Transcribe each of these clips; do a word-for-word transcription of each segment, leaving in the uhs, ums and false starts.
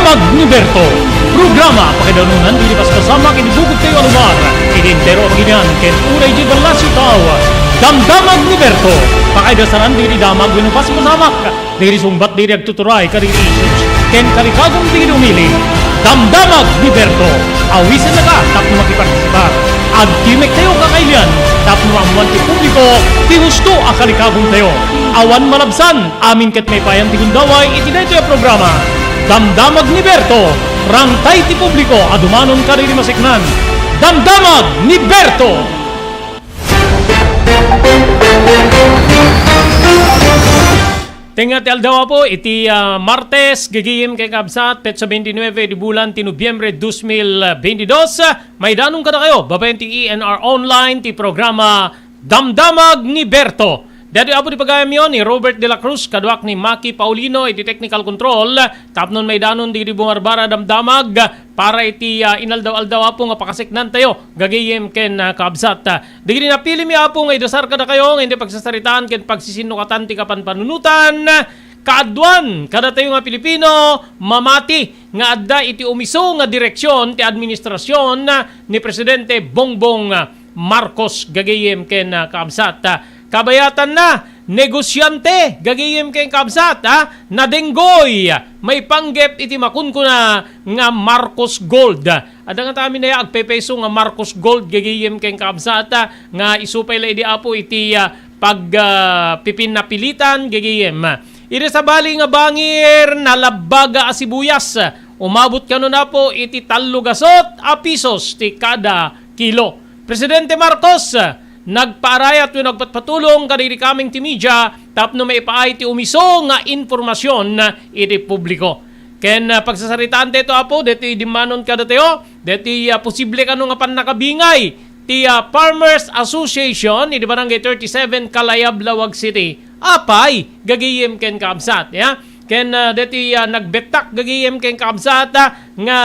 Damdamag ni Berto. Programa pakaidanunan dagiti paspasamak iti bukod tayo a lugar, iti entero a pagilian ken uray iti ballasiw tao. Damdamag ni Berto. Pakaidasaran dagiti damag wenno paspasamak, dagiti sungbat dagiti agtuturay kadagiti issues ken kalikagum dagiti umili. Damdamag ni Berto. Awisennaka tapno makipartisipar. Agtimek tayo kakailian tapno maammuan ti publiko ti husto a kalikagum tayo. Awan malabsan, amin ket maipayan ti gundaway iti daytoy a programa. Damdamag ni Berto, rangtay ti publiko a dumanon kadagiti maseknan. Damdamag ni Berto! Tengnga ti aldaw, Apo, iti, ah, Martes, gagayem ken kabsat, petsa twenty-nine di bulan ti Nobyembre dos mil beintidos. Maidanon kadakayo, babaen ti E N R Online, ti programa Damdamag ni Berto. Daytoy, Apo, ti pagayamyo ni Robert de la Cruz, kaduak ni Maki Paulino iti technical control, tapnon maidanon dagiti bungarbara damdamag para iti, ah, inaldaw-aldaw, Apo, nga pakaseknantayo, gagayem ken, ah, kabsat. Dagiti napilimi, Apo, nga idasar kadakayo, nga iti pagsasaritaan ken pagsisinnukatan ti kapanpanunotan, kaaduan kadatayo nga Pilipino, mamati nga adda iti umiso nga direksion ti administrasion ni Presidente Bongbong Marcos, gagayem ken, ah, kabsat. Kabayatanna, negosiante, gagayem ken kabsat, ah, nadenggoy, maipanggep iti makunkuna nga Marcos Gold. Adda nga ta amin aya agpepaiso nga Marcos Gold, gagayem ken kabsat, ah, nga isu pay la idi, Apo, iti, ah, pag, ah, pipinapilitan, gagayem. Iti sabali nga bangir, nalabbaga a sibuyas, umabot kano, Apo, iti tallo gasut a pisos ti kada kilo. Presidente Marcos, nagpaarayat wenno nagpatpatulong kadagiti kameng ti media tapno maipaay ti umiso nga impormasion iti publiko. Ken, ah, pagsasaritaan daytoy, Apo, daytoy dimmanon kadatayo, daytoy, ah, posible kano nga pannakabingay ti, ah, Farmers Association iti Barangay thirty-seven, Kalayab, Laoag City. Apay, gagayem ken kabsat, ya? Ken, ah, daytoy, ah, nagbettak gagayem ken kabsat, ah, nga,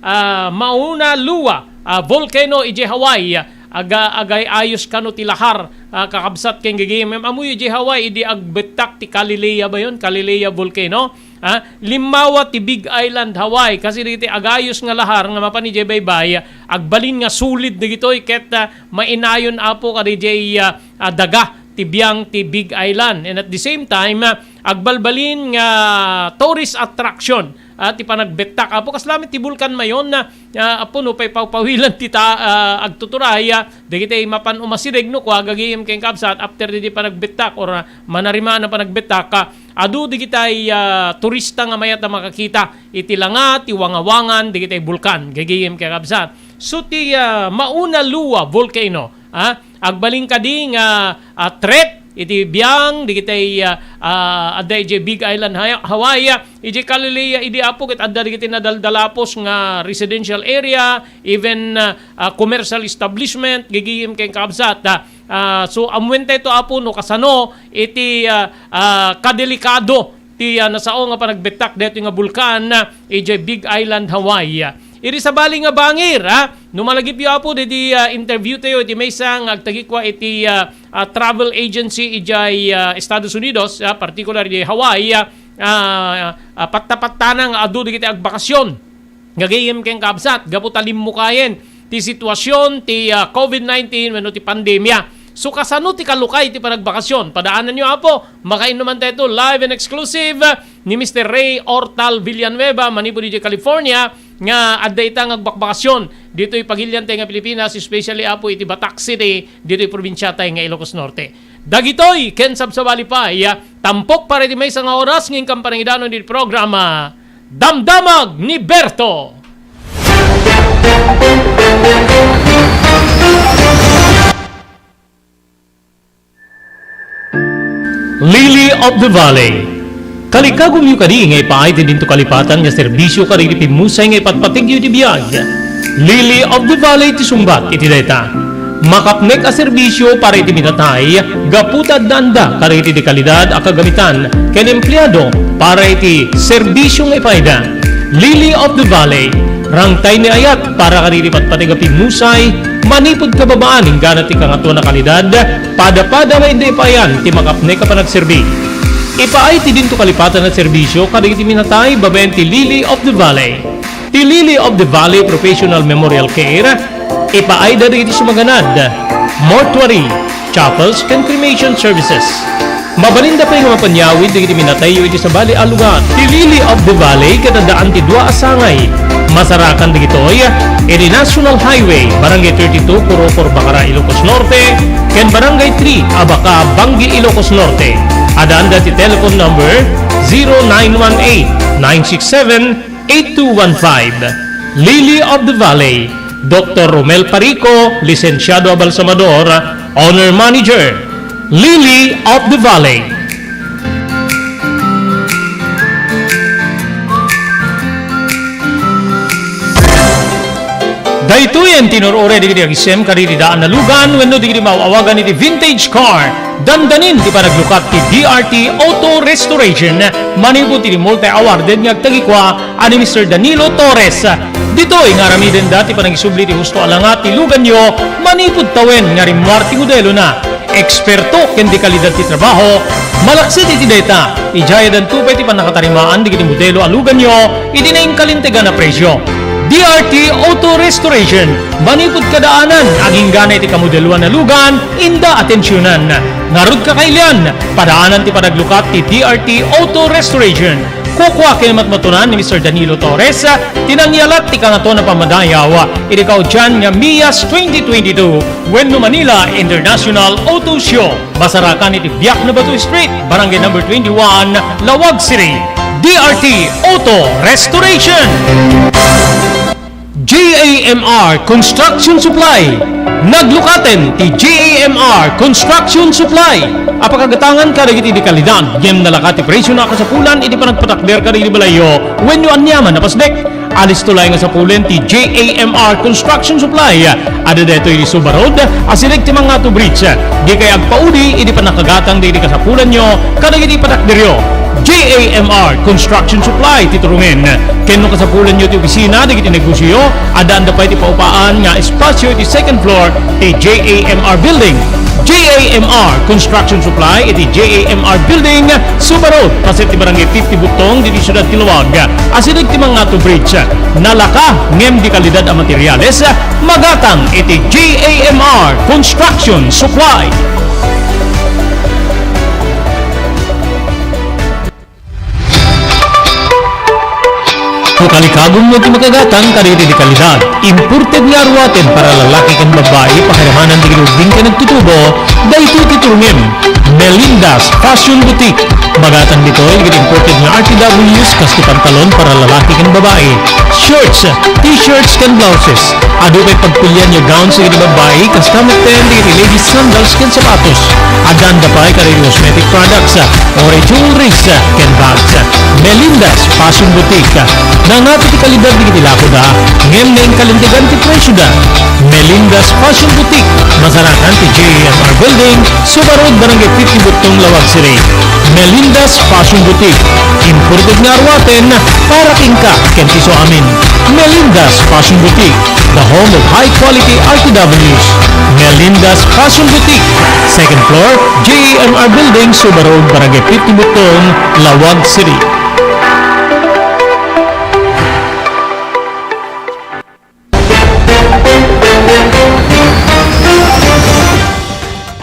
ah, Mauna Loa, ah, volcano idiay Hawaii, aga-, agay-ayos kano ti lahar, ah, kakabsat ken gagayem. Ammoyo idiay Hawaii, idi agbettak ti Kilauea ba yun? Kilauea volcano? Ah, limmawa ti Big Island, Hawaii. Kasi dagiti agayos nga lahar nga mapan idiay baybay, agbalin nga solid dagitoy ket, ah, mainayon, Apo, kadidiay, ah, ah, daga ti biang ti Big Island. And at the same time, ah, agbalbalin nga tourist attraction, ah, ti panagbettak. Apo, kasla met ti Bulkan Mayon na, ah, Apo, no, pay pawpawilan ti ta-, ah, agtuturay, ah, dagiti mapan umasideg no kua gagayem ken kabsat after diti panagbettak or, ah, manarimaan a panagbettak, ah, adu dagiti, ah, turista nga mayat a makakita iti langa ti wangawangan dagiti bulkan gagayem ken kabsat. So ti, ah, Mauna Loa volcano, ah, agbalin kadi nga, ah, threat iti biang dagiti, ah, ah, adda idiay Big Island, Haya-, Hawaii, ah, idiay Kilauea idi, Apo, ket adda dagiti nadaldalapos nga residential area, even, ah, ah, commercial establishment, gagayem ken kabsat, ah, ah, so, ammuentayo, Apo, no kasano iti, ah, ah, kadelikado ti, ah, nasao nga panagbettak daytoy nga bulkan, ah, idiay Big Island, Hawaii. Iti sabali nga bangir, ah, no malagipyo, Apo, daydi, ah, interview tayo iti maysa nga agtagikua iti, ah, ah, travel agency idiay, ah, Estados Unidos, ah, particular idiay Hawaii, ah, ah, ah, patta-pattana nga adu dagiti agbakasyon. Gagayem ken kabsat, gapu ta limmukayen ti situasyon ti, ah, covid nineteen wenno ti pandemia. So, kasano ti kalukay ti panagbakasyon? Padaananyo, Apo, makainnuman tayo live and exclusive ni Mister Ray Ortal Villanueva, manipud idiay California, nga adda ita nga agbakbakasyon ditoy pagilian tayo nga Pilipinas, especially, Apo, iti Batac City, ditoy probinsia tayo nga Ilocos Norte. Dagitoy, ken sabsabali pay, ah, tampok para iti maysa nga oras nga inkam panangidanon iti programa, Damdamag ni Berto. Lily of the Valley. Kalikagumyo kadi nga ipaay ti dinto kalipatan nga serbisio kadagiti pimmusay nga ipatpategyo iti biag. Lily of the Valley ti sungbat iti dayta. Makapnek a serbisio para iti minatay gapu ta addaanda kadagiti dekalidad a kagamitan ken empleado para iti serbisio nga ipaayda. Lily of the Valley, rangtay ni ayat para kadagiti patpateg a pimmusay manipud kababaan inggana ti kangatoan a kalidad, pada-pada nga inda ipaayan ti makapnek a panagserbi. Ipaay ti dinto kalipatan a serbisio kadagiti minatay babaen ti Lily of the Valley. Ti Lily of the Valley Professional Memorial Care, ipaayda dagiti sumaganad, mortuary, chapels, ken cremation services. Mabalinda pay nga mapanyawid dagiti minatayyo iti sabali a lugar. Ti Lily of the Valley ket addaan ti dua a sangay. Masarakan dagitoy iti National Highway, Barangay thirty-two, Kurokor, Bacara, Ilocos Norte, ken Barangay three, Abaca, Bangui, Ilocos Norte. Addaanda ti telephone number zero nine one eight, nine six seven, eight two one five. Lily of the Valley, Doctor Romel Parico, lisensiado a balsamador, owner manager. Lily of the Valley. Daytoyen ti inur-uray dagiti agisem kadagiti daan a lugan wenno dagiti maaw-awagan iti vintage car. Dandanin ti panaglukat ti D R T Auto Restoration manipud iti multi-awarded nga agtagikua a ni Mister Danilo Torres. Ditoy nga aramidenda ti panangisubli ti husto a langa ti luganyo manipud tawen nga rimmuar ti modelona. Eksperto ken dekalidad ti trabaho, malaksid iti dayta, idiay addanto pay ti pannakatarimaan dagiti modelo a luganyo iti nainkalintegan a presio. D R T Auto Restoration, manipud kadaanan, agingga iti kamodeloan a lugan, inda atensionan. Ngarud, kakailian, padaanan ti panaglukat ti D R T Auto Restoration. Kukua ken matmatunan ni Mister Danilo Torres ti nangyalat ti Kangatoan a Pammadayaw iti kaudian nga Mias twenty twenty-two wenno Manila International Auto Show. Masarakan iti Biak na Bato Street, Barangay Number twenty-one, Laoag City. D R T Auto Restoration. J A M R Construction Supply. Naglukaten ti J A M R Construction Supply a pakagatangan kadagiti dekalidad ngem nalaka ti presio a kasapulan iti panagpatakder kadagiti balayyo wenno aniaman a pasdek. Alisto laeng a sapulen ti J A M R Construction Supply. Adda daytoy iti Suba Road, asideg ti Mangato Bridge. Dikay agpaudi iti pannakagatang dagiti kasapulanyo kadagiti patakderyo. J A M R Construction Supply ti turongen. Ken no kasapulanyo ti opisina dagiti negosioyo, addaanda pay ti paupaan nga espasio iti second floor ti J A M R Building. J A M R Construction Supply iti J A M R Building, Suba Road, paset ti Barangay fifty Butong, ditoy siudad ti Laoag. Asideg ti Mangato Bridge. Nalaka ngem dekalidad a materiales, magatang iti J A M R Construction Supply. No kalikagumyo ti makagatang kadagiti dekalidad, imported nga aruaten para lalaki ken babbai, pakiramanan dagiti ubbing ken nagtutubo, daytoy ti turongem. Melinda's Fashion Boutique. Magatang ditoy dagiti imported nga R T Ws, kas ti pantalon para lalaki ken babbai, shirts, t-shirts ken blouses. Adu pay pagpilian nga gowns dagiti babbai, kasta metten dagiti ladies sandals ken sapatos. Addaanda pay kadagiti cosmetic products, uray jewelries, ken bags. Melinda's Fashion Boutique. Nangngati ti kalidad dagiti lakoda, ngem nainkalintegan ti presioda. Melinda's Fashion Boutique. Masarakan ti J A M R Building, Suba Road, Barangay fifty Butong, Laoag City. Melinda's Fashion Boutique. Imported nga aruaten para kenka ken ti isuamin. Melinda's Fashion Boutique, the home of high quality R T Ws. Melinda's Fashion Boutique, second floor, J A M R Building, Suba Road, Barangay fifty Butong, Laoag City.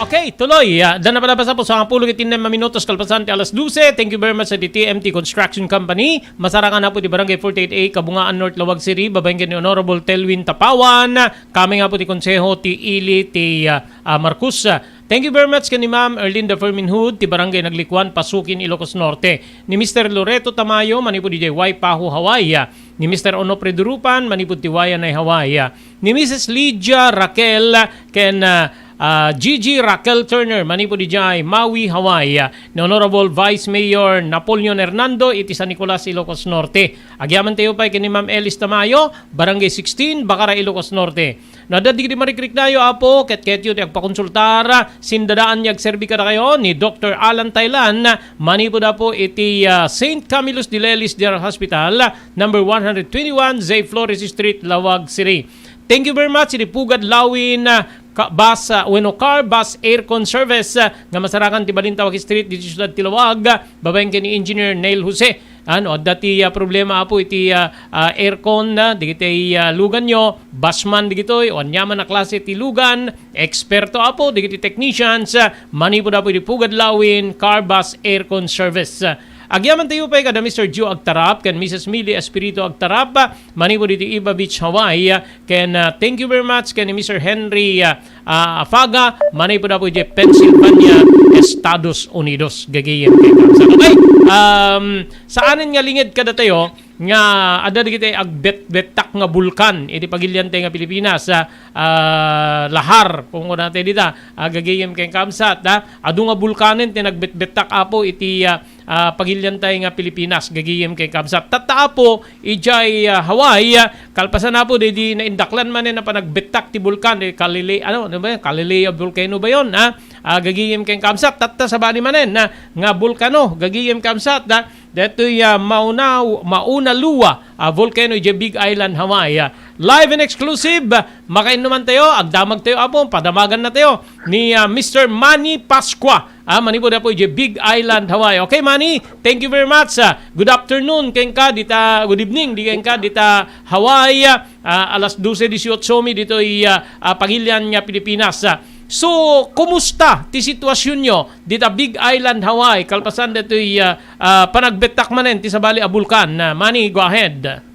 Okay, tuloy. Ah, adda na pay laeng a pulos sangapulo ket innem a minutos kalpasan ti alas dose. Thank you very much sa D T M T Construction Company. Masarakan apo ti Barangay forty-eight A, Kabungaan North, Laoag City, babaen ken ni Honorable Telwin Tapawan. Kami nga apo ti konseho ti ili ti, ah, ah, Marcos. Thank you very much ken ni Ma'am Erlinda Ferminhud ti Barangay Naglikuan, Pasukin, Ilocos Norte. Ni Mister Loreto Tamayo, manipud idiay Waipahu, Hawaii. Ni Mister Onofre Durupan, manipud ti Waianae, Hawaii. Ni Missus Lydia Raquel ken, ah, ah, Gigi Raquel Turner, manipud idiay Maui, Hawaii. Ni Honorable Vice Mayor Napoleon Hernando iti San Nicolas, Ilocos Norte. Agyamankami pay ken ni Ma'am Elis Tamayo, Barangay sixteen, Bacara, Ilocos Norte. No adda dagiti marikriknayo, Apo, ket ketyo ti agpakonsultar, sindadaan nga agserbi kadakayo ni Doctor Alan Thailan, manipud, Apo, iti, ah, Saint Camillus de Lelis General Hospital, number one hundred twenty-one, Zay Flores Street, Laoag City. Thank you very much, iti Pugad Lawin, ah, ka-, bus, ah, wenno car, bus, aircon service, ah, nga masarakan ti Balintawak Street, ditoy siudad ti Laoag, ah, babaen ken ni Engineer Neil Jose. Ano, adda ti, ah, problema, Apo, iti, ah, ah, aircon, ah, dagiti, ah, luganyo, busman dagitoy, o aniaman a klase ti lugan, eksperto, Apo, dagiti technicians, ah, manipud, Apo, iti Pugad Lawin, car, bus, aircon service. Ah, agyamanen tayo pay kada Mister Joe Agtarap ken Missus Millie Espiritu Agtarap, ah, manipud iti Iba Beach, Hawaii, ah, ken, ah, thank you very much ken ni Mister Henry, ah, ah, Afaga, manipud, Apo, iti Pennsylvania, Estados Unidos. Gagayem ken kabsat. Okay, um, saanen nga linged kadatayo nga adda dagiti agbetbettak nga bulkan iti pagiliantay nga Pilipinas, ah, ah, lahar, kung kunatay dita, ah, gagayem ken kabsat, ah, adu nga bulkanen ti nagbetbettak, Apo, iti, ah, ah, pagiliantay nga Pilipinas, gagayem ken kabsat. Tatta, Apo, idiay, ah, Hawaii, ah, kalpasan, Apo, daydi naindaklan manen a panagbettak ti bulkan, eh, Kalili-, ano, ano ba yun? Kilauea volcano ba yun, ah? Ah, gagayem ken kabsat, tatta sabali manen, ah, nga bulkano, gagayem kabsat, ah, daytoy, ah, Mauna, Mauna Loa, ah, volcano idiay Big Island, Hawaii, ah. Live and exclusive, ah, makainnuman tayo, agdamag tayo, Apo, padamagan na tayo ni, ah, Mister Manny Pascua. Ah, manipud, Apo, idiay Big Island, Hawaii. Okay, Manny, thank you very much. Ah, good afternoon kenka dita, good evening di kenka dita Hawaii. Ah, alas dose disiotso mi ditoy, ah, ah, pagilian nga Pilipinas. Ah, so, kumusta ti situasionyo dita Big Island, Hawaii, kalpasan ditoy, ah, ah, panagbettak manen ti sabali a bulkan? Ah, Manny, go ahead.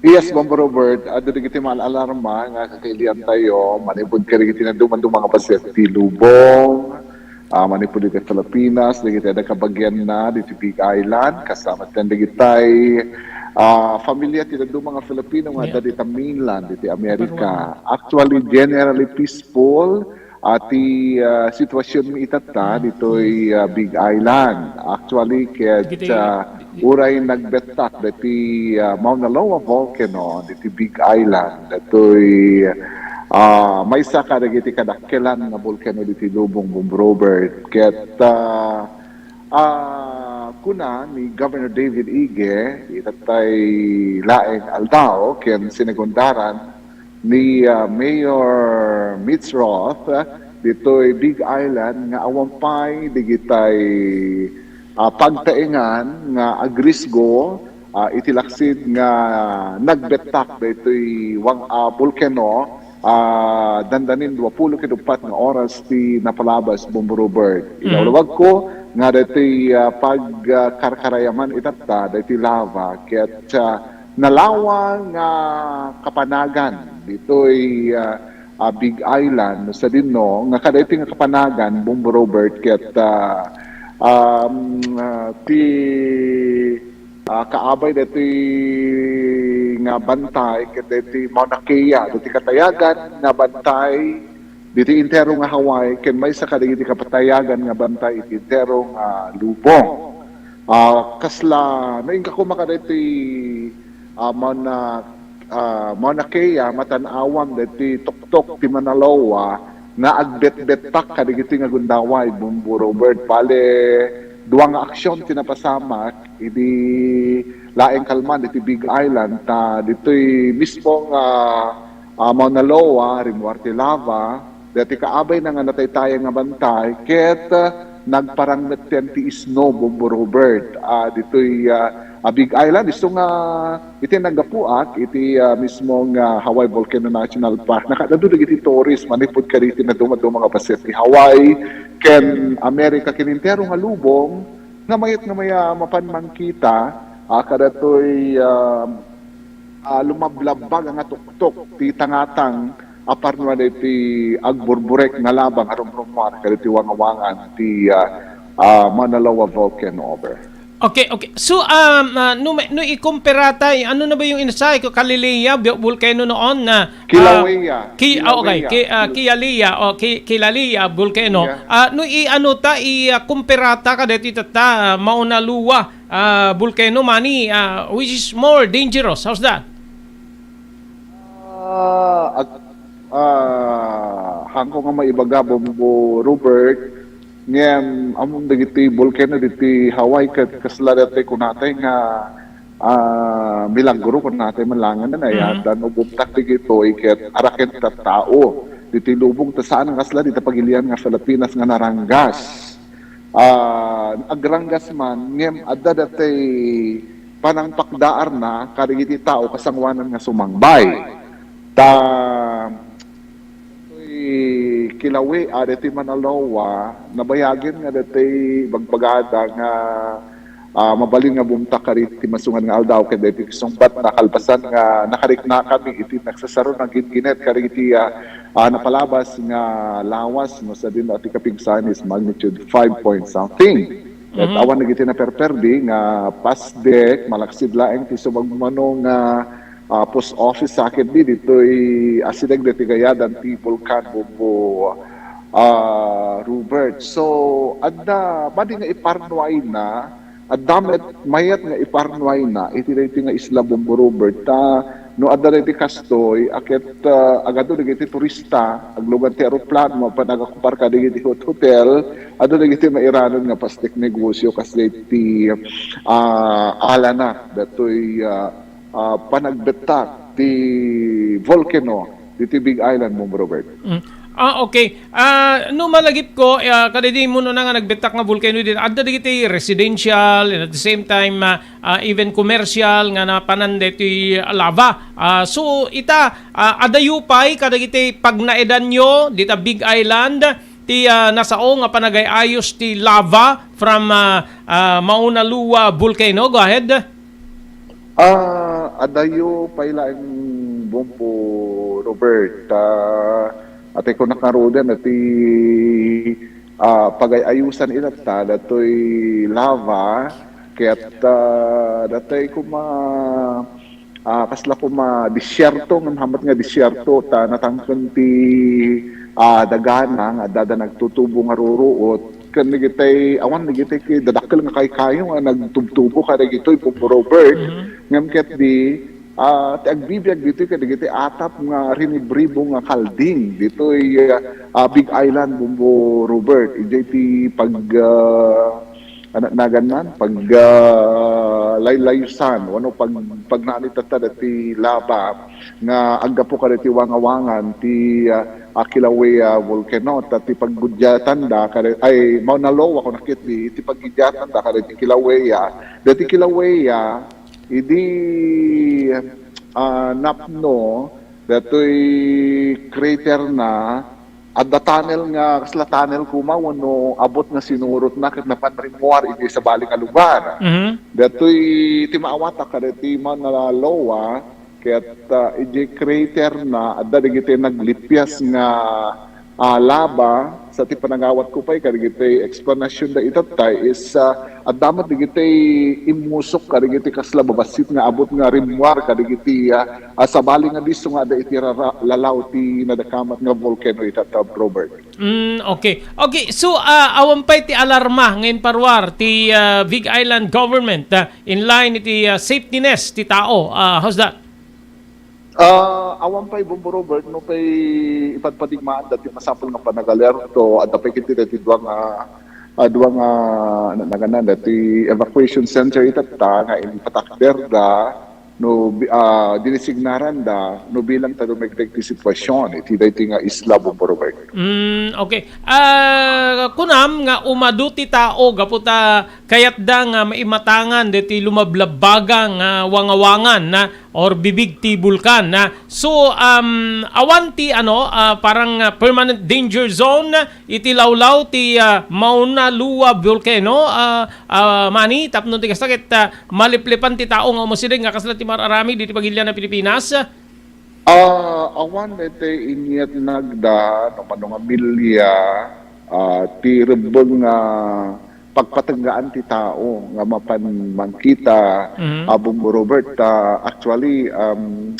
Yes, Bombo Robert, adda dagiti maal-alarma nga kakailiantayo manipud kadagiti nadumaduma nga paset ti lubong, ah, manipud iti Filipinas, dagiti adda kabagianna diti Big Island, kasama ten dagitay, ah, familia ti dadduma nga Filipino nga adda dita mainland, diti Amerika. Actually, generally peaceful, ah, ti, ah, situasionmi itatta ditoy, ah, Big Island. Actually, ket, ah, uray nagbettak ditoy, ah, Mauna Loa Volcano, ditoy Big Island. Ditoy, ah, maysa kadagiti kadakkelan nga volcano ditoy lubong, Bombo Robert. Ket, ah, ah, kuna ni Governor David Ige, itattay laeng aldaw, ken sinegundaran, ni, ah, Mayor Mitch Roth, ah, ditoy Big Island nga awan pay digitay, ah, pagtaengan nga agrisgo, ah, iti laksid nga nagbettak daytoy wang-, ah, bulkano, ah, dandanin duapulo ket uppat nga oras ti napalabas, Bombo Robert. Ilawlawagko nga daytoy, ah, pag, ah, karkarayaman itatta, daytoy lava, ket, ah, nalawa nga kapanagan ditoy, ah, ah, Big Island. No, sadino nga kadaytoy nga kapanagan, Bombo Robert, ket, ah, um, ah, ti, ah, kaabay daytoy nga bantay ket daytoy Mauna Kea, daytoy katayagan nga bantay diti entero nga Hawaii, ken maysa kadagiti kapatayagan nga bantay iti entero nga lubong. Ah, kasla, no, inka koma kadaytoy, ah, Mauna, ah, Mauna Kea, matan-awam daytoy tuktok ti Mauna Loa nga agbetbettak kadagiti nga gundaway, Bombo Robert. Bale, dua nga aksion ti napasamak idi laeng kalman iti Big Island, ta ditoy mismo nga, ah, Mauna Loa, rimmuar ti lava, daytoy kaabayna nga nataytayang nga bantay, ket, ah, nagparangmet ten ti snow, Bombo Robert, ah, ditoy, ah, ah, Big Island. Isu nga iti naggapuak iti, ah, mismo nga Hawaii Volcano National Park, nakaadda dagiti tourist manipud kadagiti nadumaduma nga paset ti Hawaii ken Amerika ken entero nga lubong, nga mayat nga maya mapan mangkita, ah, kadatoy, ah, ah, lumablabbag nga tuktok ti tangatang a parnuan iti agburburek nga laba nga rumrummuar kaditi wangawangan ti, ah, ah, Mauna Loa Volcano over. Okay, okay. So, um, ah, no, no ikumperata, eh, ano na ba yung inasay ko? Kilauea, bu-, volcano noon na, ah, Kilauea. Ki-, ah, okay. Kilauea. Ki-, ah, Kilauea, o Ki-, Kilauea volcano. Yeah. Ah, no i-, ano ta, i-, ah, kumperata kadeti tatta, ah, Mauna Loa, ah, volcano, Manny, ah, which is more dangerous? How's that? Ah, ag-, ah, haanko nga maibaga, Bombo Robert, ngem ammom dagiti volcano diti Hawaii ket kasla daytoy kunatay nga, ah, milagro kunatay man langen, aya, mhm, ta no bumtak dagitoy ket araken ti tattao. ditoy lubong, ta saan nga kasla dita pagilian nga Filipinas nga naranggas. Ah, agranggas man, ngem adda datoy panangpakdaarna kadagiti tao kasangoanan nga sumangbay. Ta, ditoy Kilauea, ditoy Maunaloa, nabayagen nga ditoy bagbagada nga, ah, mabalin nga bumtak kadagiti masungad nga aldaw ket dagiti sungbatna kalpasan nga nakariknakami iti nagsasaro nga gingginit kadagiti, ah, ah, napalabas nga lawas no sadino ti kapigsayan is magnitude five point something. Ket Mhm. awan dagiti naperperdi nga pasdek, malaksid laeng ti sumagmamano nga, ah, post office sakit di ditoy asideg ditoy gayadan ti Bulkan Bombo, ah, Robert. So, adda madi nga iparnuayna, adda met mayat nga iparnuayna iti daytoy nga Isla Bombo Robert. Ta no adda daytoy kastoy, a ket, ah, agadu dagiti turista, aglugan ti aeroplano, mapan agakumpar kadagiti hot-, hotel, adda dagiti mairanod nga pasdek negosyo, kas daytoy, ah, alana, datoy, ah, ah, panagbettak ti volcano ditoy Big Island, Bombo Robert. Mm. Ah, okay. Ah, no malagipko, ah, kadaydi immuno na nga nagbettak nga volcano ditoy, adda dagiti residential, and at the same time, ah, ah, even commercial nga napanan daytoy lava. Ah, so, ita, ah, adayo pay kadagiti pagnaedanyo dita Big Island, ti, ah, nasao nga panagay-ayos ti lava from, ah, ah, Mauna Loa Volcano. Go ahead. Ah, adayo pay laeng, Bombo Robert. Ah, atay ko nakarudan iti, ah, pagay-ayusan ita ta datoy lava ket, ah, datoy koma, ah, kasla koma disyerto, ngem hammet nga disyerto ta natangken ti, ah, dagana nga adda nagtutubo nga ruruot. Ken dagitay, awan dagitay kay dadakkel nga kaykayo nga nagtubtubo kadagitoy, Bombo Robert. Mhm. Ngem ket di, ah, ti agbibiag ditoy kadagiti atap nga rinibribo nga kalding ditoy, ah, Big Island, Bombo Robert. Idiay ti pag, ah, ano, nagan man, pag, ah, laylayusan, wano pag, pagnaanitatta dati lava nga aggapu kadati wangawangan ti, ah, ah, Kilauea volcano, ta ti paggudiatanda kada, ay, Mauna Loa, kung nakit di, ti paggudiatanda kada ti Kilauea. Dati Kilauea, idi, ah, napno, datoy crater na, adda tunnel nga, kasla tunnel koma, wano abot nga sinurot na, ket napan rimmuar iti sabali nga lugar. Mhm. Datoy ti maawata kada ti Mauna Loa, ket, ah, iti crater na, adda dagiti naglipias nga, ah, lava, sa ti panangawat ko pay, kadagiti explanation da itattay is, ah, adda met dagiti immusok, kadagiti kasla babassit nga abot nga rimmuar, kadagiti, ah, ah, sabali nga disso nga adda iti rara-, lalaw ti nadakamat nga volcano itatta, Robert. Mm, okay. Okay, so, ah, awan pay ti alarma nga inparuar ti, ah, Big Island government, ah, in line iti, ah, safety nest ti tao. Ah, how's that? Ah, awan pay, Bombo Robert, no pay ipadpadigmaan dati masapul nga panagalerto, adda pay ket dati dua nga, ah, dua nga, na-, naganan dati evacuation center itatta nga impatakder da, no, bi-, ah, dinisignaran da, no bilang ta dumagdag ti sitwasyon iti daytoy nga isla, Bombo Robert. Mm, okay. Ah, kunam nga umadu ti tao gapu ta kayatda nga maimatangan deti lumablabbaga nga wangawangan na or bibig ti bulkan na. So, um, awan ti ano, ah, parang, ah, permanent danger zone iti lawlaw ti, ah, Mauna Loa Volcano, ah, ah, Manny, tapno ti kasta ket, ah, maliplipan ti tao nga umasideg nga kasla ti mar-aramid iti pagilian a Pilipinas. Ah, awan daytoy inyatnagda no mano nga milya, ah, ti rebbeng nga pagpatenggaan ti tao nga mapan mangkita, Mhm. ah, Bombo Robert. Ah, actually, um,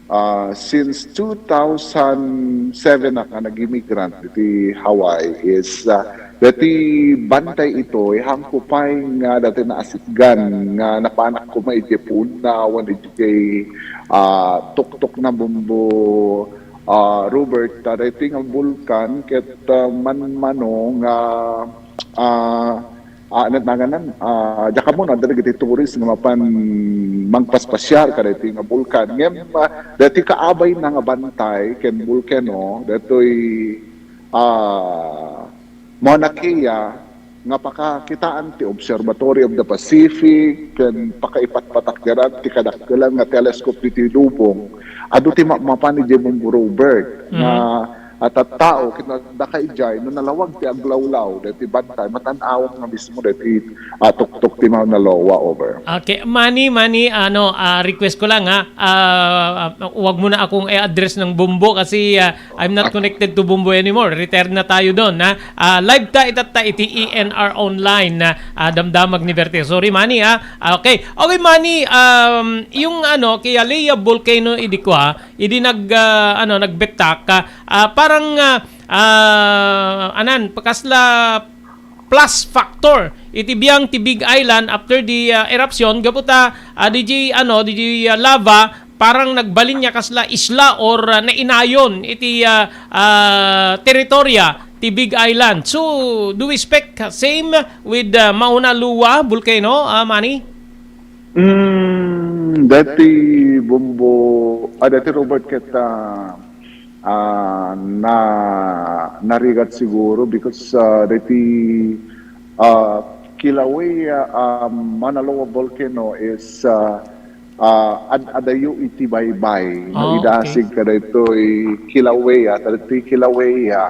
ah, since two thousand seven ak nga nag-immigrant iti Hawaii is, ah, dati bantay itoy, hangko pay nga dati naasitgan nga napanak koma iti puonna, wen iti, ah, tuktok na Bombo, ah, Robert, ta daytoy nga bulkan ket, ah, manmano nga, ah, ah, ano nga ngan, ah, diak ammo no, adda dagiti tourist nga mapan mangpaspasiar kadaytoy nga bulkan. Ngem, ah, daytoy kaabayna nga bantay ken bulkano, daytoy, ah, Mauna Kea nga pakakitaan ti Observatory of the Pacific ken pakaipatpatakderan ti kadakkelan nga telescope ditoy lubong. Adu ti ma-, mapan idiay Bombo, Robert, nga Mhm. a tattao ket adda ka idiay no nalawag ti aglawlaw daytoy bantay, matan-awam nga mismo daytoy, ah, tuktok ti Mauna Loa. Over. Okay, Manny, Manny, ano, ah, request ko lang, ha. Ah, wag mo na akong i-address ng Bombo kasi, ah, I'm not connected to Bombo anymore. Retired na tayo doon, ha. Ah, live ta itatta iti E N R Online na, ah, damdamag ni Bertie. Sorry, Manny, ha. Ah, okay. Okay, Manny, um, yung ano, Kilauea Volcano idi kua, idi nag, ah, ano, nagbettak, ah, ah, parang, ah, ah, anan, pakasla plus factor iti biang ti Big Island after the, ah, eruption, gapu ta, ah, diay, ano, diay, ah, lava, parang nagbalin nga kasla isla or, ah, nainayon iti, ah, ah, teritorya ti Big Island. So, do we expect same with, ah, Mauna Loa volcano, ah, Manny? Mm, dati Bombo, ah, dati Robert ket, ah, ah, na, narigat siguro because, ah, dati, ah, Kilauea, ah, Mauna Loa volcano is, ah, ah, ad-, adayo iti baybay. No, Ah, okay. idasig kadaytoy Kilauea, kadaytoy Kilauea,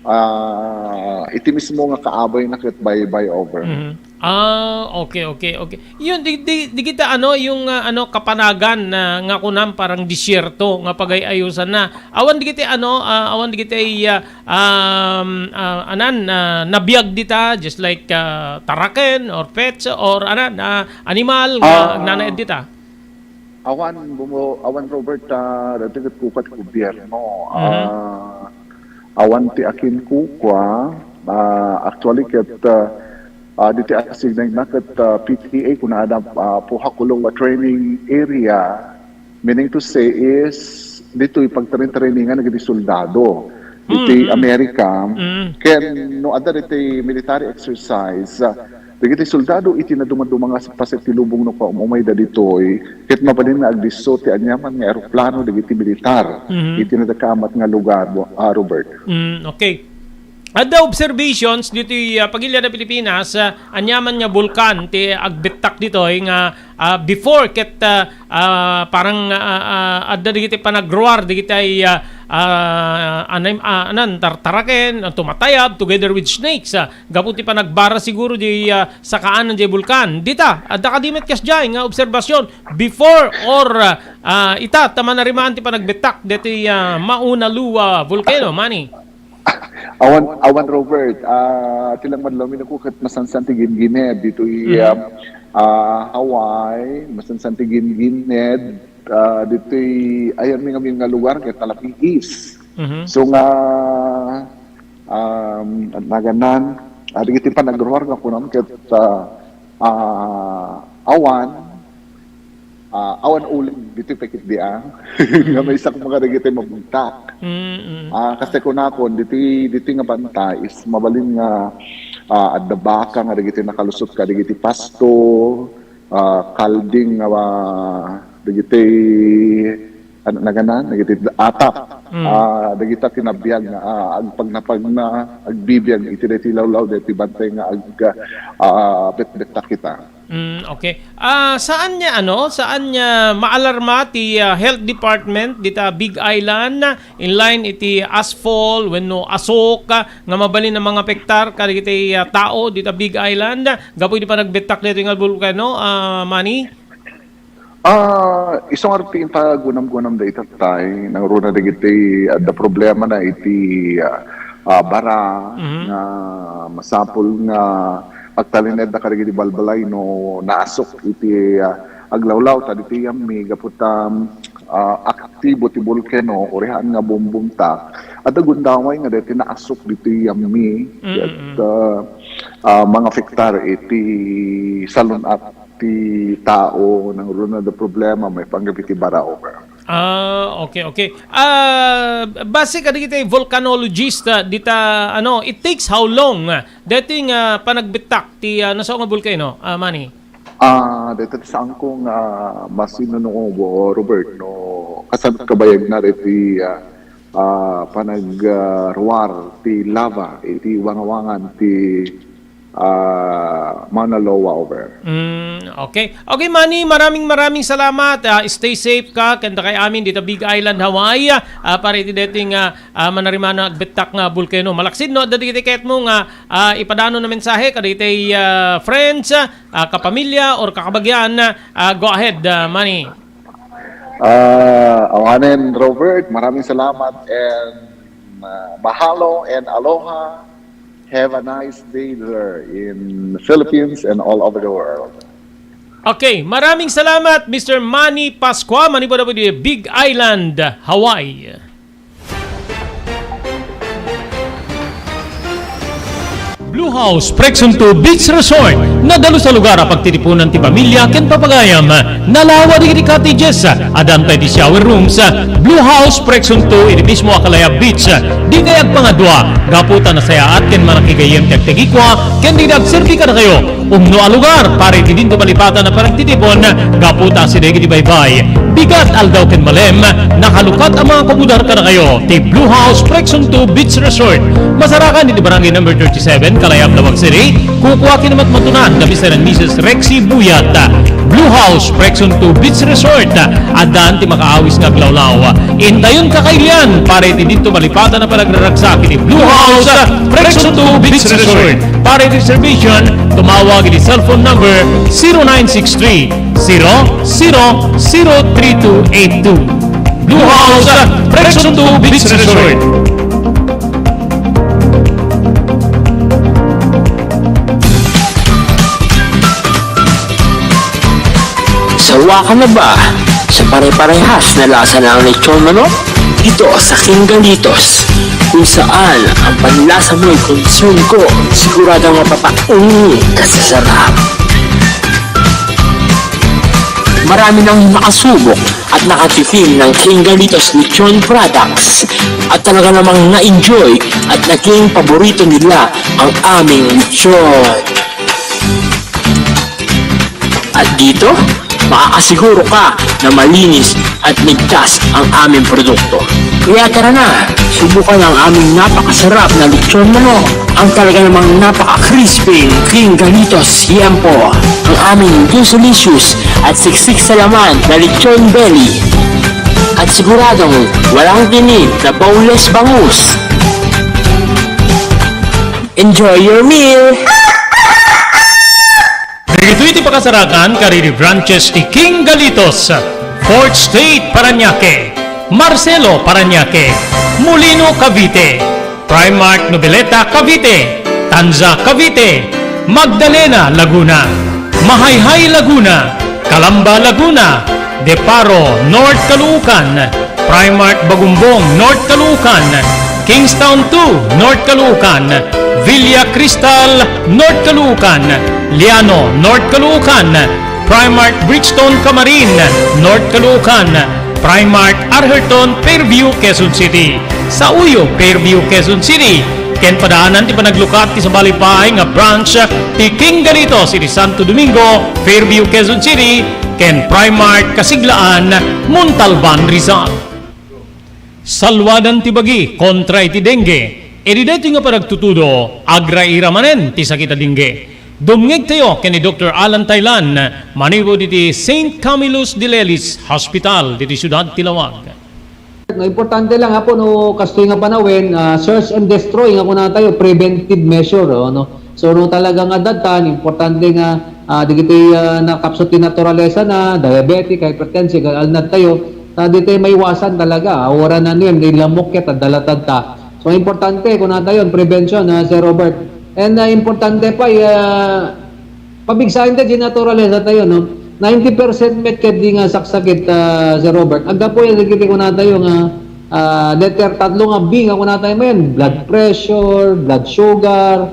ah, iti mismo nga kaabayna ket baybay. Over. Mhm. Ah, okay, okay, okay. Yun, di, di, di kita, ano, yung, ah, ano, kapanagan na nga kunam parang disyerto nga pagay-ayusan na. Awan di kita, ano, ah, awan di kita, ah, um, ah, anan, ah, nabiag dita, just like, ah, taraken or pets or anan, ah, animal nga Ah. agnanaed dita. Awan, Bombo, awan, Robert, ah, dati ket kukat gobyerno. Mhm. Ah, awan ti akin kukua. Ah, actually, ket, ah, ah, diti asigned na ket, ah, P T A, kuna adda, ah, Pohakuloa Training Area, meaning to say is, ditoy pagtrain-trainingan dagiti soldado. Iti Mm, mm. Amerika, Mm. ken no adda diti military exercise, ah, dagiti soldado iti nadumaduma nga paset ti lubong no kaum-umayda ditoy, ket mabalin nga agdisso ti aniaman nga eroplano dagiti militar Mhm. iti nadakaamat nga lugar, ah, Robert. Mm, okay. Adda observations ditoy, ah, pagilian na Pilipinas, ah, aniaman nga bulkan ti agbettak ditoy nga, ah, before ket, ah, ah, parang, ah, ah, adda dagiti panagruar dagiti, ah, ah, anem-, ah, anan, tartaraken, ah, tumatayab together with snakes, ah, gapu ti panagbara siguro di, ah, sakaanan di bulkan. Dita, adda kadi met kasdiay nga obserbasyon before or, ah, ah, ita ta manarimaan ti panagbettak deti, ah, Mauna Loa volcano, Manny? Awan, awan, Robert. Ah, ti langmadlawmi no ket masansan ti gingined ditoy, Mhm. ah, ah, Hawaii, masansan ti gingined, ah, ditoy ayanmi ngamin nga lugar ket Talapiis. Mhm. So nga, um, naganan, ah, dagiti panagruar nga kunam ket, ah, ah, awan, ah, awan uleg ditoy pekit di, ah, nga maysa koma kadagiti mabugtak. Mm, mm. Ah, kasi kunakon, ditoy, ditoy nga bantay is mabalin nga, ah, adda baka nga dagiti nakalusot kadagiti pasto, ah, kalding nga, ah, dagiti, ano, naganan, dagiti atap. Mm. Ah, dagita ti nabiag nga, ah, agpagnapagna, agbibiag iti daytoy lawlaw, daytoy bantay nga ag-, ah, betbettak ita. Mm, okay. Ah, saan nga, ano, saan nga maalarma ti, ah, health department dita Big Island, in line iti asfall wenno asok, ah, nga mabalin a mangapektar kadagiti, ah, tao dita Big Island gapu iti panagbettak daytoy nga bulkano, ah, Manny? Ah, isu ngarud ti impagunamgunam dayta tay, nangruna dagiti adda problemana iti, ah, ah, bara Mhm. nga masapul nga agtalinedda kadagiti balbalay no naasok iti, ah, aglawlaw ta diti yammi gapu ta, ah, aktibo ti bulkano, urihaan nga bumbumtak. Adda gundaway nga daytoy naasok diti yammi. Mm, Ket, mm. ah, ah, mangafektar iti salun-at ti tao, nangruna da problema, maipanggep iti bara. Over. Ah, okay, okay. Ah, base kadagiti volcanologist, ah, dita, ano, it takes how long, ah, daytoy nga panagbettak ti, ah, nasao nga bulkano, ah, Manny? Ah, dayta ti saanko nga masinunuob, Robert, no, kasano kabayag na daytoy, ah, ah, panag, ah, ruar ti lava iti wangawangan ti, ah, Mauna Loa over. Mm, okay. Okay, Manny, maraming, maraming salamat. Ah, stay safe ka, ken dakay amin dita Big Island, Hawaii. Ah, para iti daytoy nga, ah, manarimana agbettak nga bulkano. Malaksid, no, adda dagiti kayatmo nga, ah, ipadano a mensahe kadagiti, ah, friends, ah, kapamilya, or kakabagian, ah, go ahead, ah, Manny. Ah, awanen, Robert, maraming salamat and, ah, mahalo and aloha. Have a nice day there in Philippines and all over the world. Okay, maraming salamat, Mister Manny Pascua, manipud di Big Island, Hawaii. Blue House Presunto Beach Resort, nadalus a lugar a pagtitipunan ti pamilya ken papagayam. Nalawa dagiti cottages, addan pay ti shower rooms. Blue House Presunto iti mismo a Calaya Beach. Dikay agpangadua, gapu ta nasayaat ken manakigayyem ti agtegikua ken dagiti agserbi kadakayo. Umno a lugar para iti dinto malipatan a panagtitipon gapu ta asideg iti baybay, bigat, aldaw ken malem, nakalukat a mga komodar kadakayo ti Blue House Presunto Beach Resort. Masarakan iti Barangay Number thirty-seven, Kalayab, Laoag City. Kukua ken matmatunan da Mister and Missus Rexy Buyat. Blue House Presunto Beach Resort. Addan ti makaawis nga aglawlaw. Intayon kakailian para iti dinto malipatan a panagraragsak iti Blue House Presunto Beach Resort. Para iti reservation, tumawag iti cellphone number zero nine six three, zero zero zero three two eight two. Blue House Presunto Beach Resort. Sawa ka na ba sa pare-parehas na lasa ng lechon manok? Dito sa King Galitos, kung saan ang panlasa mo'y concern ko, siguradong mapapainit ka sa sarap. Marami nang nakasubok at nakatikim ng King Galitos Lechon Products at talaga namang na-enjoy at naging paborito nila ang aming lechon. At dito, makakasiguro ka na malinis at ligtas ang aming produkto. Kaya tara na, subukan ang aming napakasarap na lechon manok, ang talaga namang napaka-crispy King Galitos Tiempo, ang aming delicious at siksik sa laman na lechon belly. At siguradong walang tinik na boneless bangus. Enjoy your meal! Dagitoy ti pakasarakan kadagiti branches ti King Galitos, Fourth Street, Parañaque, Marcelo, Parañaque, Molino, Cavite, Primark Noveleta, Cavite, Tanza, Cavite, Magdalena, Laguna, Mahayhay, Laguna, Calamba, Laguna, De Paro, North Caloocan, Primark Bagumbong, North Caloocan, Kingstown two, North Caloocan, Villa Cristal, North Caloocan, Liano, North Caloocan, Primark Bridgestone, Camarin, North Caloocan, Primark Arherton, Fairview, Quezon City, Sauyo, Fairview, Quezon City, ken padaanan ti panaglukat ti sabali pay nga branch ti King Galitos iti Santo Domingo, Fairview, Quezon City, ken Primark Kasiglaan, Montalban, Rizal. Salwadan ti bagi kontra iti dengue. Idi daytoy nga panagtutudo, agraira manen ti sakit a dengue. Dumngegtayo ken ni Doktor Alan Taylan manipud iti Saint Camillus de Lelis Hospital diti siudad ti Laoag. No, importante lang, Apo, no, kastoy nga panawen, ah, search and destroy nga kunatayo, preventive measure, oh, no? So, no, talaga nga datan, importante nga, ah, dagiti, ah, nakapsut ti naturalesa na, diabetic, hypertensive, alnad tayo, ta di tayo maiwasan talaga, ah, wala na niyan, di lamok ket, adda latad ta. So, importante, kunatayo, prevention, ah, Sir Robert. And, ah, importante pa, ah, pabigsaen ta di naturalesa tayo, no? Ninety percent met ket di nga saksakit, ah, Sir Robert. Aggapu yan, dagiti kunatayo nga, ah, letter tatlo nga B nga kunatayo manen, blood pressure, blood sugar,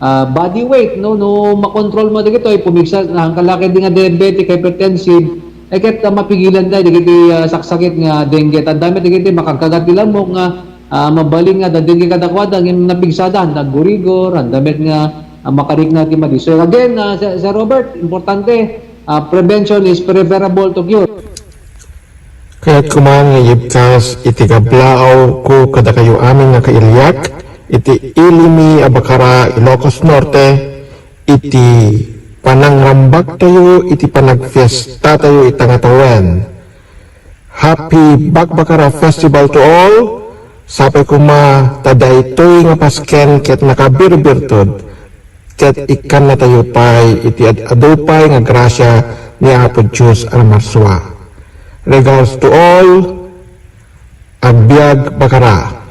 ah, body weight, no? No makontrol mo dagitoy, pumigsa, na, ang kalakay di nga diabetic, hypertensive, E ket, ah, mapigilan tayo dagiti, ah, saksakit nga dengue. Tanda met dagiti makagkagat ti lamok nga, ah, mabalin nga da dengue kadakuada, ngem napigsada, nagurigor, anda met nga, ah, makarikna ti madi. So again, ah, Sir, Sir Robert, importante, ah, prevention is preferable to cure. Kayat kuman nga ibkas iti kablaaw ko kadakayo amin nga kailiak, iti Ilimi a Bacara, Ilocos Norte, iti panangrambaktayo iti panagfiestatayo ita nga tawen. Happy Bakbakara Festival to all! Sapay koma ta daytoy nga pasken ket nakabirbirtud ket ikkannatayo pay iti ad-adu pay nga grasia ni Apo Dios a namarsua. Regards to all, agbiag Bakara.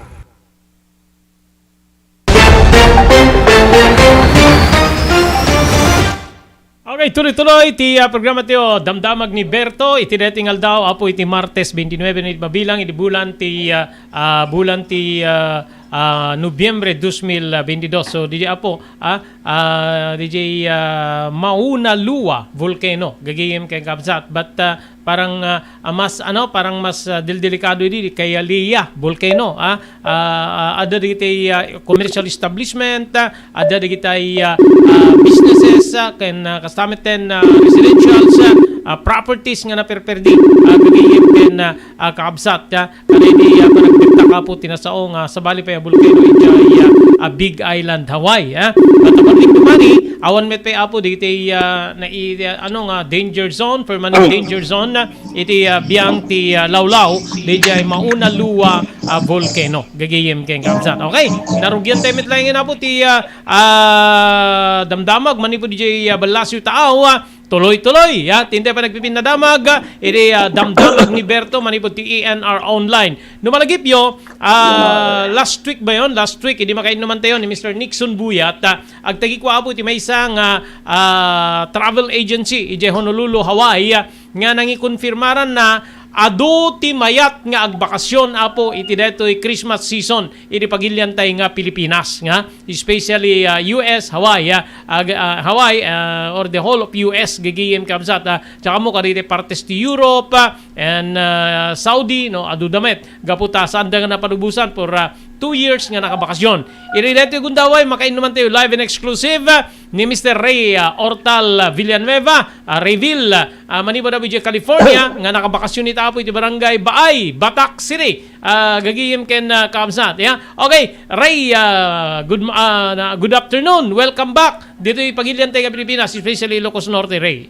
Okay, tuloy-tuloy ti, ah, programa tayo, Damdamag ni Berto, iti daytoy nga aldaw, Apo, iti Martes twenty-nine ni mabilang, iti bulan ti, ah, ah, bulan ti, ah, ah, Nobyembre dos mil beintidos. So, didi, Apo, ah, ah, didi, ah, Mauna Loa Volcano, gagayem ken kabsat. But, ah, parang, ah, ah, mas, ano, parang mas, ah, del-, delikado idi kay, ah, Hialeah Volcano, ah. Ah, ah, adda dagiti, ah, commercial establishment, ah, adda dagiti, ah, ah, businesses, ah, ken, ah, kasta met ten, ah, residentials, ah, ah, properties nga naperperdi, ah, gagayem ken, ah, ah, kakabsat, ah, kadaydi, ah, panagdekta, Apo, ti nasao nga sabali pay a volcano idiay, ah, ah, Big Island, Hawaii, ah. But according to Manny, awan met pay, Apo, dagiti, ah, nai-, ah, ano nga, danger zone, permanent danger zone, ah, iti, ah, biang ti, ah, lawlaw, diay Mauna Loa, ah, Volcano. Gagayem ken kabsat. Okay, narugian tayo met laengen, Apo, ti, ah, ah, damdamag, manipud diay, ah, Ballasio Taaw, ah, tuloy-tuloy, ah, ti intay panagpipinadamag, ah, iti, ah, damdamag ni Berto, manipud ti E N R Online. No malagipyo, ah, last week ba yon? Last week, idi makainnuman tayo ni Mister Nixon Buyat, ah, agtagikua, Apo, iti maysa nga, ah, travel agency, idiay Honolulu, Hawaii, ah, nga nangikonfirmaran na adu ti mayat nga agbakasyon, Apo, iti daytoy Christmas season iti pagiliantay nga Pilipinas, nga especially, ah, U S, Hawaii, ah, ag-, ah, Hawaii, ah, or the whole of U S, gagayem kabsat, ah, tsaka mo kadagiti partes ti Europe, ah, and, ah, Saudi, no, adu da met, gapu ta saanda nga napalubosan for, ah, two years nga nakabakasyon. Iti daytoy gundaway, makainnuman tayo live and exclusive, ah, ni Mister Ray, ah, Ortal Villanueva, ah, Rayville, ah, manipud idiay California, nga nakabakasyon ita, Apo, iti barangay Baay, Batac City. Ah, gagayem ken, ah, kabsat, ya. Okay, Ray, ah, good, ah, na, good afternoon. Welcome back ditoy pagiliantay nga Pilipinas, especially Ilocos Norte, Ray.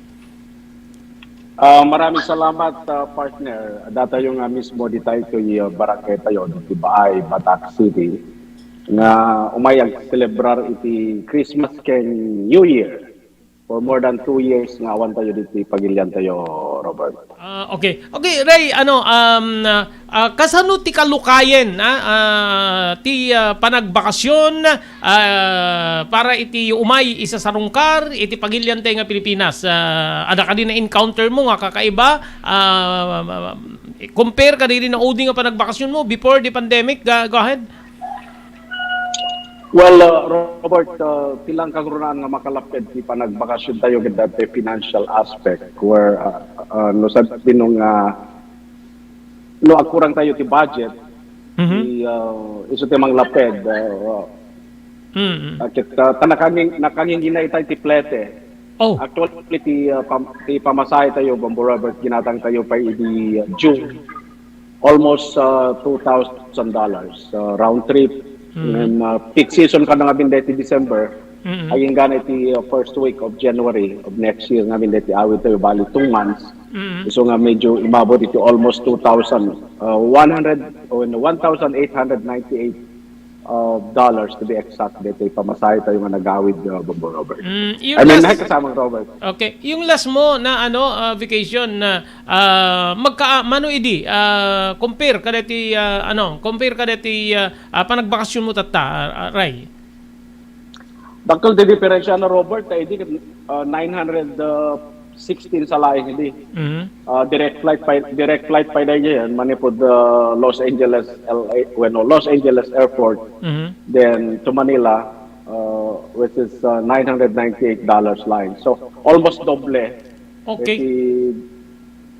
Ah, maraming salamat, ah, partner. Datayo nga mismo ditoy, ah, barangay tayo, ditoy Baay, Batac City, nga umay agselebrar iti Christmas ken New Year for more than two years nga awan tayo ditoy pagilian tayo, Robert. Ah, okay. Okay, Ray, ano, um, ah, ah, kasano ti kalukayen, ah, ah, ti, ah, panagbakasyon, ah, para iti umay isasarungkar iti pagiliantay nga Pilipinas? Ah, adda kadi na-encounter mo nga kakaiba? Ah, compare kadagiti naudi nga panagbakasyon mo before the pandemic? Ga-, go ahead. Well, uh, Robert, uh, ti lang kagrunaan nga makalaped ti panagbakasyon tayo ket dati financial aspect where, uh, uh, no, sabi no nga, no, agkurang tayo ti budget, Mhm. ti, uh, isu ti manglaped, uh, Mm-mm. uh, ket, uh, ta nakanging-, nakangingina itay ti plete. Oh. Actually, ti, uh, pam-, ti pamasahe tayo, Bombo Robert, ginatang tayo pa idi, uh, June. Almost, uh, two thousand dollars, uh, round trip. Mm. And, uh, peak season kano ngamin deti December. Mm-mm. Agingga na iti, uh, first week of January of next year ngamin deti awid tayo, bali two months. Mm-mm. So nga medyo imabot iti almost two thousand, uh, one hundred, o no, one thousand eight hundred ninety-eight uh, dollars, to be exact, deti pamasahe tayo nga nagawid, uh, Bombo Robert. Mm, yung I mean, last, hi, kasamang Robert. Okay, yung last mo na, ano, uh, vacation na, uh, magka-, mano idi, uh, compare kadeti, uh, ano, compare kadeti, uh, uh, panagbakasyon mo tatta, uh, uh, Ray? Dakkel ti diferensya na, Robert, ta idi, uh, nine hundred, uh, sixteen sa laing idi. Mhm. Uh, direct flight pa, direct flight pa idi yan, manipud, uh, Los Angeles, L A, bueno, Los Angeles Airport, Mhm. then to Manila, uh, which is, uh, nine hundred ninety-eight dollars line. So, almost doble. Okay. Iti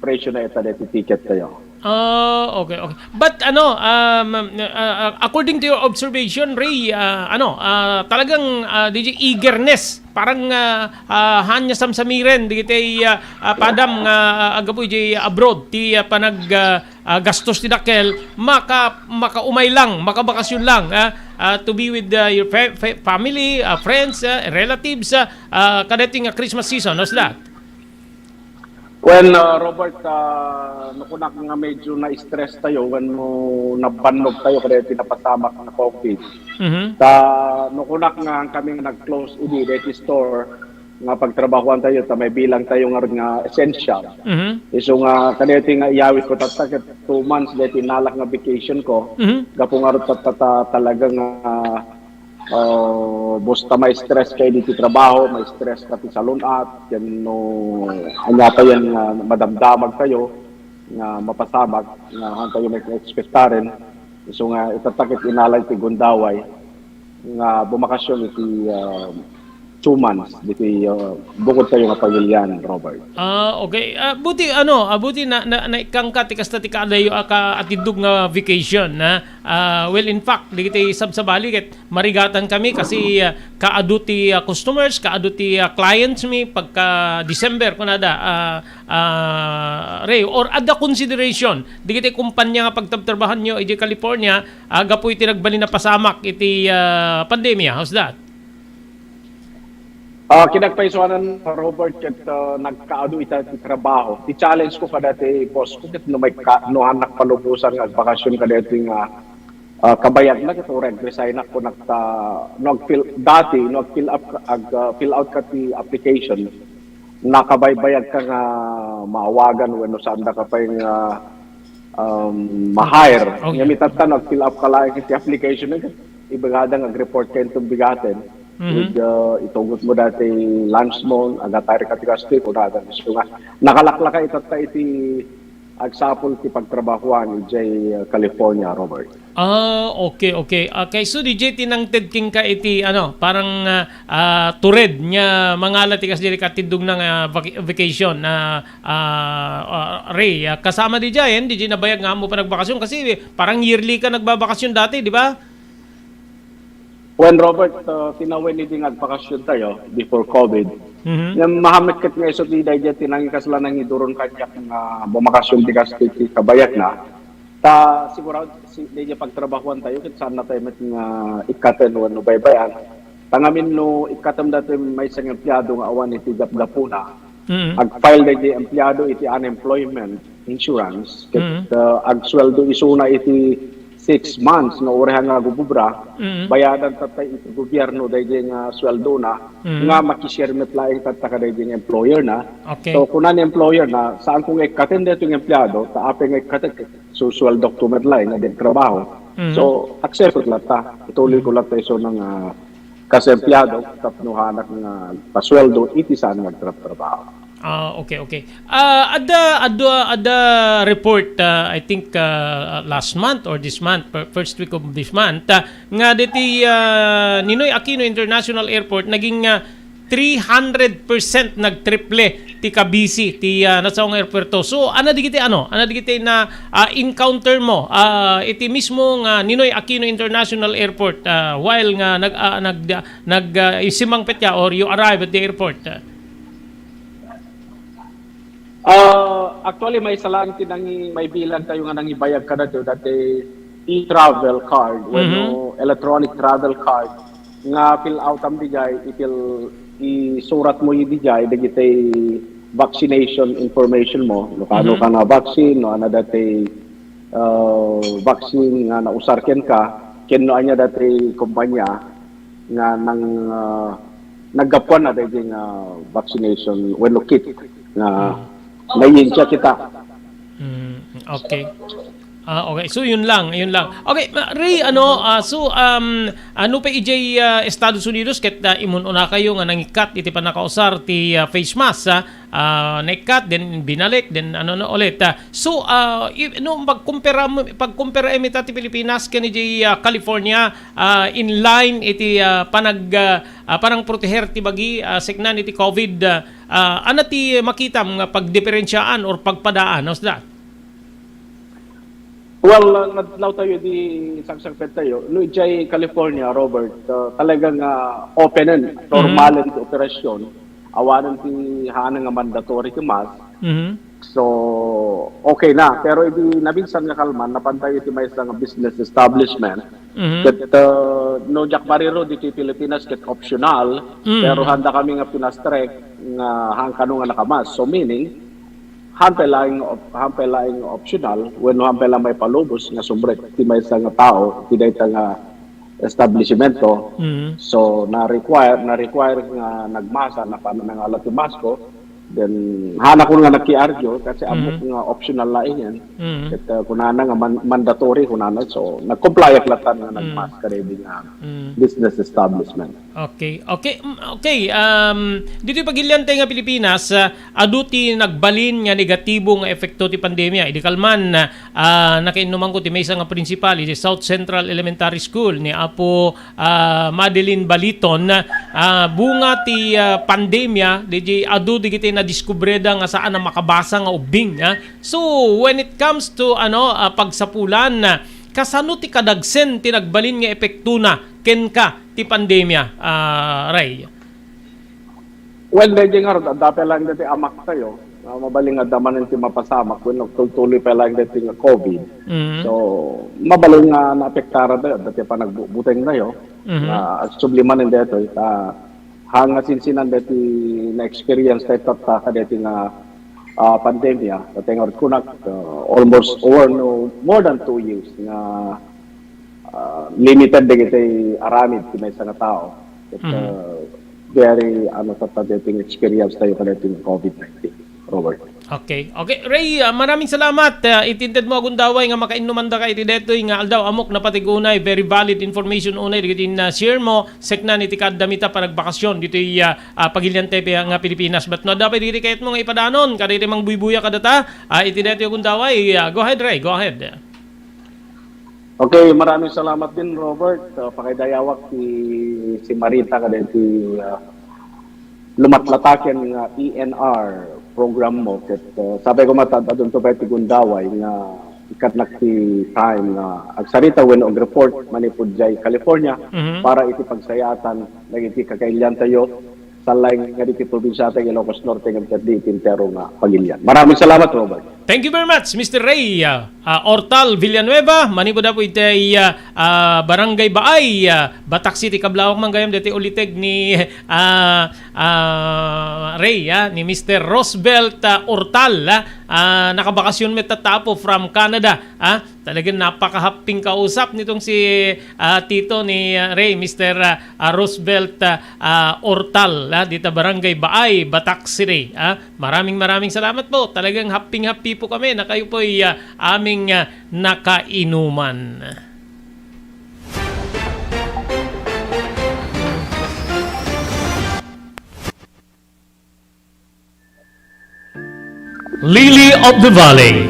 presyo na ita deti ticket tayo. Ah, okay, okay. But ano, um, ah, ah, according to your observation, Ray, ah, ano, ah, talagang, ah, D J, eagerness, parang, ah, ah, haan nga samsamiren, digitay, ah, ah, padam nga, ah, aggapu idiay abroad, ti, ah, panag, ah, ah, gastos ti dakkel, maka-, makaumay lang, makabakasyon lang, ah, ah, to be with, ah, your fa-, fa-, family, ah, friends, ah, relatives, ah, ah, kadeti nga Christmas season, how's that? Well, uh, Robert, uh, no kunak nga medyo na-stress tayo when no nabannog tayo kada ti napasamak nga COVID. Mhm. Ta no kunak nga kami nga nag-close idi deti store nga pagtrabahuan tayo ta may bilang tayo nga, nga essential. Mhm. Isu nga kada ti nga iyawit ko tatta ket two months deti nalak nga vacation ko. Mhm. Gapu nga rut tatta ta-, talaga nga Ah, basta ma-stress ka idi ti trabaho, ma-stress ka ti salun-at, ken no ania pa yan nga madamdamag tayo, nga mapasamak, nga haan tayo may ekspektaren. Isu nga itatta ket inalay ti gundaway nga bumakasyon iti, ah, two months, diti, ah, bukod tayo nga pamilyan, Robert. Ah, okay. Ah, buti, ano, ah, buti na, na, naikkan ka ti kasta ti kaadayo a ka-, atiddog nga vacation, ha? Ah, well, in fact, digiti sabsabali ket marigatan kami kasi, ah, kaadu ti, ah, customers, kaadu ti, ah, clients mi pagka December, kunada, ah, ah, Ray, or adda consideration digiti kumpanya nga pagtabtrabahanyo idiay California, ah, gapu iti nagbalin a pasamak iti, ah, pandemia. How's that? Ah, kinagpaisuanan, Robert, ket, ah, nagkaadu ita ti trabaho. Ti challenge ko kadati, boss ko, ket no may ka-, no hannak palubosan nga agbakasyon kadati nga, ah, kabayag na, ket uray agresign ako nagta-, no ag-fill, dati, no ag-fill up ka, ag, ah, fill out ka ti application, nakabaybayag ka nga maawagan wenno saan da ka pay nga, um, ma-hire. Okay. Ngem itatta no ag-fill up ka laeng iti application, ket ibagada nga ag-report ka inton bigaten. Mhm. With, uh, itugot mo dati lunch mo, agatay ka ti gastoy, kunada. So nga, nakalaklaka itatta iti agsapul ti pagtrabahuan idiay, uh, California, Robert. Ah, okay, okay. Okay, so D J, tinangted kenka iti, ano, parang, ah, ah, tured nga mangala ti kasdi ket atiddogna nga vac-, vacation, ah, ah, ah, Ray, ah, kasama D J, eh, D J, nabayag nga ammo pay nga agbakasyon kasi parang yearly ka nagbabakasyon dati, di ba? Wen, Robert, ah, tinawen idi nga agbakasyon tayo before COVID. Mhm. Nga mahammet ket nga isu ti daydiay ti nangikasla nangiduron kaniak nga bumakasyon ti kas-, ti, ti kabayagna. Ta sigurado, si, daydiay pagtrabahuan tayo, ket saanna tayo met nga ikkaten wenno baybay-an. Ta ngamin no ikkatem dati maysa nga empleyado nga awan iti gapgapuna, Mm. ag-file daydiay empleyado iti unemployment insurance, ket, Mm. ah, agsueldo isuna iti six months nga uray nga agububra, Mm. bayadan tatta iti gobierno daydiay nga sueldona, Mm. nga makishare met laeng tatta kadaydiay nga employer na. Okay. So, kuna ni employer na, "Saan ko nga ikkaten daytoy nga empleyado, ta apay nga ikkatek, susueldok to met laeng nga di agtrabaho." Mm. So, accept latta. Ituloy ko latta isuna nga kas empleyado tapno hanak nga pasueldo iti saan nga agtrabtrabaho. Ah, okay, okay. Ah, adda, adda, adda report, ah, I think, ah, last month or this month, fir-, first week of this month, ah, nga diti, ah, Ninoy Aquino International Airport, naging, ah, three hundred percent nagtriple ti kabisi ti, ah, nasao nga airporto. So, ana digiti ano, ana digiti na, ah, encounter mo, ah, iti mismo nga Ninoy Aquino International Airport, ah, while nga nag, ah, nag, nag, ah, simangpet ka or you arrive at the airport? Ah, actually, maysa lang ti nangi-, may bilang tayo nga nangibayag kadatayo, dati e-travel card, wenno Mhm. electronic travel card nga fill out am dijay, itil-, isurat mo dijay, dagiti vaccination information mo, no kano Mhm. ka na vaccine, no, ana dati, ah, vaccine nga nausar kenka, ken no ania dati kumpanya, nga nang, ah, naggapuan na daydi nga vaccination wenno kit nga Mm. naiyensia kita. Mm, okay. Ah, okay. So, yun lang, yun lang. Okay, ma-, Ray, ano, ah, so, um, ano pa ijay, ah, Estados Unidos, ket, ah, imun-unakayo nga nangikkat iti pannakausar ti, ah, face mask, ah, ah, naikkat, then binalik, then ano na ulit, ah. So, ah, i-, no, pagkumpara mo, pagkumpara imi ta ti Pilipinas ken ijay, ah, California, ah, in line iti, ah, panag-, ah, ah, panangproteher ti bagi, ah, seknan iti covid, ah, ah, ano ti makitam nga pagdiperensiaan or pagpadaan? How's that? Well, uh, nadlaw tayo di sangsangpet tayo. No, ijay California, Robert, uh, talagang, uh, openen, Mhm. normalen ti operasyon. Awanen ti hana nga mandatory ti mask. Mhm. So, okay na. Pero idi nabinsan nga kalman, napan tayo ti maysa nga business establishment. Mhm. Ket, uh, no, diak mariro ditoy Pilipinas, ket optional. Mm. Pero handa kami nga pinastrek nga haan kano nga nakamask. So, meaning, haan pay laeng op-, haan pay laeng optional, wenno haan pay laeng maipalubos nga sumrek ti maysa nga tao iti dayta nga establishmento. Mhm. So, na-require, na-require nga nagmask, napano na nga ala ti masko, then, hanakon nga naki-argue, kasi Mhm. ammok nga optional laengen. Mhm. Ket, uh, kunana nga man-, mandatory, kunana. So, nag-comply ak latan nga Mm. nagmask kadaydi nga Mm. business establishment. Okay. Okay. Mm, okay. Um, ditoy pagilian tayo nga Pilipinas, ah, adu ti nagbalin nga negatibo nga epekto ti pandemia. Idi kalman, ah, nakainnumanko ti maysa nga principal iti South Central Elementary School ni Apo, ah, Madeline Baliton, ah, bunga ti, ah, pandemia, didi adu digiti nadiskubreda nga saan a makabasa nga ubbing, ah. So, when it comes to, ano, ah, pagsapulan, ah, kasano ti kadagsen ti nagbalin nga epektona kenka ti pandemia, ah, Ray? Well, daydi ngarud, adda pay laeng daydi amak tayo. Ah, mabalin nga adda manen ti mapasamak wenno tultuloy pay laeng daydi nga covid. Mhm. So, mabalin nga naapektaran tayo, adda ti panagbuteng tayo. Mhm. Nga agsubli manen daytoy, ta, haan nga sinsinan daydi na-experience tayo tatta kadaydi nga, ah, pandemia. Daydi ngarud kunak, ah, almost or no, more than two years nga ah, limited dagiti aramid ti maysa nga tao. Ket, Mhm. ah, very, ano, tatta daytoy experience tayo kadaytoy covid nineteen, Robert. Okay. Okay, Ray, ah, maraming salamat. Ah, itinded mo a gundaway nga makainnuman daka iti daytoy nga aldaw. Ammok napatig unay, very valid information unay dagiti na-share mo, seknan iti kaaddami ta panagbakasyon ditoy, ah, ah, pagilian tayo nga Pilipinas. But no, adda pay dagiti kayatmo nga ipadanon kadagiti mangbuybuya kadata, ah, iti daytoy a gundaway. Ah, go ahead, Ray. Go ahead. Okay, maraming salamat din, Robert. Uh, pakaidayawak ti si Marita kadaydi, uh, lumatlataken nga E N R program mo. Ket, uh, sapay koma ta adunto pay ti gundaway nga ikkannak ti time nga agsarita wenno agreport manipud jay California Mhm. para iti pagsayaatan dagiti kakailian tayo, saan laeng nga ditoy probinsia ta Ilocos Norte ngem ket ditoy entero nga pagilian. Maraming salamat, Robert. Thank you very much, Mister Ray, ah, ah, Ortal Villanueva, manipud apo iti, ah, ah, Barangay Baay, ah, Batac City, kablawak man gayam daytoy uliteg ni, ah, ah, Ray, ah, ni Mister Roosevelt, ah, Ortal, ah, ah, nakabakasyon met tatta apo from Canada, ah. Talagang napakahapping kausap nitong si, ah, tito ni, ah, Ray, Mister, ah, ah, Roosevelt, ah, ah, Ortal, ah, dita Barangay Baay, Batac City, ah. Maraming, maraming salamat po. Talagang happing-happy po kami na kayo po'y, ah, aming, ah, nakainuman. Lily of the Valley.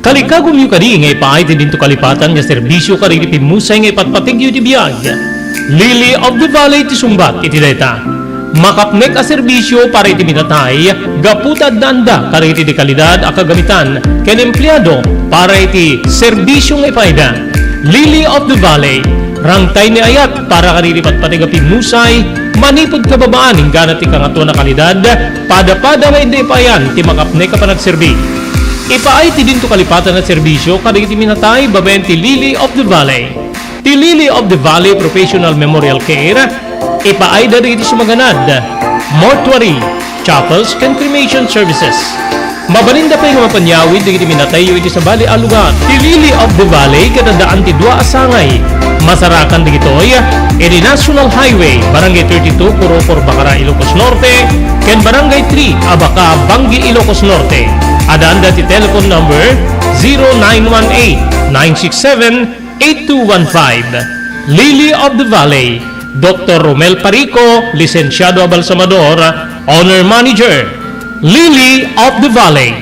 Kalikagumyo kadi nga ipaay ti dinto kalipatan nga serbisyo kadagiti pimmusay nga ipatpategyo iti biag? Lily of the Valley ti sungbat iti dayta. Makapnek a serbisyo para iti minatay gapu ta addaanda kadagiti dekalidad a kagamitan ken empleado para iti serbisyo nga ipaayda. Lily of the Valley, rangtay ni ayat para kadagiti patpateg a pimmusay, manipud kababaan inggana ti kangatoan a kalidad, padapada nga inda ipaayan ti makapnek a panagserbi. Ipaay ti dinto kalipatan a serbisyo kadagiti minatay babaen ti Lily of the Valley. Ti Lily of the Valley Professional Memorial Care, ipaayda dagiti sumaganad, mortuary, chapels, ken cremation services. Mabalinda pay nga mapanyawid dagiti minatayyo iti sabali a lugar. Ti Lily of the Valley ket addaan ti dua a sangay. Masarakan dagitoy iti National Highway, Barangay thirty-two, Corocor, Bacara, Ilocos Norte, ken Barangay three, Abaca, Bangui, Ilocos Norte. Addaan da ti telephone number zero nine one eight, nine six seven, eight two one five. Lily of the Valley, Doctor Romel Parico, Lisensiado a Balsamador, Owner Manager. Lily of the Valley.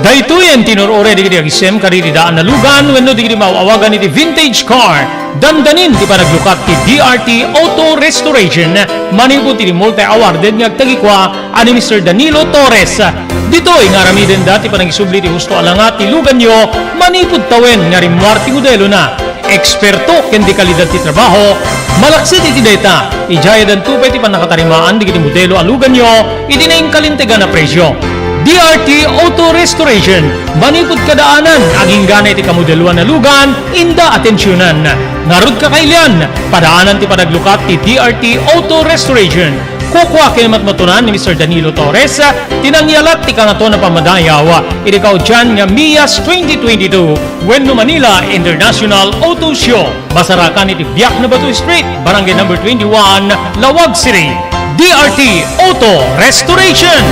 Daytoyen ti nur-uray dagiti agisem kadagiti daan a lugan wenno dagiti maaw-awagan iti vintage car. Dandanin ti panaglukat ti D R T Auto Restoration manipud iti multi-awarded nga agtagikua a ni Mister Danilo Torres. Ditoy nga aramidenda ti panangisubli ti husto a langa ti luganyo manipud tawen nga rimmuar ti modelona. Eksperto ken di kalidad ti trabaho, malaksid iti dayta, idiay addanto pay ti pannakatarimaan dagiti modelo a luganyo iti nainkalintegan a presio. D R T Auto Restoration, manipud kadaanan, agingganay ti kamodeloan a lugan, inda atensionan. Ngarud, kakailian, padaanan ti panaglukat ti D R T Auto Restoration. Kukua ken matmatunan ni Mister Danilo Torres ti nangyalat ti Kangatoan a Pammadayaw iti kaudian nga Mias twenty twenty-two wenno Manila International Auto Show. Masarakan iti Biak na Bato Street, Barangay Number twenty-one, Laoag City. D R T Auto Restoration.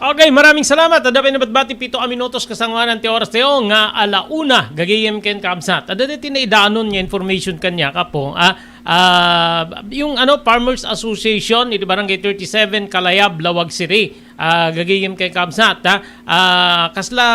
Okay, maraming salamat. Adda pay nabatbati pito a minutos kasangoanan ti oras tayo nga ala una, gagayem ken kabsat. Adda ti naidanon nga information kaniak, Apo. Ah, ah, yung ano, Farmers Association iti Barangay thirty-seven, Kalayab, Laoag City. Ah, gagayem ken kabsat, ha? Ah, kasla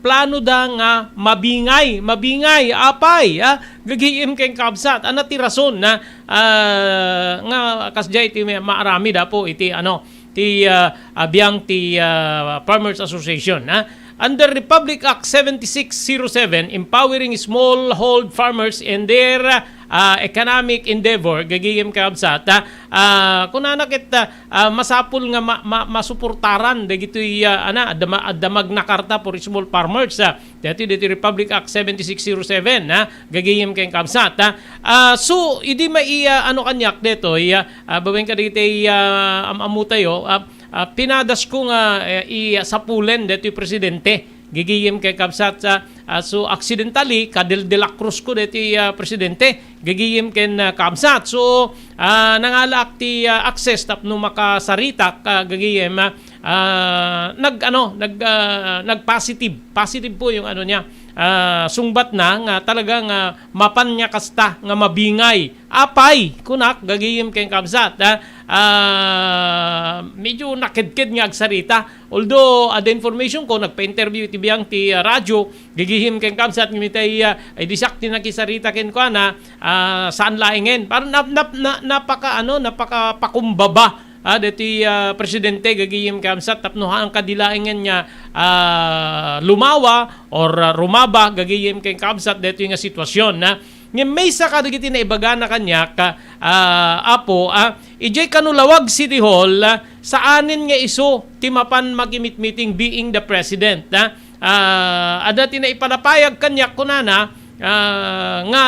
plano da nga mabingay, mabingay, apay, ha? Gagayem ken kabsat. Ano ti rason, ha? Ah, nga kasdiay ti ma-, maaramid, Apo, iti ano, ti, ah, ah, biang ti, ah, Farmers Association, ha? Under Republic Act seventy-six zero seven, empowering smallhold farmers in their, ah, economic endeavor, gagayem ken kabsat, ha? Ah, kunana ket, ah, ah, masapul nga ma-, ma-, masuportaran dagitoy, ah, ana, adda ma-, adda Magna Carta for small farmers, ah, dati, dati Republic Act seventy-six zero seven, ha? Gagayem ken kabsat, ha? Ah, so, idi mai-, ah, ano kaniak detoy, ah, ah, babaen kadagiti, ah, am-ammo tayo, ah, ah, pinadasko nga, eh, i-, sapulen detoy presidente. Gagayem ken kabsat, ah, ah, so, accidentally, kadel-, de la cruz ko deti, ah, presidente. Gagayem ken, ah, kabsat. So, ah, nangalaak ti, ah, access tapno makasaritak, ah, gagayem, ah, ah, nag-, ano, nag-, ah, nag-positive. Positive po yung ano niya. Ah, sungbat na nga talaga nga mapan niya kasta nga mabingay. Apay, kunak, gagayem ken kabsat, ha? Ah, medyo nakedked nga agsarita. Although, ah, the information ko, nagpa-interview iti biang ti, ah, radyo, gagayem ken kabsat, ngem itay, ah, ay di siak ti nakisarita kenkuana, ah, saan laengen. Parang nap-, nap-, na-, napaka, ano, napaka pakumbaba, ah, deti, ah, presidente, gagayem ken kabsat, tapno haan kadi laengen nga, ah, lumawa or, ah, rumaba, gagayem ken kabsat, deti nga sitwasyon, ha. Ngem maysa kadagiti naibagana kaniak, ah, Apo, ah, idiay kano Laoag City Hall, ah, saanen nga isu ti mapan makimitmiting being the president, ah. Ah, adda ti naipanapayag kaniak kunana, ah, nga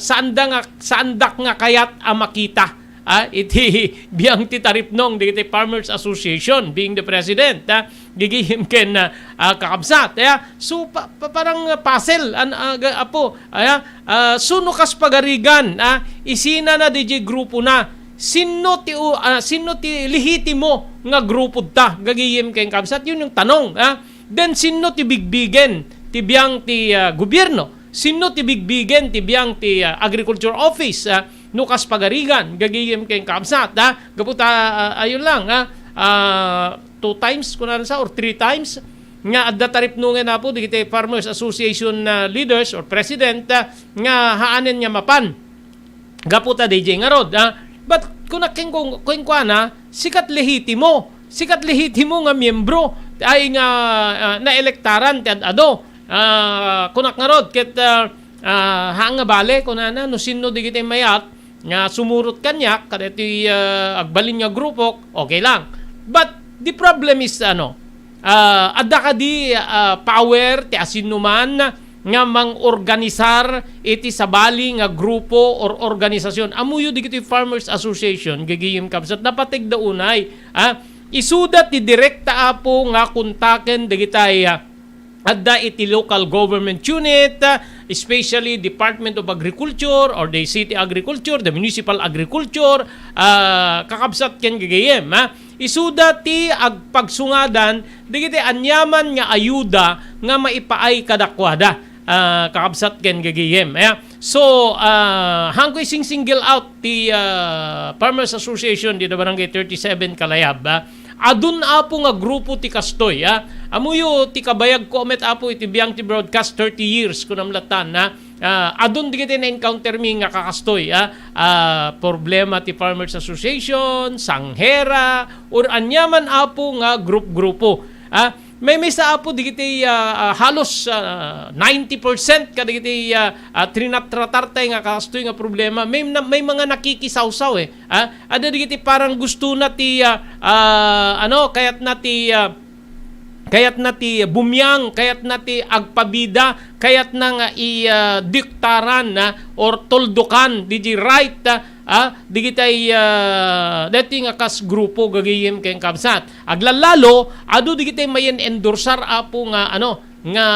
saanda nga, saandak nga kayat a makita, ah, iti biang ti taripnong dagiti Farmers Association, being the president, ah. Gigihim ken, ah, ah, kakabsat, aya. So, pa-, pa-, parang, ah, puzzle, an-, ah, ga-, Apo, aya. Ah, so no kas pagarigan, ah, isina na didiay grupo na, sinno ti u-, ah, sinno ti lehitimo nga grupo ta, gagayem ken kabsat? Yun yung tanong, ah. Then, sinno ti bigbigen ti biang ti, ah, gobyerno? Sinno ti bigbigen ti biang ti, ah, agriculture office, ah, no kas pagarigan, gagayem ken kabsat, ah? Gapu ta, ah, ayun lang, ah, ah, two times, kunana sa, or three times, nga adda taripnongen, Apo, dagiti Farmers Association, ah, leaders or president, ah, nga haanen nga mapan. Gapu ta didiay ngarud, ah. But kunak ken-, kenkuana, sikat lehitimo. Sikat lehitimo nga miyembro ay nga, ah, naelektaran ti ad-adu. Ah, kunak ngarud ket, ah, ah, haan nga bale, kunana, no sinno dagiti mayat nga sumurot kaniak, kadagiti, ah, agbalin nga grupo, okay lang. But the problem is, ano, ah, adda kadi, ah, power ti asinnuman nga mangorganisar iti sabali nga grupo or organisasyon? Ammoyo dagiti Farmers Association, gagayem kabsat, napategda unay, ah, isuda ti direkta, Apo, nga kontaken dagitay, ah, adda iti local government unit, ah, especially Department of Agriculture or the City Agriculture, the Municipal Agriculture, ah, kakabsat ken gagayem, ha? Isuda ti agpagsungadan dagiti aniaman nga ayuda nga maipaay kadakuada, ah, kakabsat ken gagayem, ha? So, ah, haanko ising-single out ti, ah, Farmers Association dita Barangay thirty-seven Kalayab, ah. Adun, Apo, nga grupo ti kastoy, ah. Ammoyo ti kabayagko met, Apo, iti biang ti broadcast, thirty years, kunam latan, ah. Ah, adun dagiti na-encounter mi nga kakastoy, ah. Ah, problema ti Farmers Association, sanghera, or aniaman, Apo, nga grup-grupo, ah. Maymaysa, Apo, dagiti, ah, ah, halos, ah, ninety percent kadagiti, ah, ah, trinatratartay nga kastoy nga problema. May na, may mga nakikisawsaw, eh. Ah, adda dagiti parang gustona ti, ah, ah, ano, kayatna ti, ah, kayatna ti bumiang, kayatna ti agpabida, kayatna nga i, ah, diktaran, ah, or tuldukan, diay right, ah, ah, dagitay, ah, daytoy nga kas grupo gagayem ken kabsat. Aglalalo, adu dagitay mayen-endorsar, Apo, nga, ano, nga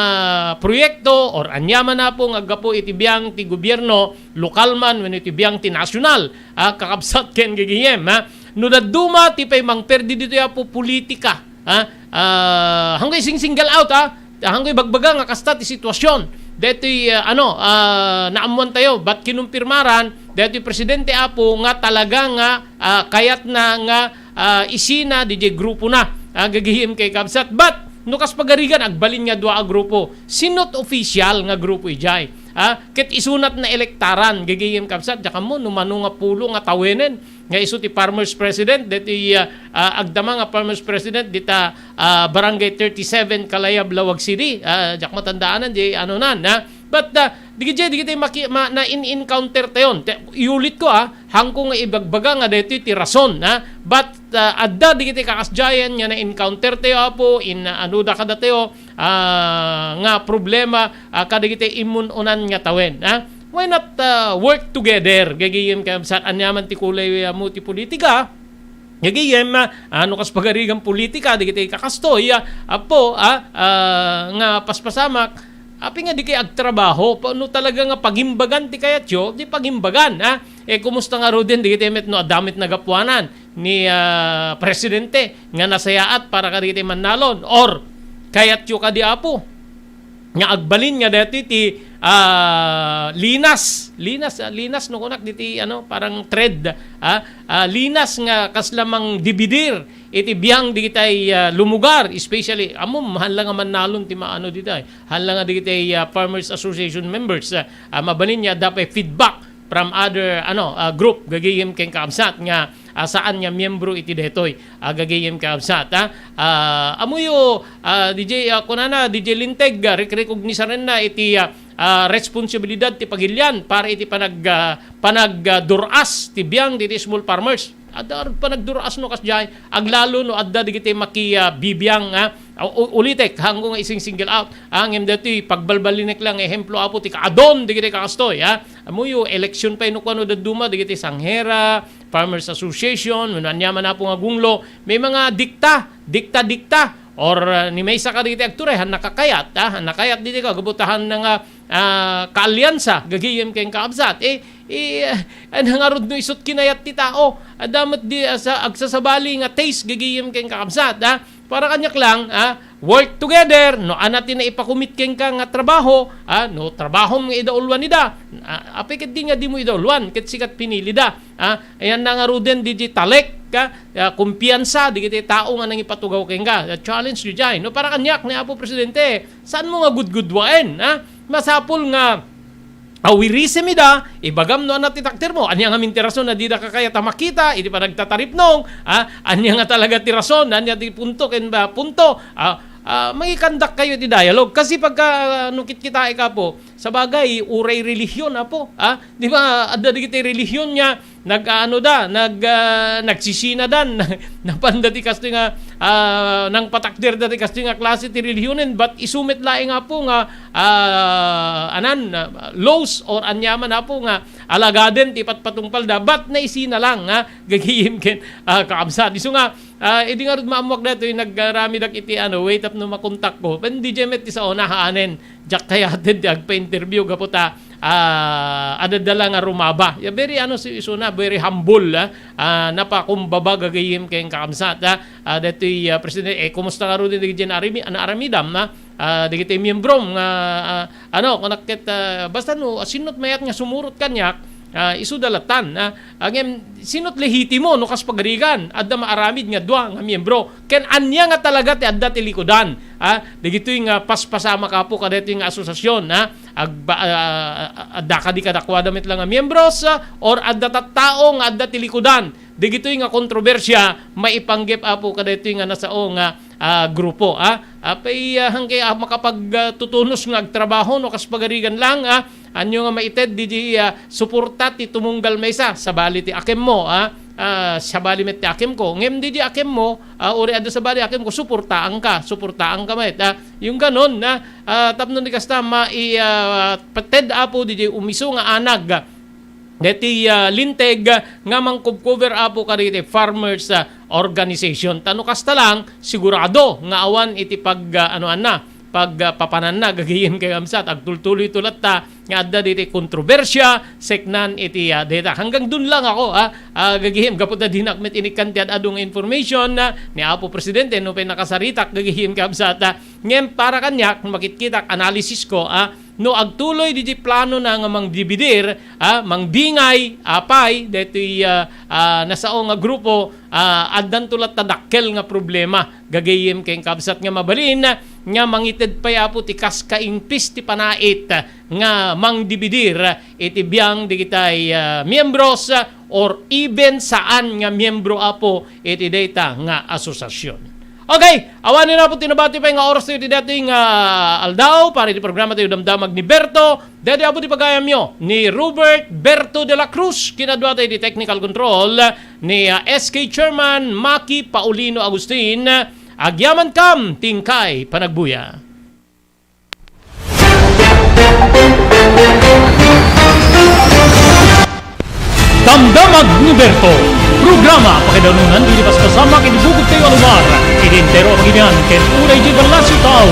proyekto or aniaman, Apo, nga aggapu iti biang ti gobierno, lokal man wenno iti biang ti nasional, ah, kakabsat ken gagayem, ha. No dadduma ti pay mangperdi ditoy, Apo, politika, ha. Ah, haanko ising-single out, ha. Haanko ibagbaga nga kasta ti sitwasyon. Daytoy, ah, ano, ah, naammoantayo, bat kinumpirmaran daytoy presidente, Apo, nga talaga nga, ah, kayatna nga, ah, isina diay grupona, ah, gagayem ken kabsat. But no kas pagarigan, agbalin nga dua a grupo. Sino't official nga grupo idiay? Ah, ket isunat naelektaran, gagayem ken kabsat, diak ammo no mano nga pulo nga tawenen nga isu ti farmers president, daytoy, ah, ah, agdama nga farmers president dita, ah, Barangay thirty-seven, Kalayab, Laoag City. Ah, diak matandaanan diay anonan, ha. But, ah, dagiti, dagiti maki-, ma-, na-in-encounter tayon. Te-, iulitko, ah, haanko nga ibagbaga nga daytoy ti rason, ha. But, ah, adda dagiti kakasdiayen nga na-encounter tayo, Apo, in, ah, anuda kadatayo, ah, nga problema, ah, kadagiti immun-unan nga tawen, ha. Why not, ah, work together? Gagayem ken kabsat, aniaman ti kulay, ah, mo ti politika. Gagayem, ah, no kas pagarigan politika, dagiti kakastoy, ah, Apo, ah, ah, nga paspasamak, apay nga dikay agtrabaho? Pa-, no talaga nga pagimbagan ti kayatyo, di pagimbagan, ah. Eh, kumusta ngaruden dagiti met no adda met nagapuanan ni, ah, presidente nga nasayaat para kadagiti mannalon? Or kayatyo kadi, Apo, nga agbalin nga daytoy ti, ah, linas, linas, ah, linas no kunak diti, ano, parang thread, ah, ah, linas nga kasla mangdibidir iti biang digitay, ah, lumugar, especially, ammo, haan la nga mannalon ti maano ditay, haan la nga digitay, ah, Farmers Association members, ah, ah, mabalin nga adda pay feedback from other, ano, ah, group, gagayem ken kaabsat nga, ah, saan nga miyembro iti daytoy, ah, gagayem kaabsat, ah. Ah, ammoyo, ah, D J, ah, kunana, D J Linteg, ah, rek-, recognisarenna iti, ah, ah, responsibilidad ti pagilian para iti panag-, ah, panagdur-as ti biang diti small farmers. Adda panagdur-as no kasdiay, aglalo no adda digiti maki-, ah, bibiang, ah, u-, u-, ulitek, haanko nga ising-single out, ah, ngem daytoy pagbalbalinek lang, ehemplo, Apo, ti kaadon digiti kakastoy, ah. Ammoyo, eleksyon pay no kuano dadduma, digiti sanghera, Farmers Association, wenno aniaman, Apo, nga gunglo, may mga dikta, dikta-dikta, or, ah, ni maysa kadagiti agturay, haan nakakayat, ah, haan nakayat diti ka, gapu ta haan nga, ah, kaalyansa, gagayem ken kaabsat. Eh, eh, ah, nangarud no isut kinayat ti tao, adda met di, ah, sa-, agsasabali nga taste, gagayem ken kaabsat, ah. Para kaniak lang, ah, work together, no ania ti naipakumit kenka nga trabaho, ah, no trabahom nga idauluan ida, ah, apay ket di nga dimo idauluan, ket sika ti pinilida, ah, ayanna ngaruden diay talek, ah, ah, kumpiyansa, digiti tao nga nangipatugaw kenka, ah, challenge diay. No para kaniak ni Apo Presidente, saanmo nga gudgudwaen, ah, masapul nga awirisem ida, ibagam no ania ti takdermo, ania ngamin ti rason a dida kakayat a makita iti panagtataripnong, ah, ania nga talaga ti rason, ania ti punto ken, ah, punto, ah, ah, mangikandak kayo iti dialogue. Kasi pagka, ah, no kitkitaek, Apo, sabagay, uray relihion, Apo, ah, di ba, adda dagiti relihion nga nag-aano da, nag, ah, nagsisina dan, napan dati kastoy nga, ah, nangpatakder dati kastoy nga klase ti relihion, but isu met laeng, Apo, nga, ah, anan, ah, laws or aniaman, Apo, nga alagaden ti patpatungpal da, but naisina lang, ha, gagayem ken, ah, kaabsat. Isu nga, Ah, idi ngarud maammoak daytoy, nagaramidak iti, ano, way tapno makontakko. Wen, D J met ti sao, naanen. Diak kayat ti agpa-interview gapu ta, ah, adda la nga rumaba. Ya, very, ano, si, isuna, very humble, ah. Ah, napakumbaba gagayem ken kakabsat, ah. Ah, daytoy, ah, presidente, eh, kumusta ngarud dagiti naaramid-, naaramidam, ah? Ah, dagiti miyembrom nga, ah, ano, kunak ket, ah, basta no, sinot mayat nga sumurot kaniak, ah, isuda latan, ah. Ngem, sinot lehitimo no kas pagarigan, adda maaramid nga dua nga miyembro. Ken ania nga talaga ti adda ti likudan, ah, dagitoy nga paspasamak, Apo, kadaytoy nga asosiasyon, ah? Agba-, ah, adda kadi kadakuada met la nga miyembros, ah, or adda tattao nga adda ti likudan dagitoy nga kontrobersia maipanggep, Apo, kadaytoy nga nasao nga, ah, grupo, ah? Apay, ah, hangkay, ah, makapag, ah, tutunos nga agtrabaho no kas pagarigan lang, ah? Ania nga maited didi, ah, suporta ti tumunggal maysa, sabali ti akemmo, ah? Ah, sabali met ti akemko. Ngem didi akemmo, ah, uri adda sabali akemko, suportaanka, suportaanka met, ah? Yung ganon, ah, ah, tapno di kasta mai-, ah, pated, Apo, didi umiso nga anag deti, ah, linteg nga mangkubkober, Apo, kadagiti farmers, ah, organization. Ta no kasta lang, sigurado nga awan iti pag, ah, ano, anna, pag, ah, papananna, gagayem ken kakabsat, agtultuloy to latta nga adda diti kontrobersia, seknan iti, ah, deta. Hanggang dun lang ako, ah, ah, gagayem, gapu ta dinak met inikkan ti ad-adu nga information, ah, ni Apo Presidente, no pay nakasaritak, gagayem, ken kakabsat, ah. Ngem para kaniak, makitkitak, analysis ko, ah, no agtuloy didi planona nga mangdibidir, ah, mangbingay, apay, daytoy, ah, ah, nasao nga grupo, ah, addanto latta dakkel nga problema. Gagayem ken kakabsat nga mabalin, nga mangited pay, Apo, ti kas kaingpis ti panait nga mangdibidir iti biang dagitay, ah, miyembros, ah, or even saan nga miyembro, Apo, iti dayta nga asosiasyon. Okay, awanen, Apo, ti nabati pay nga oras tayo iti daytoy nga aldaw para iti programa tayo, Damdamag ni Berto. Daydi, Apo, ti pagayamyo ni Robert Berto de la Cruz, kinadua tayo iti technical control ni, ah, S K Chairman Maki Paulino Agustin. Agyamankam ti inkay panagbuya. Damdamag ni Berto, programa pakaidanunan iti paspasamak iti bukod tayo a lugar, iti entero a pagilian, ken uray di ballasiw tao.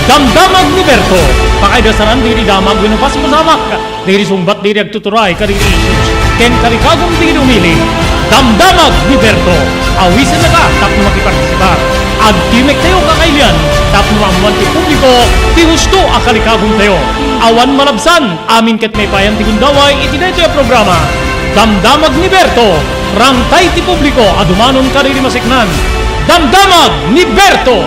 Damdamag ni Berto, pakaidasanan iti damag wenno paspasamak, dagiti sungbat dagiti agtuturay kadagiti issues ken kalikagum dagiti umili. Damdamag ni Berto, awisennaka tapno makipartisipar. Agtimek tayo kakailian tapno maammuan ti publiko ti husto a kalikagum tayo. Awan malabsan, amin ket maipayan ti gundaway iti daytoy a programa. Damdamag ni Berto, rangtay ti publiko a dumanon kadagiti maseknan. Damdamag ni Berto!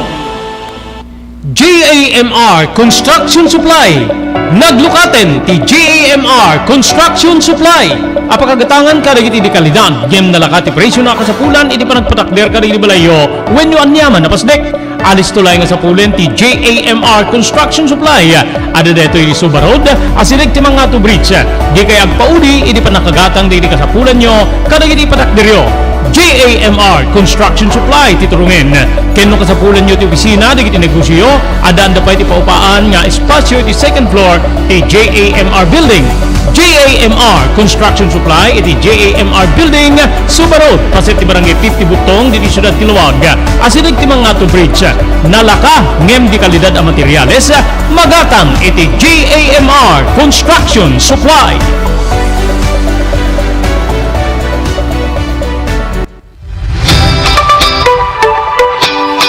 J A M R Construction Supply. Naglukaten ti J A M R Construction Supply a pakagatangan kadagiti di kalidad ngem nalaka ti presiona a kasapulan iti panagpatakder kadagiti balayyo wenno aniaman a pasdek. Alisto laeng a sapulen ti J A M R Construction Supply. Adda daytoy iti Suba Road, asideg ti Mangatu Bridge. Dikay agpauli iti pannakagatang dagiti kasapulanyo kadagiti patakderyo. J A M R Construction Supply ti turungen. Ken no kasapulanyo ti opisina dagiti negosioyo, addaanda pay ti paupaan nga espasio iti second floor ti J A M R Building. J A M R Construction Supply iti J A M R Building, Suba Road, paset ti Barangay fifty Butong, diti siudad ti Laoag. Asideg ti Mangatu Bridge. Nalaka ngem di kalidad a materiales, magatang iti J A M R Construction Supply.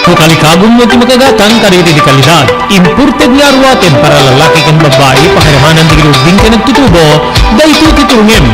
No kalikagummo ti makagatang kadagiti di kalidad, imported nga aruaten para lalaki ken babbai, pakairamana dagiti ubbing ken agtutubo, daytoy ti turungem.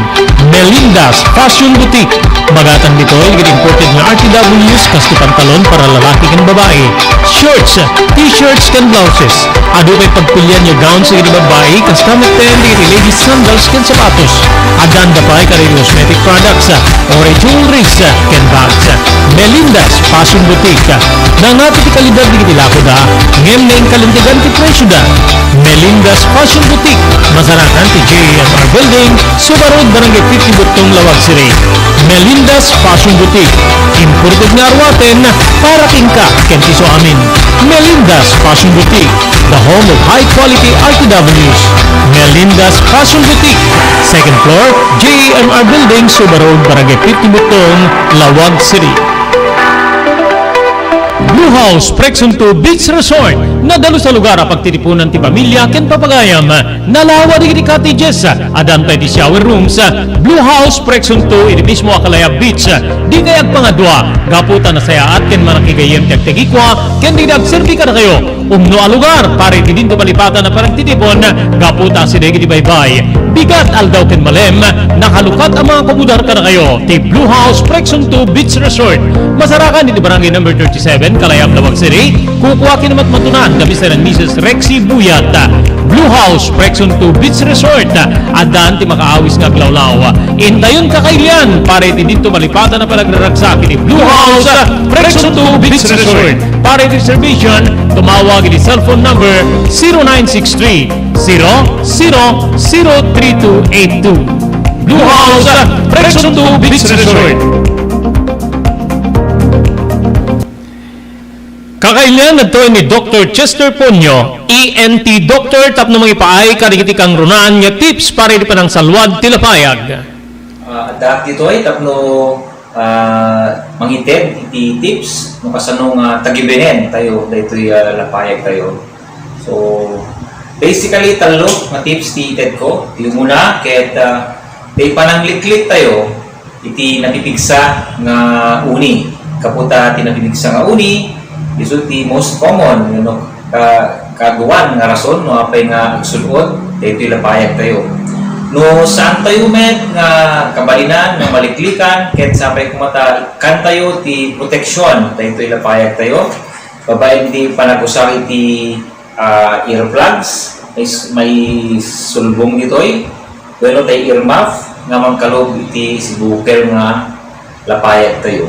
Melinda's Fashion Boutique. Magatang ditoy dagiti imported nga R T Ws, kas ti pantalon para lalaki ken babbai, shorts, t-shirts ken blouses. Adu pay pagpilian nga gowns iti babbai, kasta met dagiti ladies sandals ken sapatos. Addaanda pay kadagiti cosmetic products, uray jewelries, ken bags. Melinda's Fashion Boutique. Nangngati ti kalidad dagiti lakoda, ngem nainkalintegan ti presioda. Melinda's Fashion Boutique, masarakan ti J A M R Building, Suba Road, Barangay fifty Butong, Laoag City. Melinda's Fashion Boutique. Imported nga aruaten para kenka ken ti suamin. Melinda's Fashion Boutique, the home of high quality R T Ws. Melinda's Fashion Boutique, second floor, J A M R Building, Suba Road, Barangay fifty Butong, Laoag City. House Prexon two Beach Resort. Nadalus a lugar a pagtitipunan ti pamilia ken papagayam. Nalawa dagiti cottages. Addan pay ti shower rooms. Blue House Prexon two iti mismo a Kalayab Beach. Dikay agpangadua gapu ta nasayaat ken manakigayyem ti agtegikua ken dagiti agserbi kadakayo. Umno a lugar para iti dinto malipatan a panagtitipon gapu ta asideg iti baybay. Bigat, aldaw ken malem, nakalukat a mga komodar kadakayo ti Blue House Prexon two Beach Resort. Masarakan iti Barangay Number thirty-seven, Kalayab, Laoag City. Kukua ken matmatunan da Mister and Missus Rexy Buyat. Blue House Prexon two Beach Resort. Addan ti makaawis nga aglawlaw. Intayon kakailian para iti dinto malipatan a panagraragsak iti Blue House Prexon two Beach Resort. Para iti reservation, tumawag iti cellphone number zero nine six three, zero zero zero three two eight two. Blue House Prexon two Beach Resort. Kakailian, adtoy ni Doktor Chester Ponyo, E N T doctor, tapno mangipaay kadagiti kangrunaan nga tips para iti panangsalluad ti lapayag. Ah, addaak ditoy tapno, ah, mangited iti tips no kasano nga tagibenen tayo daytoy, ah, lapayag tayo. So, basically, tallo nga tips ti ited ko. Ti umuna, ket, ah, ti panangliklik tayo iti napipigsa nga uni. Kaputa ti napipigsa nga uni, isu ti most common, you know, ka-, kaduan nga rason no apay nga agsul-ot daytoy lapayag tayo. No saan tayo met nga kabalinan nga maliklikan, ket sapay koma ta ikkan tayo ti proteksyon daytoy lapayag tayo. Babaen ti panagusar iti, ah, earplugs, may s-, may sulbong ditoy, wenno tay earmuff nga mangkalub iti sibukel nga lapayag tayo.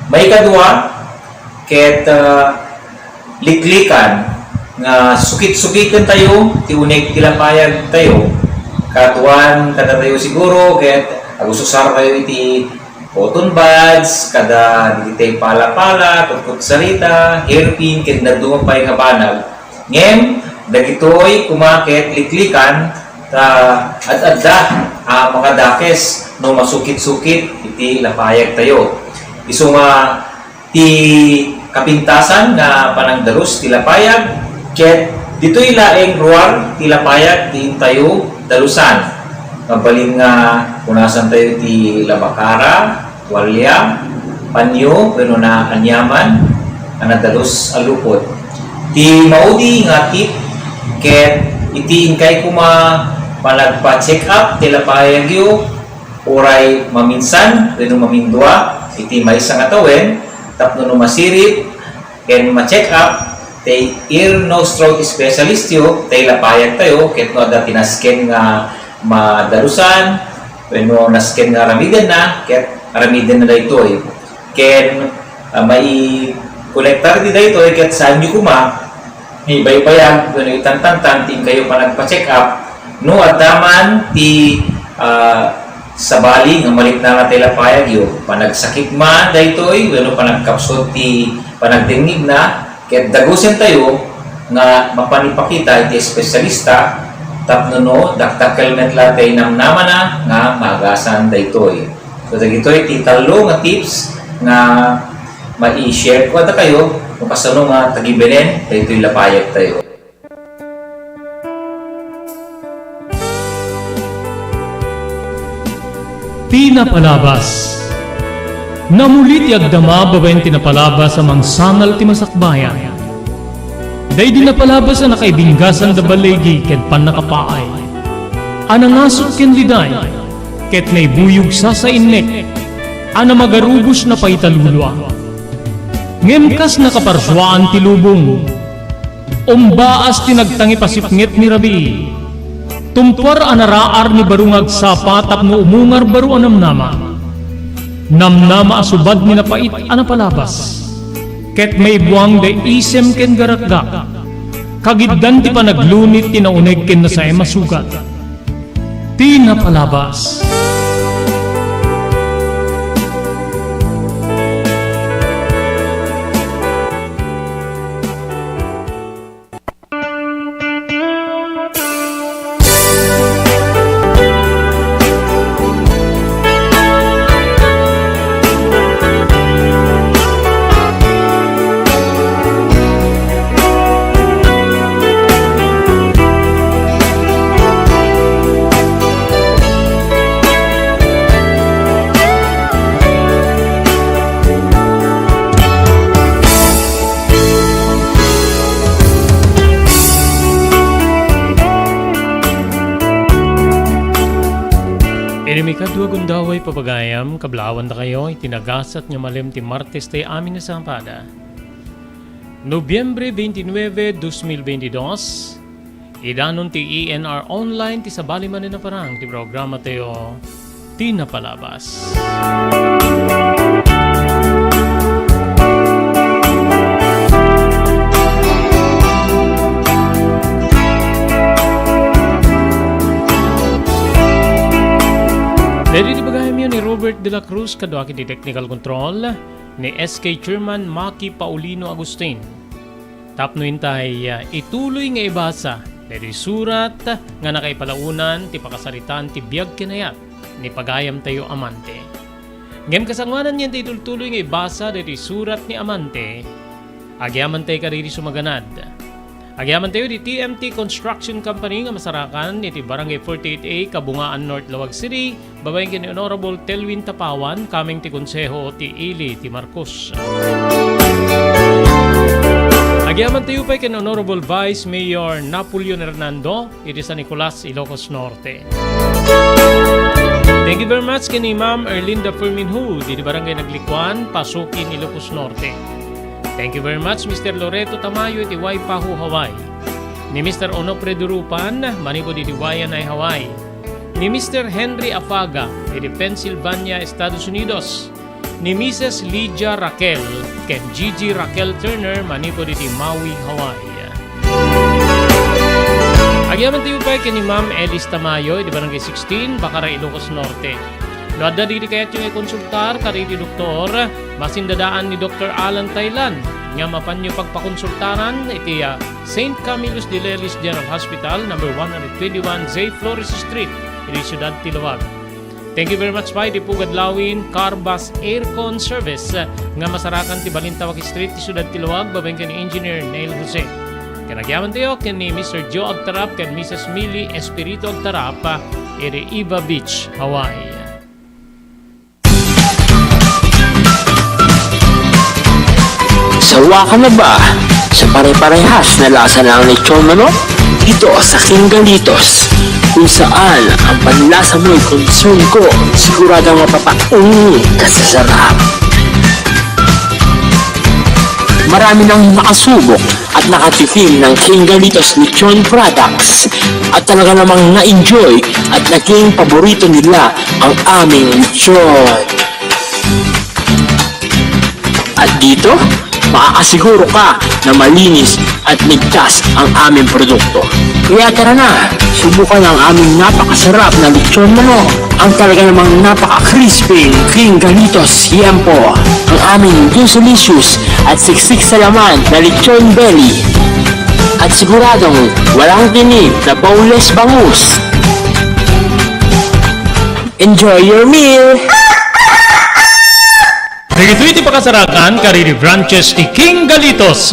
Maikadua, ket, ah, liklikan nga sukit-sukiten tayo ti uneg ti lapayag tayo. Kaduan kadatayo siguro ket agususar tayo iti cotton buds, kada dagiti pala-pala, kutkutsarita, hairpin, ken dadduma pay nga banag. Ngem, dagitoy koma ket liklikan ta ad-adda a makadakes no masukit-sukit iti lapayag tayo. Isu nga ti kapintasan nga panangdalus ti lapayag, ket ditoy laeng ruar ti lapayag ti intayo dalusan. Mabalin nga punasan tayo ti labakara, tualya, panyo, wenno naanyaman a nadalus a lupot. Ti maudi nga tip ket iti inkay koma panagpa-check up ti lapayagyo, uray maminsan wenno mamindua iti maysa nga tawen, tapno no masirib ken ma-check up ti ear, nose, throat specialist yo, tay lapayag tayo, ket no adda ti nasken nga madalusan, wenno nasken nga aramidenna, ket aramidenna daytoy. Ken, ah, maikonektar ti daytoy, ket saanyo koma ibaybayag wenno itantantan ti inkayo panagpa-check up no adda man ti, ah, sabali nga maliknangan ti lapayagyo, panagsakit man daytoy wenno panagkapsut ti panagdengngegna, ket dagusentayo nga mapan ipakita iti espesyalista tapno no dakdakkel met la ti namnamana nga maagasan daytoy. So, dagitoy ti tallo nga tips nga mai-share ko kadakayo no kasano nga tagibenen daytoy lapayag tayo. Ti napalabas. Namuli ti agdama babaen ti napalabas a mangsangal ti masakbayan. Daydi napalabas a nakaibinggasan da baligi ken pannakapaay. A nangasut ken liday, ket naibuyog sasainnek, a namagarubos na paitalulua. Ngem kas nakaparsuaan ti lubong, umbaas ti nagtangipasipnget ni rabii. Tumpuar a naraar ni baro nga agsapa tapno umungar baro a namnama. Namnama a subad ni napait a napalabas. Ket maibuang da isem ken garakgak. Kagiddan ti panaglunit ti nauneg ken nasaem a sugat. Ti napalabas. Kadua gundaway papagayam, kablaawan dakayo iti nagasat nga malem ti Martes ti amin nga sabado. Nobyembre twenty-nine, dos mil twenty-dos, idanon ti E N R Online ti sabali manen a parang ti programa tayo, Ti Napalabas. Daydi ti pagayamyo ni Robert de la Cruz, kaduak iti technical control, ni S K Chairman Maki Paulino Agustin. Tapno intay, ah, ituloy nga ibasa daytoy surat nga nakaipalaonan ti pakasaritaan ti biag ken ayat ni pagayamtayo Amante. Ngem kasangoanan nga intay itultuloy nga ibasa daytoy surat ni Amante, agyamantay kadaydi sumaganad. Agyamantayo di T M T Construction Company nga masarakan iti Barangay forty-eight A, Kabungaan, North Laoag City, babaen ken ni Honorable Telwin Tapawan, kameng ti Konseho ti Ili ti Marcos. Agyamantayo pay ken Honorable Vice Mayor Napoleon Hernando, iti San Nicolas, Ilocos Norte. Thank you very much ken ni Ma'am Erlinda Ferminho, iti Barangay Naglikuan, Pasukin, Ilocos Norte. Thank you very much, Mister Loreto Tamayo, iti Waipahu, Hawaii. Ni Mister Onofre Durupan, manipud iti Waianae, Hawaii. Ni Mister Henry Afaga, iti Pennsylvania, Estados Unidos. Ni Missus Lydia Raquel ken Gigi Raquel Turner, manipud iti Maui, Hawaii. Agyamantayo pay ken ni Ma'am Elis Tamayo, iti Barangay sixteen, Bacara, Ilocos Norte. No adda dagiti kayatyo nga ikonsultar kadagiti doktor, masindadaan ni Doktor Alan Taylan nga mapanyo pagpakonsultaran iti, ah, Saint Camillus de Lelis General Hospital, number one hundred twenty-one J Flores Street, iti siudad ti Laoag. Thank you very much pay iti Pugad Lawin Carbas Aircon Service, ah, nga masarakan ti Balintawak Street, ti siudad ti Laoag, babaen ken ni Engineer Neil Jose. Ken agyamantayo ken ni Mister Joe Agtarap ken Missus Millie Espiritu Agtarap, ah, iti Iva Beach, Hawaii. Sawa ka na ba sa pare-parehas na lasa ng lechon manok? Dito sa King Galitos, kung saan ang panlasa mo'y concern ko, siguradong mapapaunong ka sa sarap. Marami nang nakasubok at nakatikim ng King Galitos Lechon Products at talaga namang na-enjoy at naging paborito nila ang aming lechon. At dito, makakasiguro ka na malinis at ligtas ang aming produkto. Kaya tara na, subukan ang aming napakasarap na lechon manok. Ang talaga namang napaka-crispy, King Galitos Yempo. Ang aming juicy-licious at siksik sa laman na lechon belly. At siguradong walang tinik na boneless bangus. Enjoy your meal! Dagitoy ti pakasarakan kadagiti branches ti King Galitos,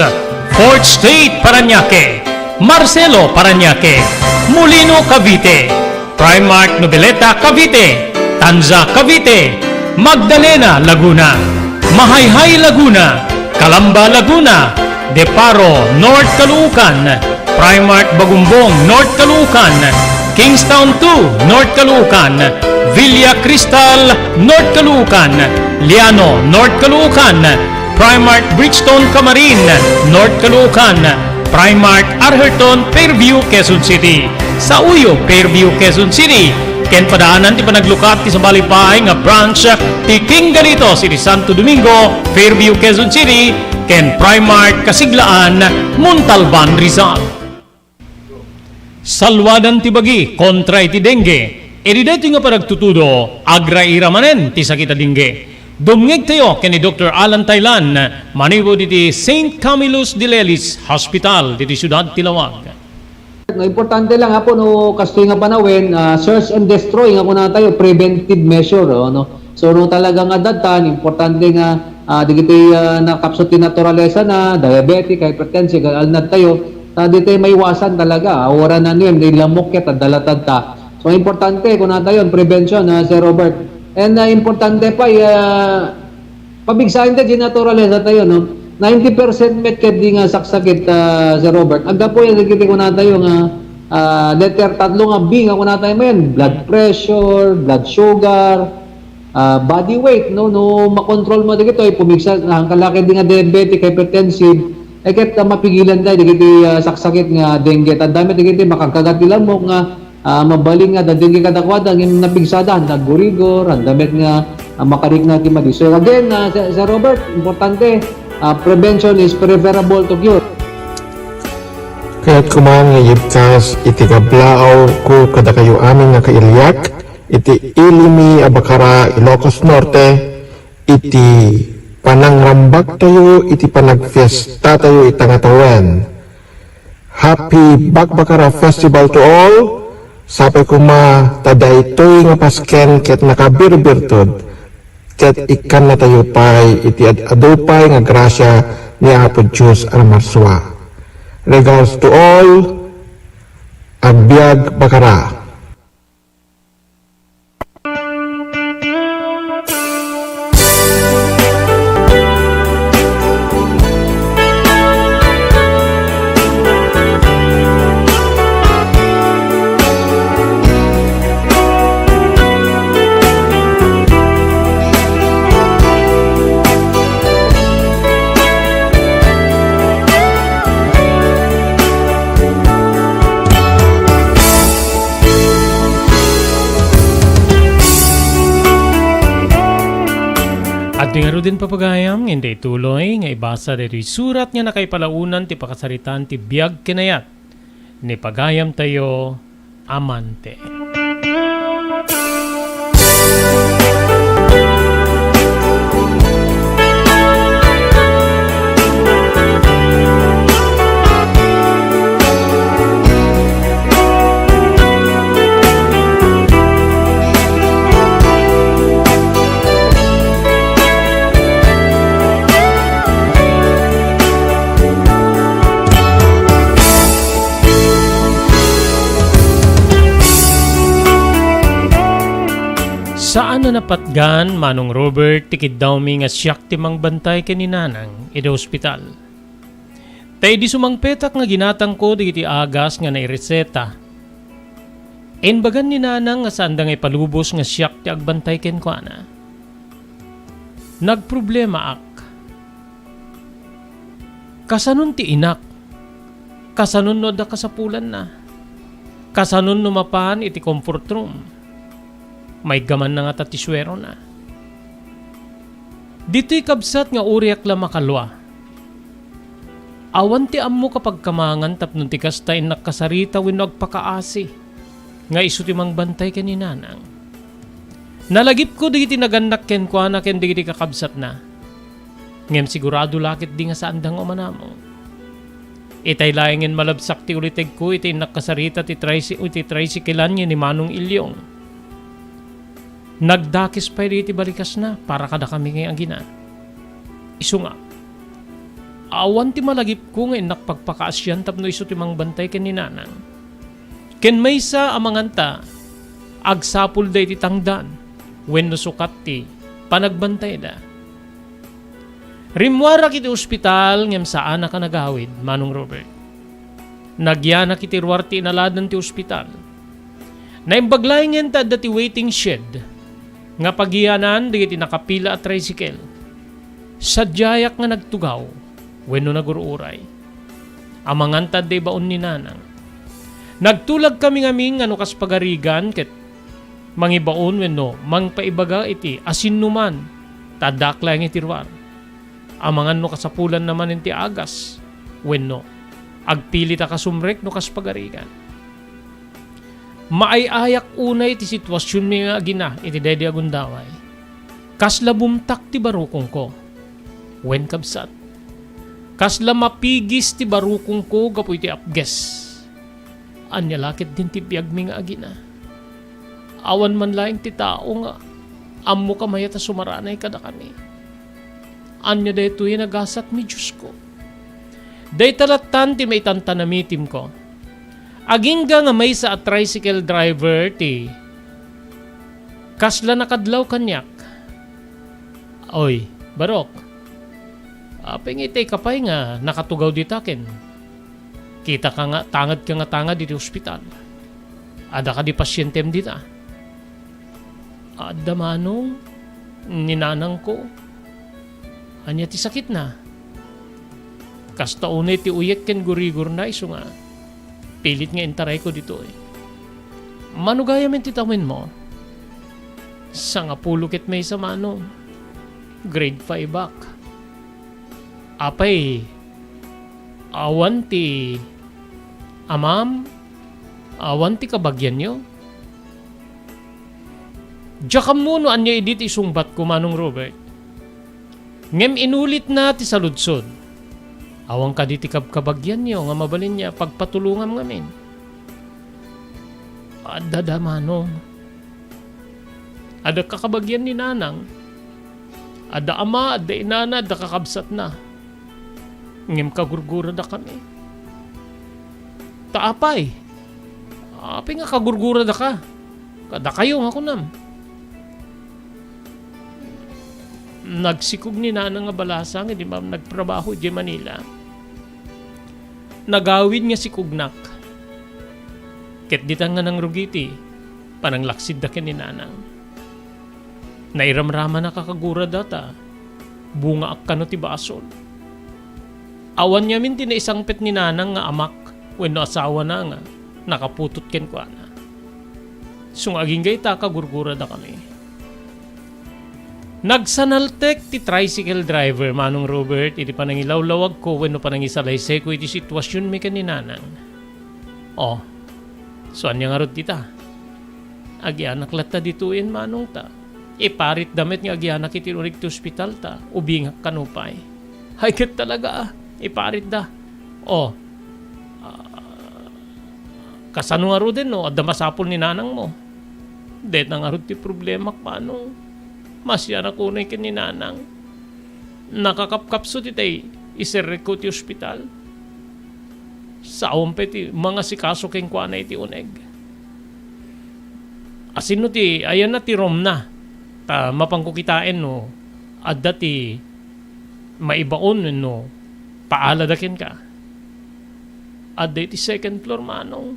Fourth Street, Parañaque, Marcelo, Parañaque, Molino, Cavite, Primark Noveleta, Cavite, Tanza, Cavite, Magdalena, Laguna, Mahayhay, Laguna, Calamba, Laguna, De Paro, North Caloocan, Primark Bagumbong, North Caloocan, Kingstown two, North Caloocan, Villa Cristal, North Caloocan, Liano, North Caloocan, Primark Bridgestone Camarin, North Caloocan, Primark Arherton, Fairview, Quezon City, Sauyo, Fairview, Quezon City, ken padaanan ti panaglukat ti sabali pay nga branch ti King Galitos iti Santo Domingo, Fairview, Quezon City, ken Primark Kasiglaan, Montalban, Rizal. Saluadan ti bagi kontra iti dengue. Iti daytoy nga panagtutudo, agraira manen ti sakit a dengue. Dumngegtayo ken ni Doktor Alan Taylan manipud iti Saint Camillus de Lelis Hospital diti siudad ti Laoag. No, importante lang, Apo, no, kastoy nga panawen, ah, search and destroy nga kunatayo, preventive measure, oh, no? So, no, talaga nga datan, importante nga, ah, dagiti, ah, nakapsut ti naturalesa na, diabetic, hypertensive, alnad tayo, ta ditoy maiwasan talaga, ah, wala na nuem, di lamok ket, adda latad ta. So, importante, kunatayo, prevention, ah, Sir Robert. And, ah, importante pay, ah, pabigsaen ta di naturalesa tayo, no? Ninety percent met ket di nga saksakit, ah, Sir Robert. Aggapu yan, dagiti kunatayo nga, ah, letter tatlo nga B nga kunatayo manen, blood pressure, blood sugar, ah, body weight, no? No makontrol mo dagitoy, pumigsa, nangkalaki di nga diabetic, hypertensive, eh, ket, ah, mapigilan tayo dagiti, ah, saksakit nga dengue. Tanda met dagiti makagkagat ti lamok nga, ah, mabalin nga adda dengue kadakuada, ngem napigsada, nagurigor, adda met nga, ah, makarikna ti madi. So, again, ah, Sir, Sir Robert, importante, ah, prevention is preferable to cure. Kayat koma nga ibkas iti kablaaw ko kadakayo amin nga kailiak iti Ilimi a Bacara, Ilocos Norte, iti panangrambaktayo iti panagfiestatayo ita nga tawen. Happy Bakbakara Festival to all! Sapay koma ta daytoy nga Pasken ket nakabirbirtud, ket ikkannatayo pay iti ad-adu pay nga grasia ni Apo Dios a Namarsua. Regards to all, agbiag Bakara. Adda ngaruden, papagayam, nga inday tuloy nga ibasa daytoy surat nga nakaipalaonan ti pakasaritaan ti biag ken ayat ni pagayamtayo, Amante. Saan a napatgan, Manong Robert, ti kiddawmi nga siak ti mangbantay ken ni Nanang iti ospital. Ta idi sumangpetak nga ginatangko dagiti agas nga naireseta, imbagan ni Nanang nga saanda nga ipalubos nga siak ti agbantay kenkuana. Nagproblemaak. Kasanon ti inak? Kasanon no adda kasapulanna? Kasanon no mapan iti comfort room? Maiggamanna ngata ti suerona? Ditoy, kabsat, nga uray la makalua. Awan ti ammok a pagkamangan tapno ti kasta innak kasarita wenno agpakaasi nga isu ti mangbantay ken ni Nanang. Nalagipko dagiti nagannak kenkuana ken dagiti kakabsatna. Ngem sigurado la ketdi nga saanda nga umanamong. Itay laengen malabsak ti ulitegko iti innak kasarita ti tricy-, iti tricycle-an nga ni Manong Ilyong. Nagdakes pay dagiti balikasna para kadakami nga agina. Isu nga, awan ti malagipko nga innak pagpakaasian tapno isu ti mangbantay ken ni Nanang. Ken maysa a manganta, agsapulda iti tangdan wenno sukat ti panagbantayda. Rimmuarak iti ospital ngem saanak a nagawid, Manong Robert. Nagyanak iti ruar ti inaladan ti ospital. Naimbag laengen ta adda ti waiting shed nga pagiyanan dagiti nakapila a tricycle. Sadiayak nga nagtugaw wenno nagur-uray. Amangan ta adda ibaon ni Nanang. Nagtulagkami ngamin nga no kas pagarigan ket mangibaon wenno mangpaibaga iti asinnuman ta addaak laeng iti ruar. Amangan no kasapulanna manen ti agas wenno agpilit a kasumrek no kas pagarigan. Maay-ayak unay ti situasionmi nga agina iti daydi a gundaway. Kasla bumtak ti barukongko. Wen, kabsat, kasla mapigis ti barukongko gapu iti apges. Ania la ketdin ti biagmi nga agina? Awan man laeng ti tao nga ammok a mayat a sumaranay kadakami. Ania daytoy a nagasatmi, Diosko? Dayta lattan ti maitantanamitimko. Agingga nga maysa a tricycle driver ti kasla nakadlaw kaniak. Oy, barok. Apay nga itay ka pay nga nakatugaw dita ken Kita ka nga, tanged ka nga tanged iti ospital. Adda kadi pasientem dita? Adda manong, ni nanangko. Ania ti sakitna? Kasta unay ti uyek ken gurigorna, isu nga pilit nga intarayko ditoy. Mano gayam ti tawenmo? Sangapulo ket maysa manong. Grade five ak. Apay, awan ti amam, awan ti kabagianyo? Diak ammo no ania idi ti isungbatko, Manong Robert. Ngem inulitna ti saludsod. Awan kadi ti kabkabagianyo nga mabalinyo a pagpatulongam ngamin? Adda da, Manong. Adda kakabagian ni Nanang. Adda ama, adda inana, adda kakabsatna. Ngem kagurguradakami. Ta apay? Apay nga kagurguradaka? Kadakayo nga kunam. Nagsikog ni Nanang a balasang idi ma-, nagtrabaho idiay Manila. Nagawid nga sikognak. Ket ditan nga nangrugi ti pananglaksidda ken ni Nanang. Nairamramanak a kagurada ta bungaak kano ti basol. Awan ngamin ti naisangpet ni Nanang nga amak wenno asawana nga nakaputot kenkuana. Isu nga agingga ita, kagurguradakami. Nagsanaltek ti tricycle driver, Manong Robert, iti panangilawlawagko wenno panangisalaysayko iti situasionmi ken ni Nanang. Oh, isu ania ngarud dita? Agianak latta ditoyen, Manong, ta iparitda met nga agianak iti uneg ti ospital ta ubingak kano pay. Hay ket talaga, ah, iparitda. Oh, ah, kasano ngaruden no adda masapul ni Nanangmo? Dayta ngarud ti problemak, Manong. Masianak unay ken ni Nanang. Nakakapkapsut itay iserrekko ti ospital. Saom pay ti mangasikaso kenkuana iti uneg. Asino ti, ayanna ti roomna? Ta mapanko kitaen no adda ti maibaon wenno paalada kenka. Adda iti second floor, Manong.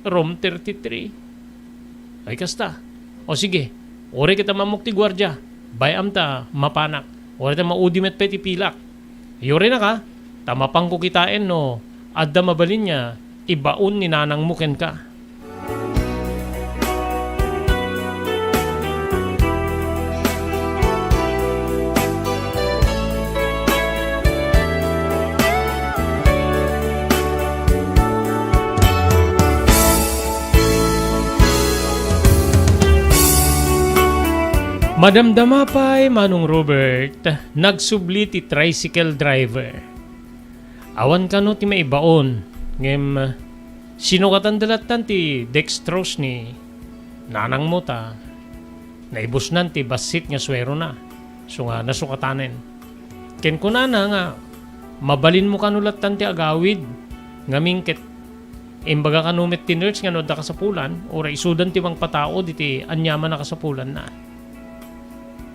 Room thirty-three. Ay, kasta. O sige, uray ket ammok ti guardia, bay-am ta mapanak. Uray ta maudi met pay ti pilak. Yurinaka, ta mapanko kitaen no adda mabalin nga ibaon ni Nanangmo kenka. Madamdama pay, Manong Robert, nagsubli ti tricycle driver. Awan kano ti maibaon, ngem sinukatanda lattan ti dextrose ni nanangmo ta naibusnan ti bassit nga suerona, isu nga nasukatanen. Ken kunana nga, mabalinmo kano lattan ti agawid ngamin ket imbaga kano met ti nurse nga no adda kasapulan, uray isudan ti mangpataud iti aniaman a kasapulanna.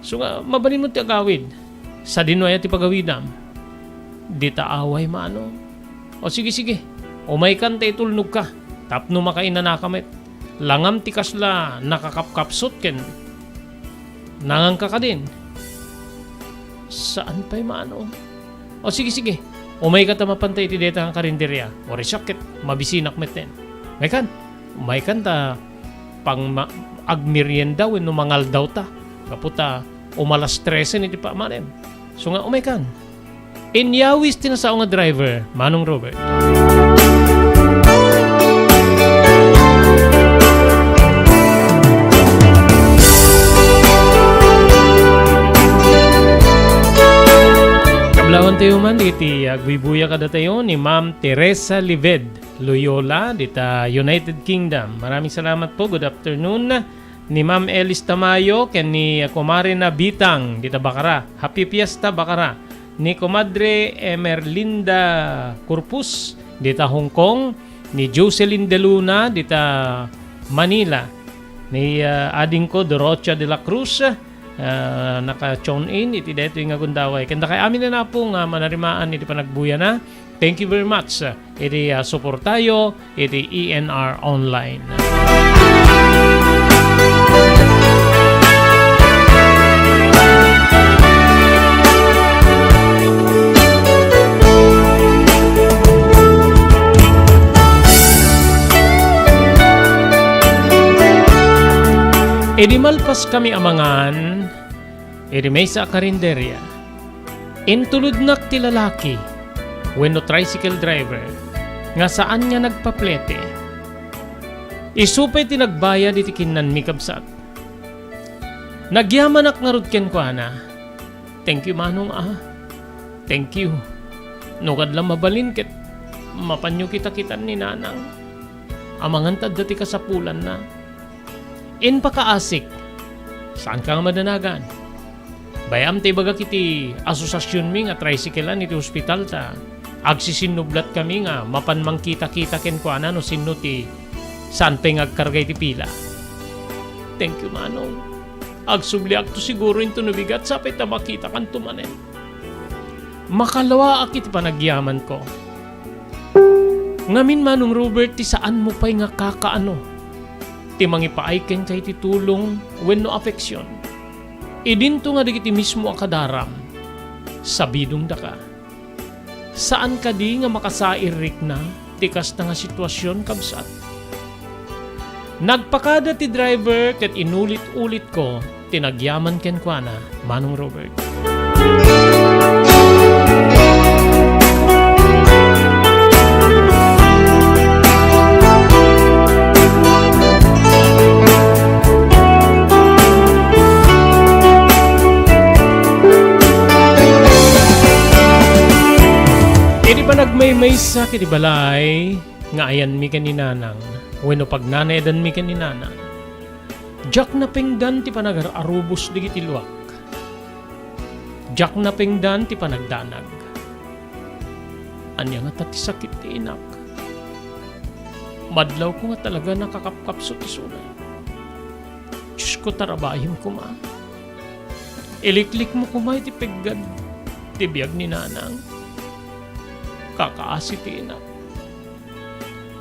Isu nga, mabalinmo ti agawid. Sadino aya ti pagawidam? Dita away, Manong. O sige, sige. Umaykan ta itulnogka. Tapno makainanaka met. Langam ti kasla nakakapkapsut ken nanganka kadin. Saan pay, Manong? O sige, sige. Umayka ta mapanta iti dayta nga karinderia. Uray siak ket mabisinak metten. Umaykan. Umaykan ta pang ma-, agmerienda wenno mangaldaw ta. Gapu ta umalas trese iti pamanem. Isu nga, umaykan. Inyawis ti nasao nga driver, Manong Robert. Kablawan tayo man iti agbuybuya kadatayo ni Ma'am Teresa Lived Loyola, dita United Kingdom. Maraming salamat po. Good afternoon. Ni Ma'am Elis Tamayo ken ni Kumare na Bitang dita Bacara. Happy Fiesta, Bacara. Ni Kumadre Emerlinda Corpus dita Hong Kong, ni Jocelyn De Luna dita Manila, ni, ah, adingko Dorocha de la Cruz, ah, naka-tune in iti daytoy nga gundaway. Ken dakay amin a napo nga manarimaan iti panagbuyana. Thank you very much, ah, iti, ah, suportayo iti E N R Online. Idi malpaskami a mangan iti maysa a karinderia, intulodnak ti lalaki wenno tricycle driver nga saan nga nagpaplete. Isu pay ti nagbayad iti kinnanmi, kabsat. Nagyamanak ngarud kenkuana. "Thank you, Manong, ah. Thank you. No kasla mabalin ket mapanyo kitakitan ni Nanang. Amangan ta adda ti kasapulanna. Impakaasik. Saanka nga madanagan. Bay-am ta ibagak iti asosasionmi nga tricycle-an iti ospital ta agsisinnublatkami nga mapan mangkitakita kenkuana no sinno ti saan pay nga agkarga iti pila." "Thank you, Manong. Agsubliakto siguro into no bigat sapay ta makitakanto manen." Makaluaak iti panagyamanko. Ngamin, Manong Robert, ti saanmo pay nga kakaano ti mangipaay kenka iti tulong wenno afeksyon. Idinto nga dagiti mismo a kadaram, sabidongdaka. Saan kadi nga makasairrikna ti kasta nga situasion, kabsat? Nagpakada ti driver ket inulit-ulitko ti nagyaman kenkuana, Manong Robert. Idi panagmaymaysak iti balay nga ayanmi ken ni Nanang, wenno pagnanayadanmi ken ni Nanang, diak napengdan ti panagar-arubos dagiti luak. Diak napengdan ti panagdanag. Ania ngata ti sakit ti inak? Madlawko nga talaga nakakapkapsut isuna. Diosko, tarabayem koma. Iliklikmo koma iti peggad ti biag ni Nanang. Kakaasi ti inak.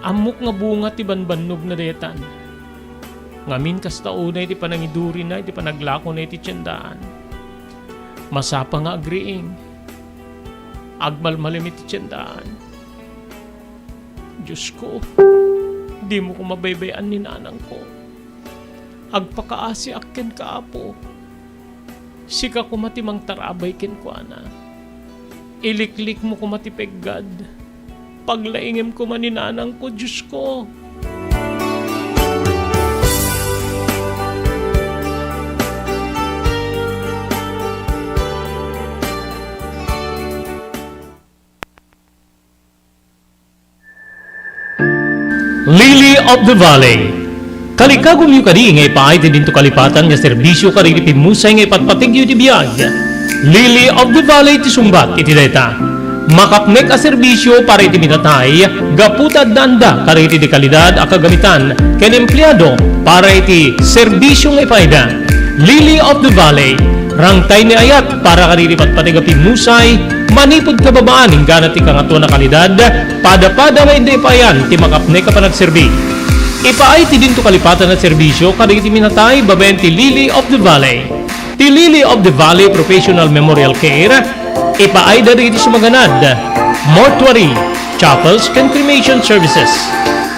Ammok nga bunga ti banbannogna daytan. Ngamin, kasta unay ti panangidurina iti panaglakona iti tiendaan. Masapa nga agriing. Agmalmalem iti tiendaan. Diosko, dimo koma baybay-an ni Nanangko. Agpakaasiak kenka, Apo. Sika koma ti mangtarabay kenkuana. Iliklikmo koma ti peggad. Paglaingem koma ni Nanangko, Diosko. Lily of the Valley. Kalikagumyo kadi nga ipaay ti dinto kalipatan nga serbisio kadagiti pimmusay nga ipatpategyo iti biag? Lily of the Valley ti sungbat iti dayta. Makapnek a serbisio para iti minatay gapu ta addaanda kadagiti dekalidad a kagamitan ken empleado para iti serbisio nga ipaayda. Lily of the Valley, rangtay ni ayat para kadagiti patpateg a pimmusay, manipud kababaan inggana ti kangatoan a kalidad, pada-pada nga inda ipaayan ti makapnek a panagserbi. Ipaay ti dinto kalipatan a serbisio kadagiti minatay babaen ti Lily of the Valley. Ti Lily of the Valley Professional Memorial Care, ipaayda dagiti sumaganad, mortuary, chapels, ken cremation services.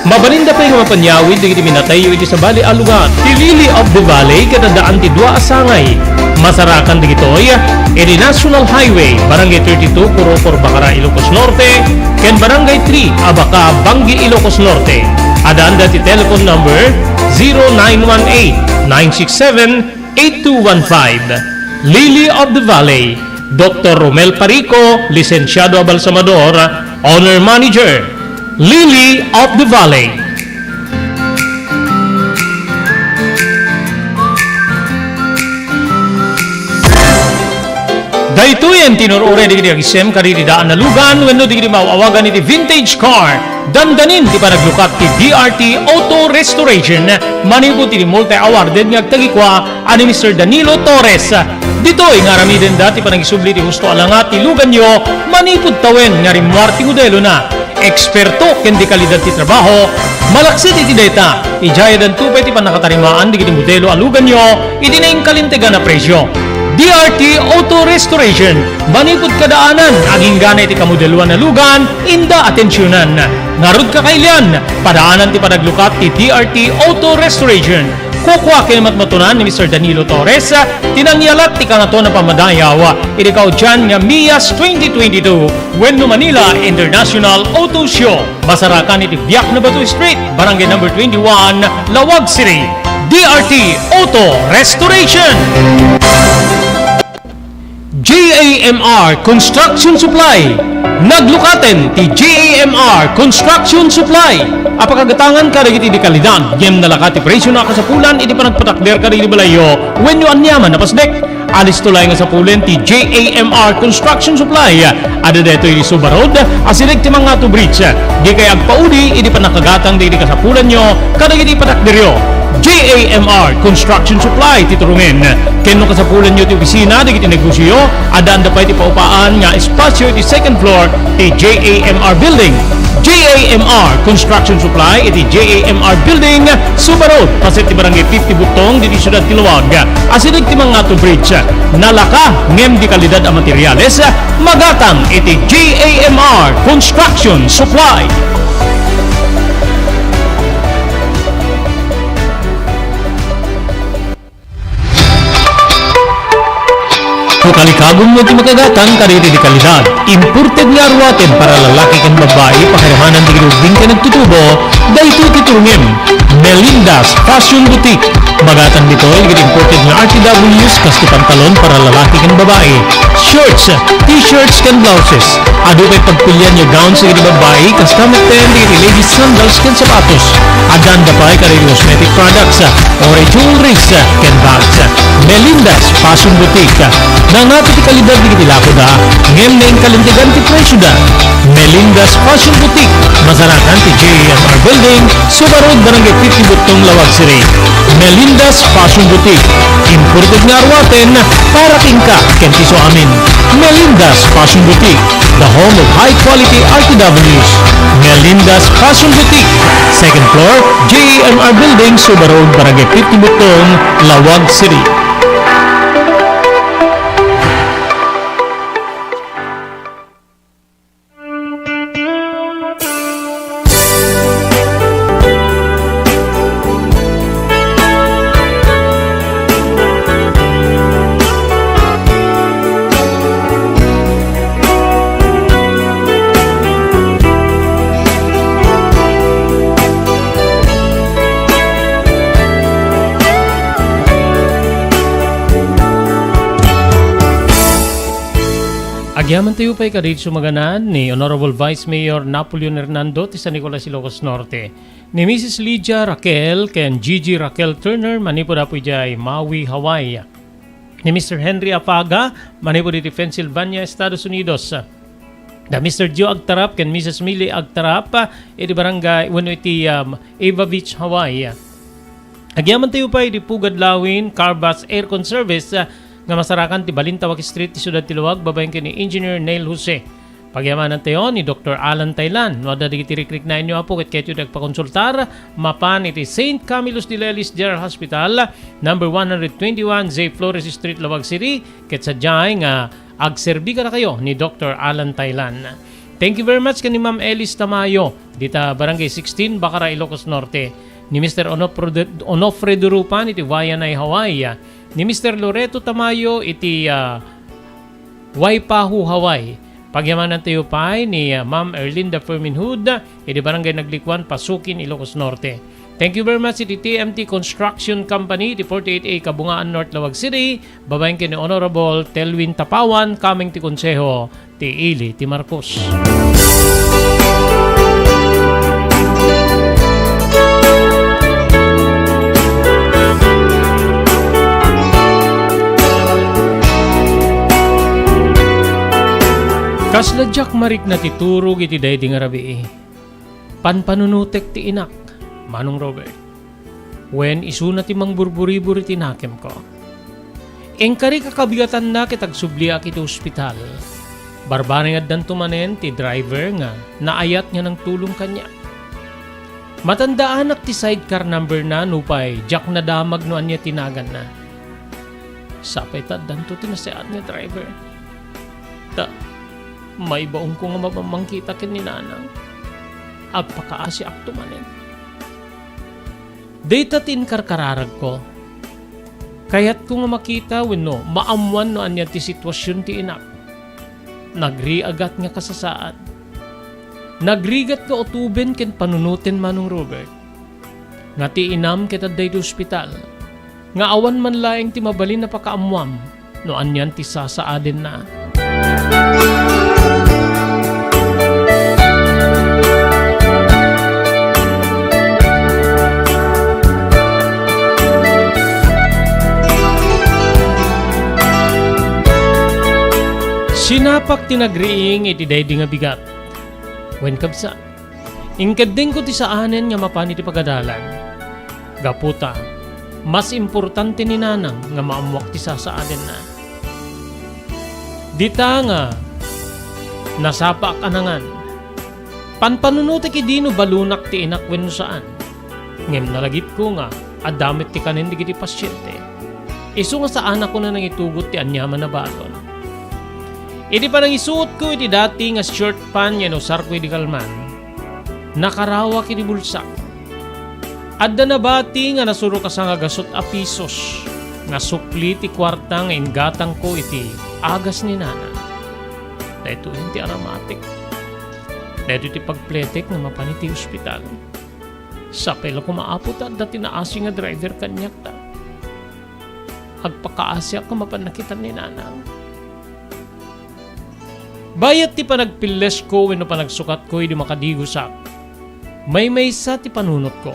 Mabalinda pay nga mapanyawid dagiti minatayyo iti sabali a lugar. Ti Lily of the Valley ket addaan ti dua a sangay. Masarakan dagitoy iti National Highway, Barangay thirty-two, Corocor, Bacara, Ilocos Norte, ken Barangay three, Abaca, Bangui, Ilocos Norte. Addaanda ti telephone number zero nine one eight, nine six seven, eight two one five. Lily of the Valley, Doktor Romel Parico, lisensiado a balsamador, owner manager. Lily of the Valley. Daytoyen ti nur-uray dagiti agisem kadagiti daan a lugan wenno dagiti maaw-awagan iti vintage car. Dandanin ti panaglukat ti D R T Auto Restoration manipud iti multi-awarded nga agtagikua a ni Mister Danilo Torres. Ditoy nga aramidenda ti panagisubli ti husto a langa ti luganyo manipud tawen nga rimmuar ti modelona. Eksperto ken dekalidad ti trabaho, malaksid iti dayta, idiay addanto pay ti pannakatarimaan dagiti modelo a luganyo iti nainkalintegan a presio. D R T Auto Restoration, manipud kadaanan, agingga iti kamodeloan a lugan, inda atensionan. Ngarud, kakailian, padaanan ti panaglukat ti D R T Auto Restoration. Kukua ken matmatunan ni Mister Danilo Torres ti nangyalat ti Kangatoan a Pammadayaw iti kaudian nga MIAS twenty twenty-two wenno Manila International Auto Show. Masarakan iti Biak na Bato Street, Barangay Number twenty-one, Laoag City. D R T Auto Restoration. J A M R Construction Supply. Naglukaten ti J A M R Construction Supply a pakagatangan kadagiti dekalidad ngem nalaka ti presio a kasapulan iti panagpatakder kadagiti balayyo wenno aniaman a pasdek. Alisto laeng a sapulen ti J A M R Construction Supply. Adda daytoy iti Suba Road, asideg ti Mangato Bridge. Dikay agpaudi iti pannakagatang dagiti kasapulanyo kadagiti patakderyo. J A M R Construction Supply ti turongen. Ken no kasapulanyo ti opisina dagiti negosioyo, addaanda pay ti paupaan nga espasio iti second floor ti J A M R Building. J A M R Construction Supply iti J A M R Building, Suba Road, paset ti Barangay fifty Butong, ditoy siudad ti Laoag. Asideg ti Mangato Bridge. Nalaka ngem dekalidad a materiales, magatang iti J A M R Construction Supply. No kalikagummo ti makagatang kadagiti dekalidad, imported nga aruaten para lalaki ken babbai, pakairamana dagiti ubbing ken agtutubo, daytoy ti turongem. Melinda's Fashion Boutique. Magatang ditoy dagiti imported nga R T Ws, kas ti pantalon para lalaki ken babbai, shorts, t-shirts ken blouses. Adu pay pagpilian nga gowns dagiti babbai, kasta met dagiti ladies sandals ken sapatos. Addaanda pay kadagiti cosmetic products, or jewelries, ken bags. Melinda's Fashion Boutique. Nangngati ti kalidad dagiti lakoda, ngem nainkalintegan ti presioda. Melinda's Fashion Boutique. Masarakan ti J A M R Building, Suba Road, Barangay fifty Butong, Laoag City. Melinda's Fashion Boutique. Imported nga aruaten para kenka ken ti isuamin. Melinda's Fashion Boutique, the home of high quality R T Ws. Melinda's Fashion Boutique, second floor, J A M R Building, Suba Road, Barangay fifty Butong, Laoag City. Agyamantayo pay kadagiti sumaganan ni Honorable Vice Mayor Napoleon Hernando ti San Nicolas, Ilocos Norte, ni Missus Lydia Raquel ken Gigi Raquel Turner manipud apo idiay Maui, Hawaii, ni Mister Henry Apaga manipud iti Pennsylvania, Estados Unidos, da Mister Joe Agtarap ken Missus Millie Agtarap iti barangay wenno iti, um, Eva Beach, Hawaii. Agyamantayo pay iti Pugad Lawin Car Bus Aircon Service, ah, nga masarakan ti Balintawak Street ti siudad ti Laoag, babaen ken ni Engineer Neil Jose. Pagyamanantayo ni Doktor Alan Taylan. No adda dagiti rikriknaenyo, Apo, ket kayatyo ti agpakonsultar, mapan iti Saint Camillus de Lelis General Hospital, number one hundred twenty-one J Flores Street, Laoag City, ket sadiay nga agserbi kadakayo ni Doktor Alan Taylan. Thank you very much ken ni Ma'am Elis Tamayo, dita Barangay sixteen, Bacara, Ilocos Norte, ni Mister Onofre, Onofre Durupan iti Waianae, Hawaii, ni Mister Loreto Tamayo iti, ah, Waipahu, Hawaii. Pagyamanantayo pay ni, ah, Ma'am Erlinda Fermin Hood iti Barangay Naglikuan, Pasukin, Ilocos Norte. Thank you very much iti T M T Construction Company iti forty-eight A Kabungaan North, Laoag City, babaen ken ni Honorable Telwin Tapawan, kameng ti Konseho ti Ili ti Marcos. Kasla diak marikna ti turog iti daydi nga rabii. Panpanunotek ti inak, Manong Robert. Wen isuna ti mangburburibur iti nakemko. Inkari kakabiatanna ket agsubliak iti ospital. Barbareng addanto manen ti driver nga naayat nga nangtulong kaniak. Matandaanak ti sidecar number na nupay diak nadamag no ania ti naganna. Sapay ta addanto ti nasayaat nga driver. Ta, maibaonko nga mapamangkita ken ni Nanang. Agpakaasiakto manen. Dayta ti inkarkararagko. Kayatko nga makita wenno maammuan no ania ti situasion ti inak. Nagrigat nga kasasaad. Nagrigat nga utoben ken panunoten, Manong Robert. Nga ti inam ket adda iti ospital. Nga awan man laeng ti mabalin a pakaammuam no anian ti sasaadenna. Sinapak ti nagriing iti daydi nga bigat. Wen, kabsat, inkeddengko ti saanen nga mapan iti pagadalan. Gapu ta, mas importante ni Nanang nga maammuak ti sasaadenna. Dita nga nasapaak a nangan, panpanunotek idi no balonak ti inak wenno saan. Ngem nalagipko nga adda met ti kanen dagiti pasiente. Isu nga saanakon a nangitugot ti aniaman a balon. Iti panangisuotko iti dati nga short pant nga inusarko idi kalman, nakarawak iti bulsak. Adda nabati nga nasurok a sangagasut a pisos nga sukli ti kuarta nga inggatangko iti agas ni Nanang. Daytoyen ti aramatek. Daytoy ti pagpletek nga mapan iti ospital. Sapay la koma, Apo, ta adda ti naasi nga driver kaniak ta agpakaasiak nga mapan nakitan ni Nanang. Bayat ti panagpillesko wenno panagsukatko idi makadigosak, maymaysa ti panunotko.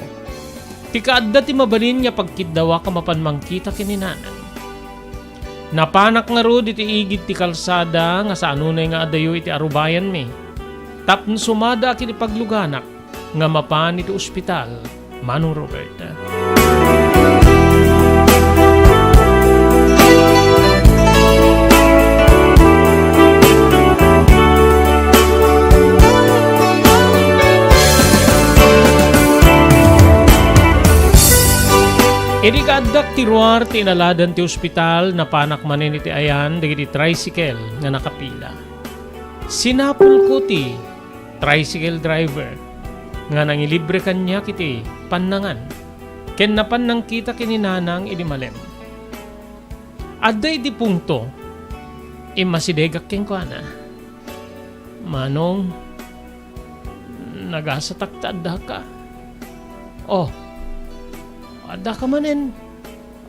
Ti kaadda ti mabalin nga pagkiddawak a mapan mangkita ken ni Nanang. Napanak ngarud iti igid ti kalsada nga saanonay nga adayo iti arubayanmi tapno sumadaak iti pagluganak nga mapan iti ospital, Manong Robert. Idi kaaddak ti ruar ti inaladan ti ospital, napanak manen iti ayan dagiti tricycle nga nakapila. Sinapulko ti tricycle driver nga nangilibre kaniak iti pannangan, ken napan nangkita ken ni Nanang idi malem. Adda iti pungto, immasidegak kenkuana. "Manong, nagasatak ta addaka." "Oh, addaka manen.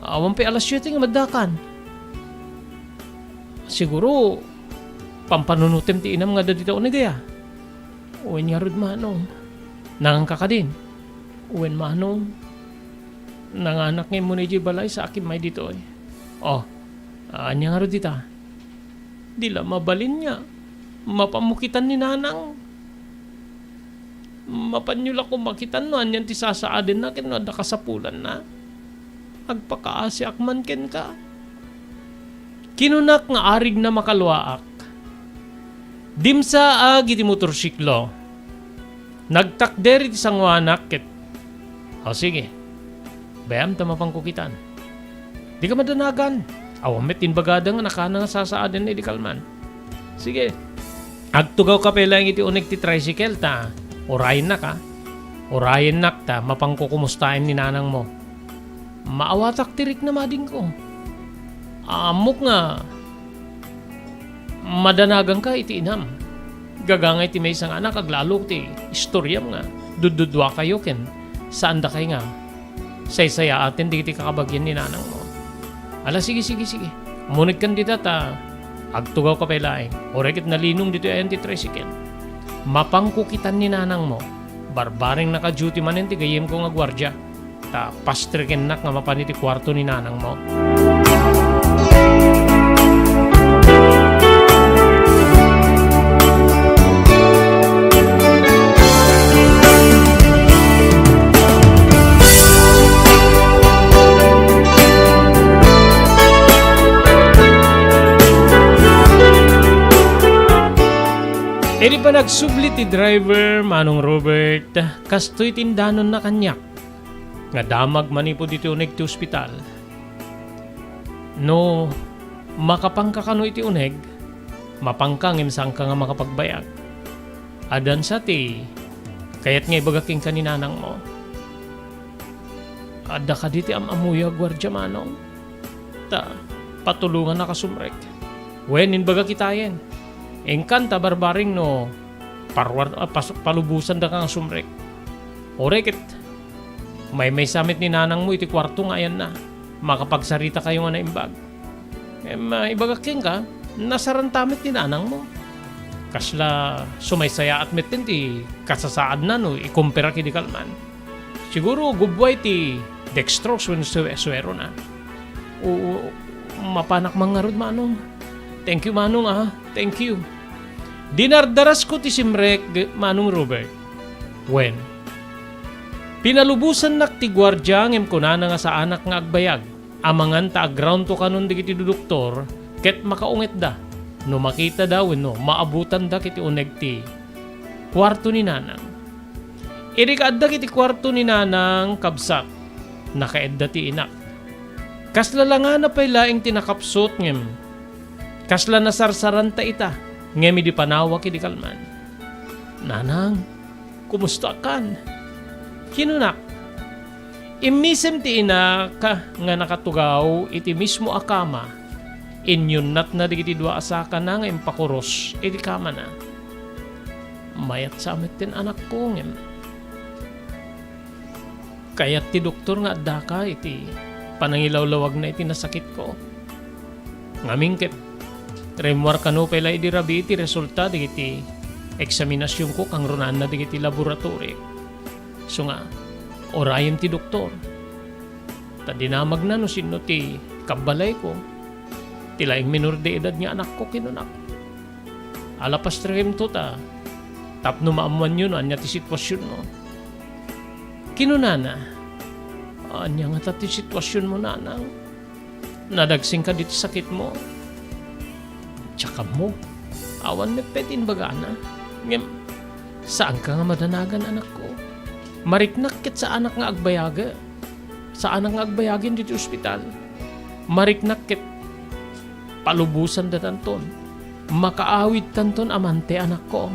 Awan pay alas siete nga maddakan." "Siguro, pampanunotem ti inam nga adda dita uneg aya?" "Wen ngarud, Manong." "Nanganka kadin?" "Wen, Manong. Nanganak nga immuna idiay balay sa akin may ditoy." "Oh, ania ngarud dita?" "Di la mabalin nga mapanmo kitan ni Nanang. Mapanyo la koma kitan no anian ti sasaadenna ken no adda kasapulanna. Agpakaasiak man kenka." Kinunak nga arigna makaluaak. Dimsaag iti motorsiklo. Nagtakder iti sangoanak ket, "O, sige. Bay-am ta mapanko kitan." "Dika madanagan. Awan met imbagada nga nakana nga sasaadenna idi kalman." "Sige. Agtugawka pay laeng iti uneg ti tricycle ta urayennak, a. Urayennak ta mapanko kumustaem ni nanangmo. Maawatak ti rikna madingko. Ammok nga madanaganka iti inam. Gagangay ti maysa nga anak, aglalo ti istoriam nga dudduduakayo ken saandakay nga saysayaaten dagiti kakabagian ni nanangmo." "Ala, sige, sige, sige. Umunegkan dita ta agtugawka pay laeng. Uray ket nalinong ditoy ayan ti tricycle. Mapanko kitan ni nanangmo. Barbareng naka-duty manen ti gayyemko nga guardia. Ta pastrekennak nga mapan iti kuarto ni nanangmo." Nagsubli ti driver, Manong Robert, kastoy ti indanonna kaniak nga damag manipud iti uneg ti ospital. No makapanka kano iti uneg, mapanka ngem saanka nga makapagbayag. Addan sa ti kayat nga ibaga kenka ni nanangmo. Adda kadi ti am-ammoyo a guardia, Manong? Ta patulongannaka, sumrek. Wen, imbaga kitayen. Inkanta barbareng no parwar-, ah, pas-, palubosandaka nga sumrek. Uray ket maymaysa met ni nanangmo iti kuarto nga ayanna. Makapagsaritakayo nga naimbag. Em, ah, ibagak kenka, nasaranta met ni nanangmo. Kasla sumaysayaat metten ti kasasaadna no ikomperak idi kalman. Siguro gubbuay ti dextrose wenno sue-, suerona. Oo, mapanak man ngarud, Manong. Thank you, Manong, ah. Thank you. Dinardarasko ti simrek, Manong Robert. Wen, pinalubosannak ti guardia ngem kunana nga saanak nga agbayag. Amangan ta agroundko kanon dagiti dudoktor ket makaungetda no makitada wenno maabutandak iti uneg ti kuarto ni nanang. Idi kaaddak iti kuarto ni nanang, kabsat, nakaedda ti inak. Kasla langana pay laeng ti nakapsut ngem kasla nasarsaranta ita ngem idi panawak idi kalman. "Nanang, kumustakan?" kinunak. Immisem ti inak nga nakatugaw iti mismo a kama. Inyunnatna dagiti dua a sakana nga impakuros iti kamana. Mayat sa metten anakko, ngem kayat ti doktor nga addaka iti panangilawlawagna iti nasakitko. Ngamin ket, rimmuar kano pay la idi rabii ti resulta dagiti eksaminasionko kangrunanna dagiti laboratorio. Isu nga, urayem ti doktor. Ta dinamagna no sinno ti kabbalayko. Ti laeng minor de edad nga anakko, kinunak. Alapastremto ta tapno maammoanyo no ania ti situasionmo. Kinunana, "Ania ngata ti situasionmo, nanang? Nadagsenka diti sakitmo?" "Diak ammo. Awan met pay ti imbagana. Ngem, saanka nga madanagan, anakko. Mariknak ket saanak nga agbayaga. Saanak nga agbayagen diti ospital. Mariknak ket palubosandatanton. Makaawidtanton a mante, anakko."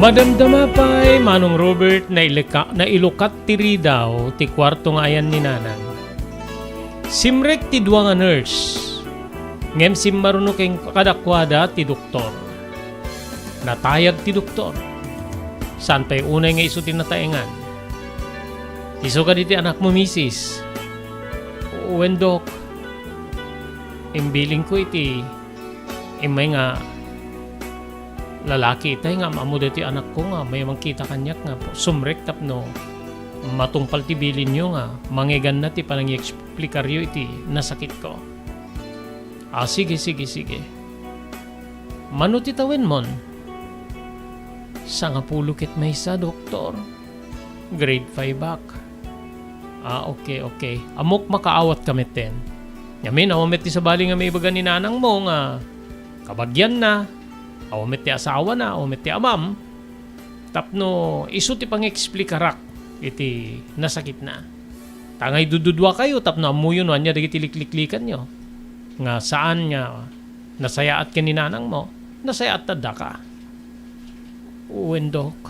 Madamdama pay, Manong Robert, naileka-, nailukat ti ridaw ti kuarto nga ayan ni nanang. Simrek ti dua nga nurse, ngem simmaruno ken kadakuada ti doktor. Natayag ti doktor. Saan pay unay nga isu ti nataengan. "Isu kadi ti anakmo, misis?" "Wen, Dok. Imbilingko iti immay nga lalaki itay nga am-ammo daytoy anakko nga mayat makita kaniak nga sumrek tapno matungpal ti bilinyo nga mangeganna ti panangiexplikaryo iti nasakitko." "Ah, sige, sige, sige. Mano ti tawenmon?" "Sangapulo ket maysa, doktor. Grade five ak." "Ah, okay, okay. Ammok makaawatka metten. Ngamin, awan met ti sabali nga maibaga ni nanangmo nga kabagianna, awan met ti asawana, awan met ti amam, tapno isu ti pangeksplikarak iti nasakitna. Ta nga idududua kayo tapno ammoyo no ania dagiti likliklikanyo nga saan nga nasayaat ken ni nanangmo, nasayaat ta daka." "Wen, Dok.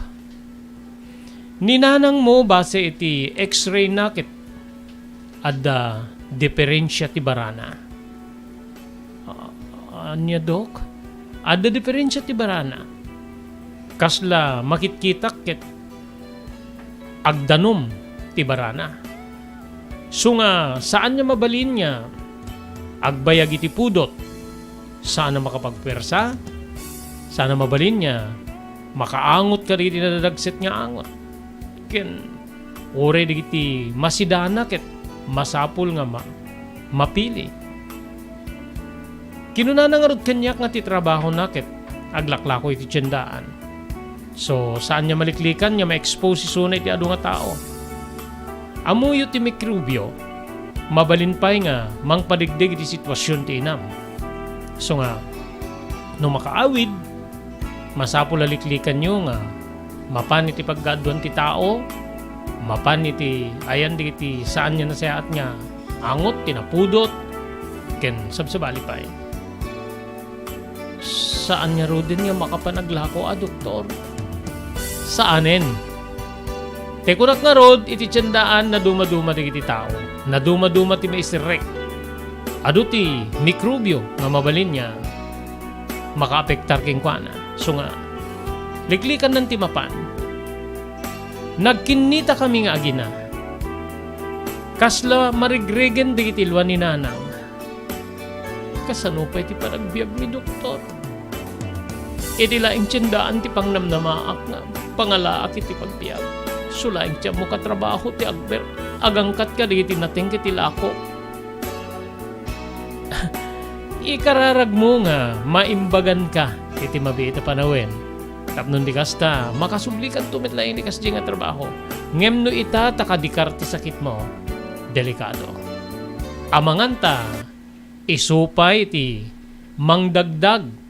Ni nanangmo, base iti X-ray na ket adda diferensia ti barana." "Ah, ania, Dok?" "Adda diferensia ti barana. Kasla makitkitak ket agdanum ti barana. Isu nga saan nga mabalin nga agbayag iti pudot. Saan a makapagpuersa, saan a mabalin nga makaangot kadagiti nadadagset nga angot. Ken uray dagiti masidana ket masapul nga ma-, mapili. Kinunana ngarud kaniak nga ti trabahona ket aglaklako iti tiendaan. So, saanna maliklikan nga ma-expose isuna iti adu nga tao. Ammoyo ti mikrobio, mabalin pay nga mangpadegdeg iti situasion ti inam. So nga, no makaawid, masapul a liklikanyo nga mapan iti pagkaaduan ti tao, mapan iti ayan dagiti saan nga nasayaat nga angot ti napudot, ken sabsabali pay. Saan ngaruden nga makapan aglako a doktor? Saanen. Ti kunak ngarud, iti tiendaan, nadumaduma dagiti tao. Nadumaduma ti maisirrek. Adu ti mikrobio nga mabalin nga makaapektar kenkuana. So nga, liklikannan ti mapan. Nagkinnitakami nga agina. Kasla marigregen dagiti lua ni Nanang. Kasano pay ti panagbiagmi, doktor? Idi laeng tiendaan ti pangnamnamaak nga pangalaak iti pagbiag, isu laeng ti ammo katrabaho ti agber-, agangkat kadagiti nateng ket ilako. Ikararagmo nga maimbaganka iti mabiit a panawen. Tapno di kasta, makasublikanto met laeng iti kasdi nga trabaho. Ngem no ita ta kadikar ti sakitmo, delikado. Amanganta, isu pay ti mangdagdag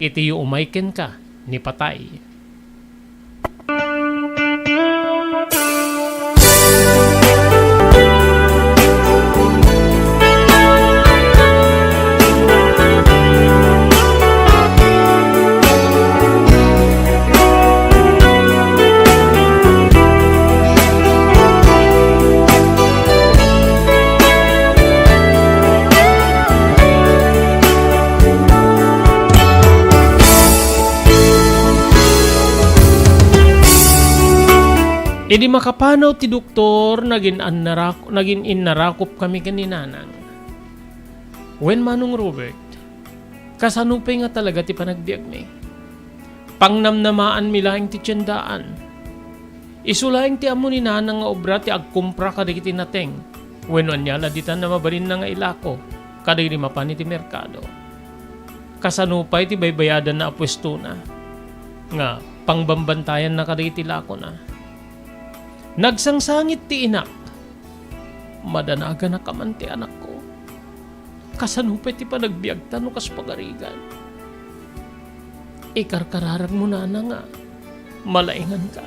iti umay kenka ni patay. Idi makapanaw ti doktor, nagin-annarak-, nagin-innarakop kami ken ni Nanang. Wen, Manong Robert, kasano pay nga talaga ti panagbiagmi? Pangnamnamaanmi laeng ti tiendaan. Isu laeng ti ammo ni Nanang nga obra ti agkumpra kadagiti nateng wenno ania la ditan a mabalinna nga ilako kadagiti mapan iti merkado. Kasano pay ti baybayadanna a puestona nga pangbambantayanna kadagiti lakona? Nagsangsangit ti inak. Madanaganak a man ti anakko. Kasano pay ti panagbiagta no kas pagarigan? Ikarkararagmo, Nana, nga malainganka.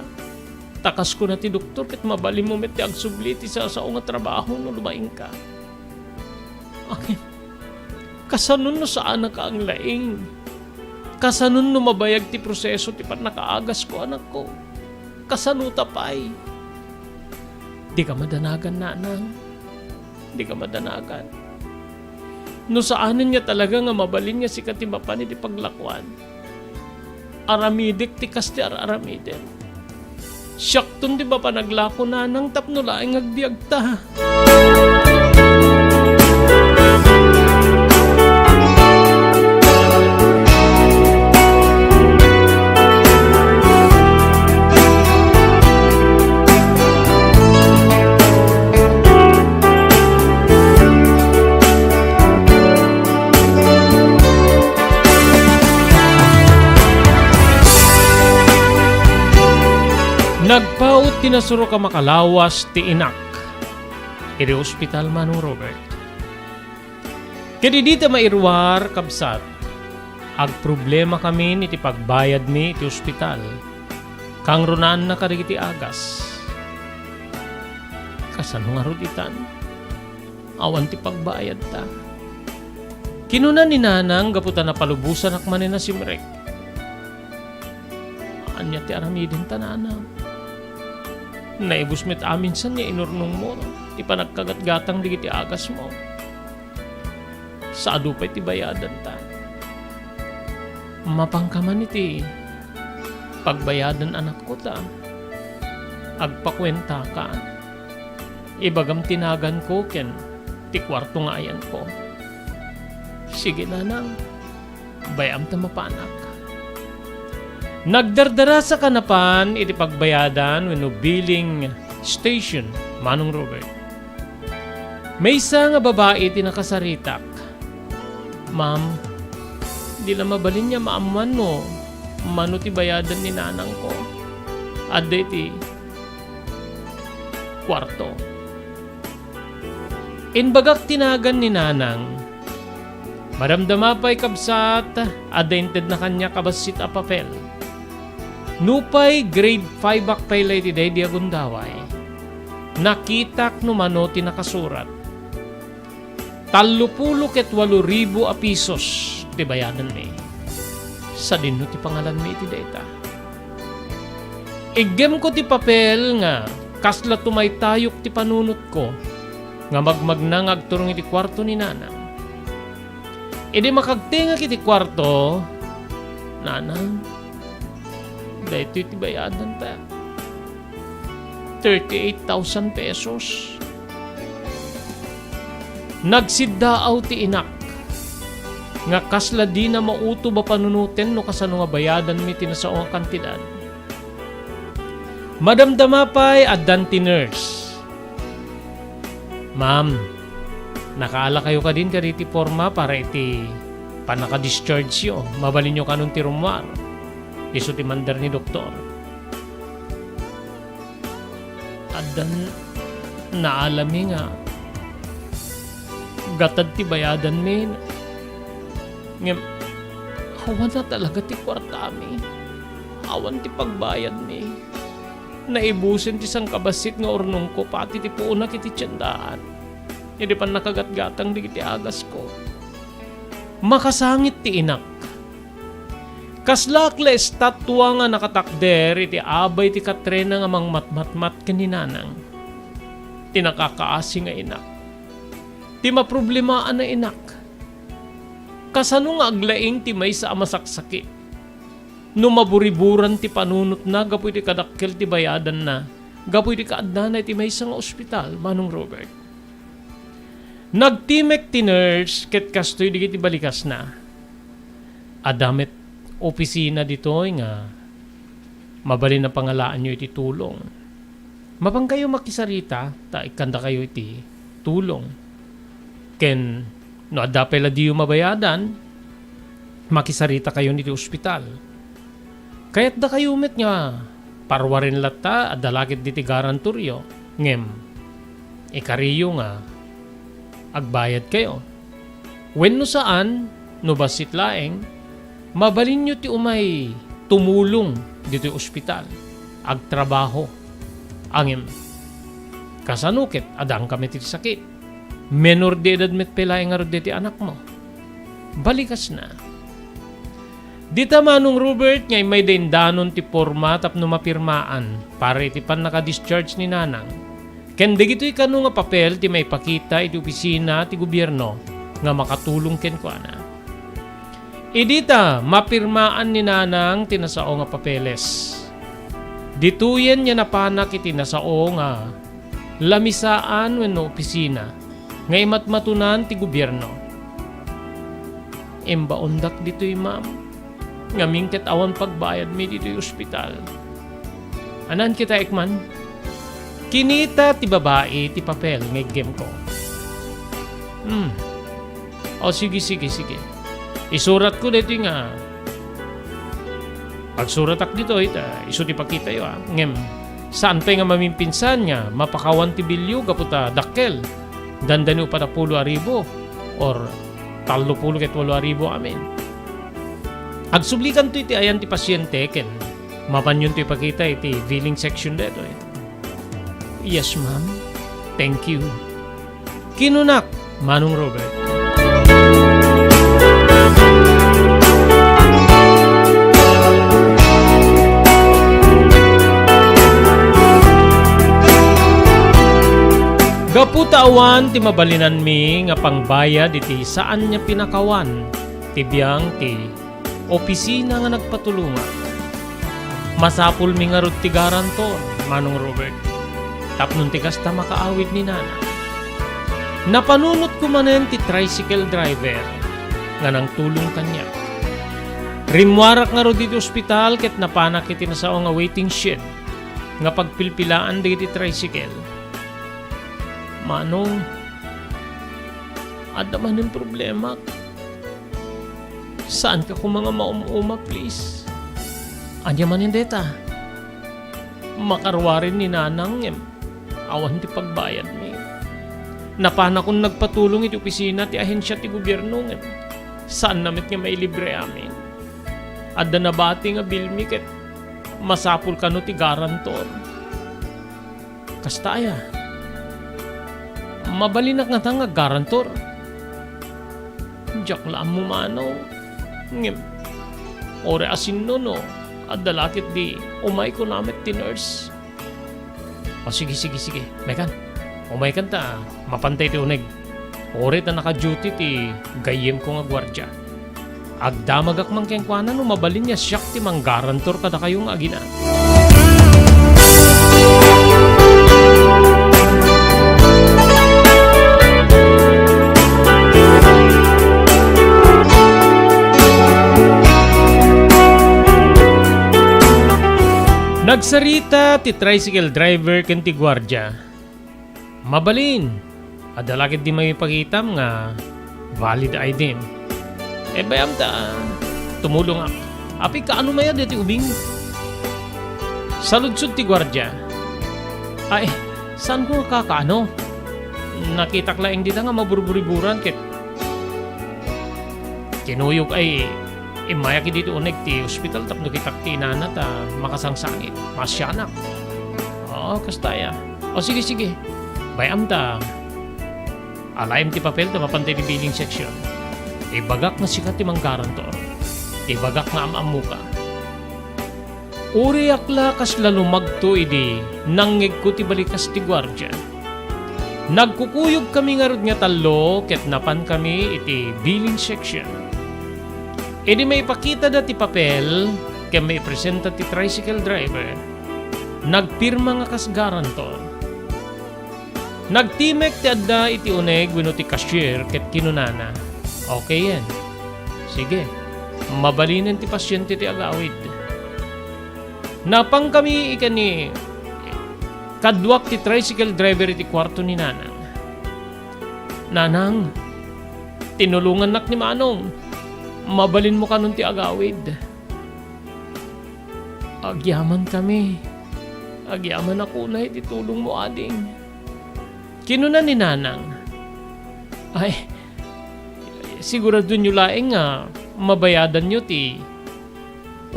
Ta kas kuna ti doktor, ket mabalinmo met ti agsubli iti sasao nga trabaho no lumaingka. Ay, kasano no saanaka a laing? Kasano no mabayag ti proseso ti pannakaagasko, anakko? Kasano ta pay? Dika madanagan, Nanang. Dika madanagan. No saanen nga talaga nga mabalin nga sika ti mapan iti paglakuan, aramidek ti kas ti ar-aramidem. Siakton ti mapanaglako, Nanang, tapno laeng agbiagta. Nagpaut ti nasurok a makalawas ti inak iti ospital, Manong Robert. Ket idi ta mairuar, kabsat, agproblemakamin iti pagbayadmi iti ospital. Kangrunaanna kadagiti agas. Kasano ngarud itan? Awan ti pagbayadta. Kinuna ni Nanang gapu ta napalubosanak manen a simrek. Ania ti aramidenta, Nanang? Naibus met aminsan nga inurnongmo ti panagkagatgatang dagiti agasmo. Sa adu pay ti bayadanta. Mapanka man iti pagbayadan, anakko, ta agpakuentaka. Ibagam ti naganko ken ti kuarto nga ayanko. Sige, Nanang. Bay-am ta mapanak. Nagdardarasaka napan iti pagbayadan wenno billing station, Manong Robert. Maysa nga babai ti nakasaritak. Ma'am, Di la mabalin nga maammuan no mano ti bayadan ni nanangko. Adda iti kuarto. Imbagak ti nagan ni nanang. Madamdama pay, kabsat, adda intedna kaniak a bassit a papel. Nupay grade five ak pay la iti daydi a gundaway, nakitak no mano ti nakasurat. Tallopulo ket walo ribu a pisos ti bayadanmi. Sadinno ti pangalanmi iti dayta. Iggemko ti papel nga kasla tumaytayok ti panunotko nga magmagna nga agturong iti kuarto ni nanang. Idi makagtengek iti kuarto, "Nanang, daytoy ti bayadanta." Thirty-eight thousand pesos. Nagsiddaaw ti inak nga kasla dina mautob a panunoten no kasano nga bayadanmi ti nasao nga kantidad. Madamdama pay, addan ti nurse. "Ma'am, nakaalakayo kadin kaditi porma para iti pannaka-discharge-yo? Mabalinyo kanon ti rummuar?" Isu ti mandar ni doktor. Addan naalami nga gatad ti bayadanmi. Ngem, awan a talaga ti kuartami. Awan ti pagbayadmi. Naibusen ti sangkabassit nga urnongko pati ti puonak iti tiendaan. Idi pannakagatgatang dagiti agasko. Makasangit ti inak. Kaslaak la estatua nga nakatakder iti abay ti katrena nga mangmatmatmat ken ni nanang. Ti nakakaasi nga inak. Ti maproblemaanna inak. Kasano nga aglaing ti maysa a masaksakit no maburiburan ti panunotna gapu iti kadakkel ti bayadanna gapu iti kaaddana iti maysa nga ospital, Manong Robert? Nagtimek ti nurse ket kastoy dagiti balikasna. Adda met opisina ditoy nga mabalin a pangalaanyo iti tulong. Mapankayo makisarita ta ikkandakayo iti tulong. Ken no adda pay la diyo mabayadan, makisaritakayon iti ospital. Kayatdakayo met nga paruaren latta, adda la ket diti garantoryo, ngem ikariyo nga agbayadkayo. Wenno saan, no bassit laeng, mabalinyo ti umay tumulong ditoy ospital, agtrabaho. Ngem, kasano ket adda kami ti sakit? Menor de edad met pay laeng ngarud daytoy anakmo. Balikasna. Dita, Manong Robert, nga immay da indanon ti porma tapno mapirmaan para iti pannaka-discharge ni nanang. Ken dagitoy kano nga papel ti maipakita iti opisina ti gobierno nga makatulong kenkuana. Idi ta mapirmaan ni nanang ti nasao nga papeles, ditoyen nga napanak iti nasao nga lamisaan wenno opisina nga imatmatonan ti gobierno. Imbaondak ditoy, ma'am, ngamin ket awan pagbayadmi ditoy ospital. Anan kita, Ekman? Kinita ti babai ti papel nga iggemko. Hmm. O, sige, sige, sige. Isuratko daytoy nga agsuratak ditoy, ta isu ti pakitayo, a. Ngem, saan pay nga mamimpinsan nga mapakawan ti bilio gapu ta dakkel. Dandani upat a pulo a ribu or tallo pulo ket walo a ribu amin. Agsublikanto iti ayan ti pasiente ken mapanyonto ipakita iti billing section daytoy. Yes, ma'am. Thank you. Kinunak, Manong Robert. Gapu ta awan ti mabalinanmi nga pangbayad iti saan nga pinakawan ti biang ti opisina nga nagpatulongak. Masapulmi ngarud ti garantor, Manong Robert, tapno ti kasta makaawid ni Nana. Napanunotko manen ti tricycle driver nga nangtulong kaniak. Rimmuarak ngarud iti ospital ket napanak iti nasao nga waiting shed nga pagpilpilaan dagiti tricycle. Manong, adda manen problemak. Saanka koma nga maum-uma, please. Ania manen dayta? Makaruaren ni Nanang ngem awan ti pagbayadmi. Napanakon nagpatulong iti opisina ti ahensia ti gobierno ngem saanna met nga mailibre amin. Adda nabati nga bilmi ket masapul kano ti garantor. Kasta aya? Mabalinak ngata nga garantor? Diak la ammo mano. Ngem, uray a sinno no, adda la ketdi umay kuna met ti nurse. O sige, sige, sige. Maykan. Umaykan ta mapantay ti uneg. Uray ta naka-duty ti gayyemko nga guardia. Agdamagak man kenkuana no mabalin nga siak ti manggarantor kadakayo nga agina. Nagsarita ti tricycle driver ken ti guardia. Mabalin, adda la ketdi maipakitam nga valid I D-m. E, bay-am ta tumulongak. Apay, kaano mayat daytoy ubing? Saludsod ti guardia. Ay, saanko nga kakaano? Nakitak laeng dita nga maburburiburan ket kinuyog ay Immayak idi ti uneg ti ospital tapno kitak ti inana ta makasangsangit. Maasianak. Oo, kasta aya. O, sige, sige. Bay-am ta. Alaem ti papel ta mapantay ti billing section. Ibagak nga sika ti manggarantor. Ibagak nga am-ammoka. Uriak la kasla lumagto idi nangngegko ti balikas ti guardia. Nagkukuyogkami ngarud nga tallo ket napankami iti billing section. Idi maipakitada ti papel ken maipresenta ti tricycle driver, nagpirma nga kas garantor. Nagtimek ti adda iti uneg wenno ti cashier ket kinunana, "Okay yen. Sige, mabalinen ti pasiente ti agawid." Napankami iken ni kaduak ti tricycle driver iti kuarto ni Nanang. "Nanang, tinulongannak ni Manong. Mabalinmo kanon ti agawid." "Agyamankami. Agyamanak unay ti tulongmo, ading." Kinuna ni Nanang, "Ay, siguradoenyo laeng nga mabayadanyo ti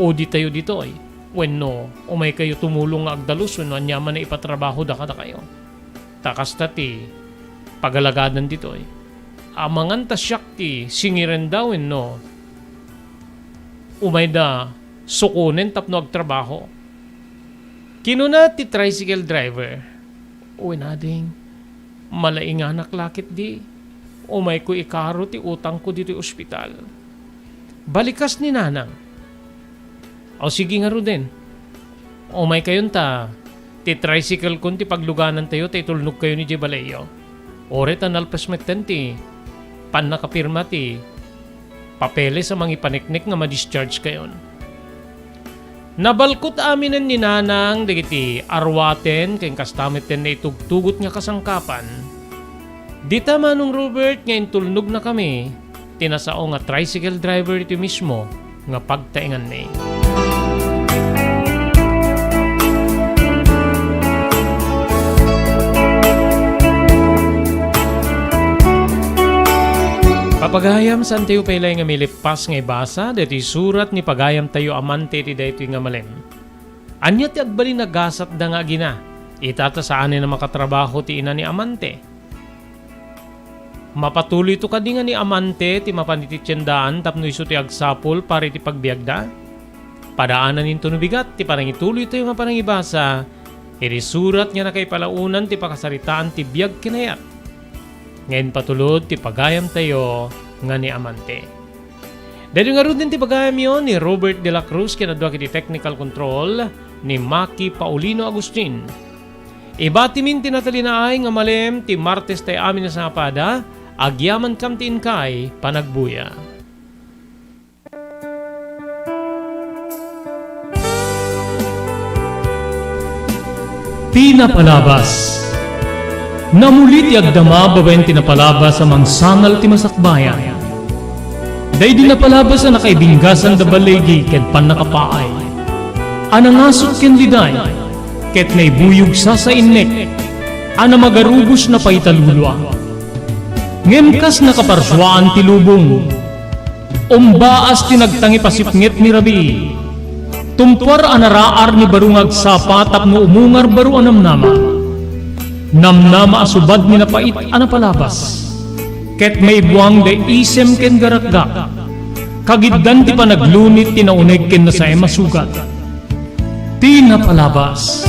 O D tayo ditoy. Wenno, umaykayo tumulong nga agdalus wenno aniaman a ipatrabahoda kadakayo. Ta kasta ti pagalagadan ditoy. Amangan ta siak ti singirenda wenno umayda sukonen tapno agtrabaho." Kinuna ti tricycle driver, "Wen, ading, malainganak la ketdi. Umayko ikaro ti utangko ditoy ospital." Balikas ni Nanang, "O, sige ngaruden. Umaykayon ta ti tricycle-kon ti pagluganantayo ta itulnogkayon idiay balayyo. Uray ta nalpas metten ti pannakapirma ti papeles a mangipaneknek nga ma-discharge kayon." Nabalkot aminen ni Nanang dagiti aruaten ken kasta metten naitugtugot nga kasangkapan. Dita, Manong Robert, nga intulnognakami ti nasao nga tricycle driver iti mismo nga pagtaenganmi. Papagayam, saantayo pay laeng nga milippas nga ibasa daytoy surat ni pagayamtayo Amante iti daytoy nga malem. Ania ti agbalin a gasatda nga agina? Ita ta saanen a makatrabaho ti ina ni Amante. Mapatuloyto kadi nga ni Amante ti mapan iti tiendaan tapno isu ti agsapul para iti pagbiagda? Padaananinto no bigat ti panangituloytayo nga panangibasa iti surat nga nakaipalaonan ti pakasaritaan ti biag ken ayat nga impatulod ti pagayamtayo nga ni Amante. Daytoy ngaruden ti pagayamyo ni Robert de la Cruz ken adu iti technical control ni Maki Paulino Agustin. Ibatimin ti natalinaay nga malem ti Martes tay amin a sangapada, agyamankam ti inkay panagbuya. Ti napalabas. Namuli ti agdama babaen ti napalabas a mangsangal ti masakbayan. Daydi napalabas a nakaibinggasan da baligi ken pannakapaay, a nangasut ken liday, ket naibuyog sasainnek, a namagarubos na paitalulua. Ngem kas nakaparsuaan ti lubong, umbaas ti nagtangip a sipnget ni rabii. Tumpuar a naraar ni baro nga agsapa tapno umungar baro a namnama. Namnama a subad ni napait a napalabas. Ket maibuang da isem ken garakgak. Kagiddan ti panaglunit ti nauneg ken nasaem a sugat. Ti napalabas.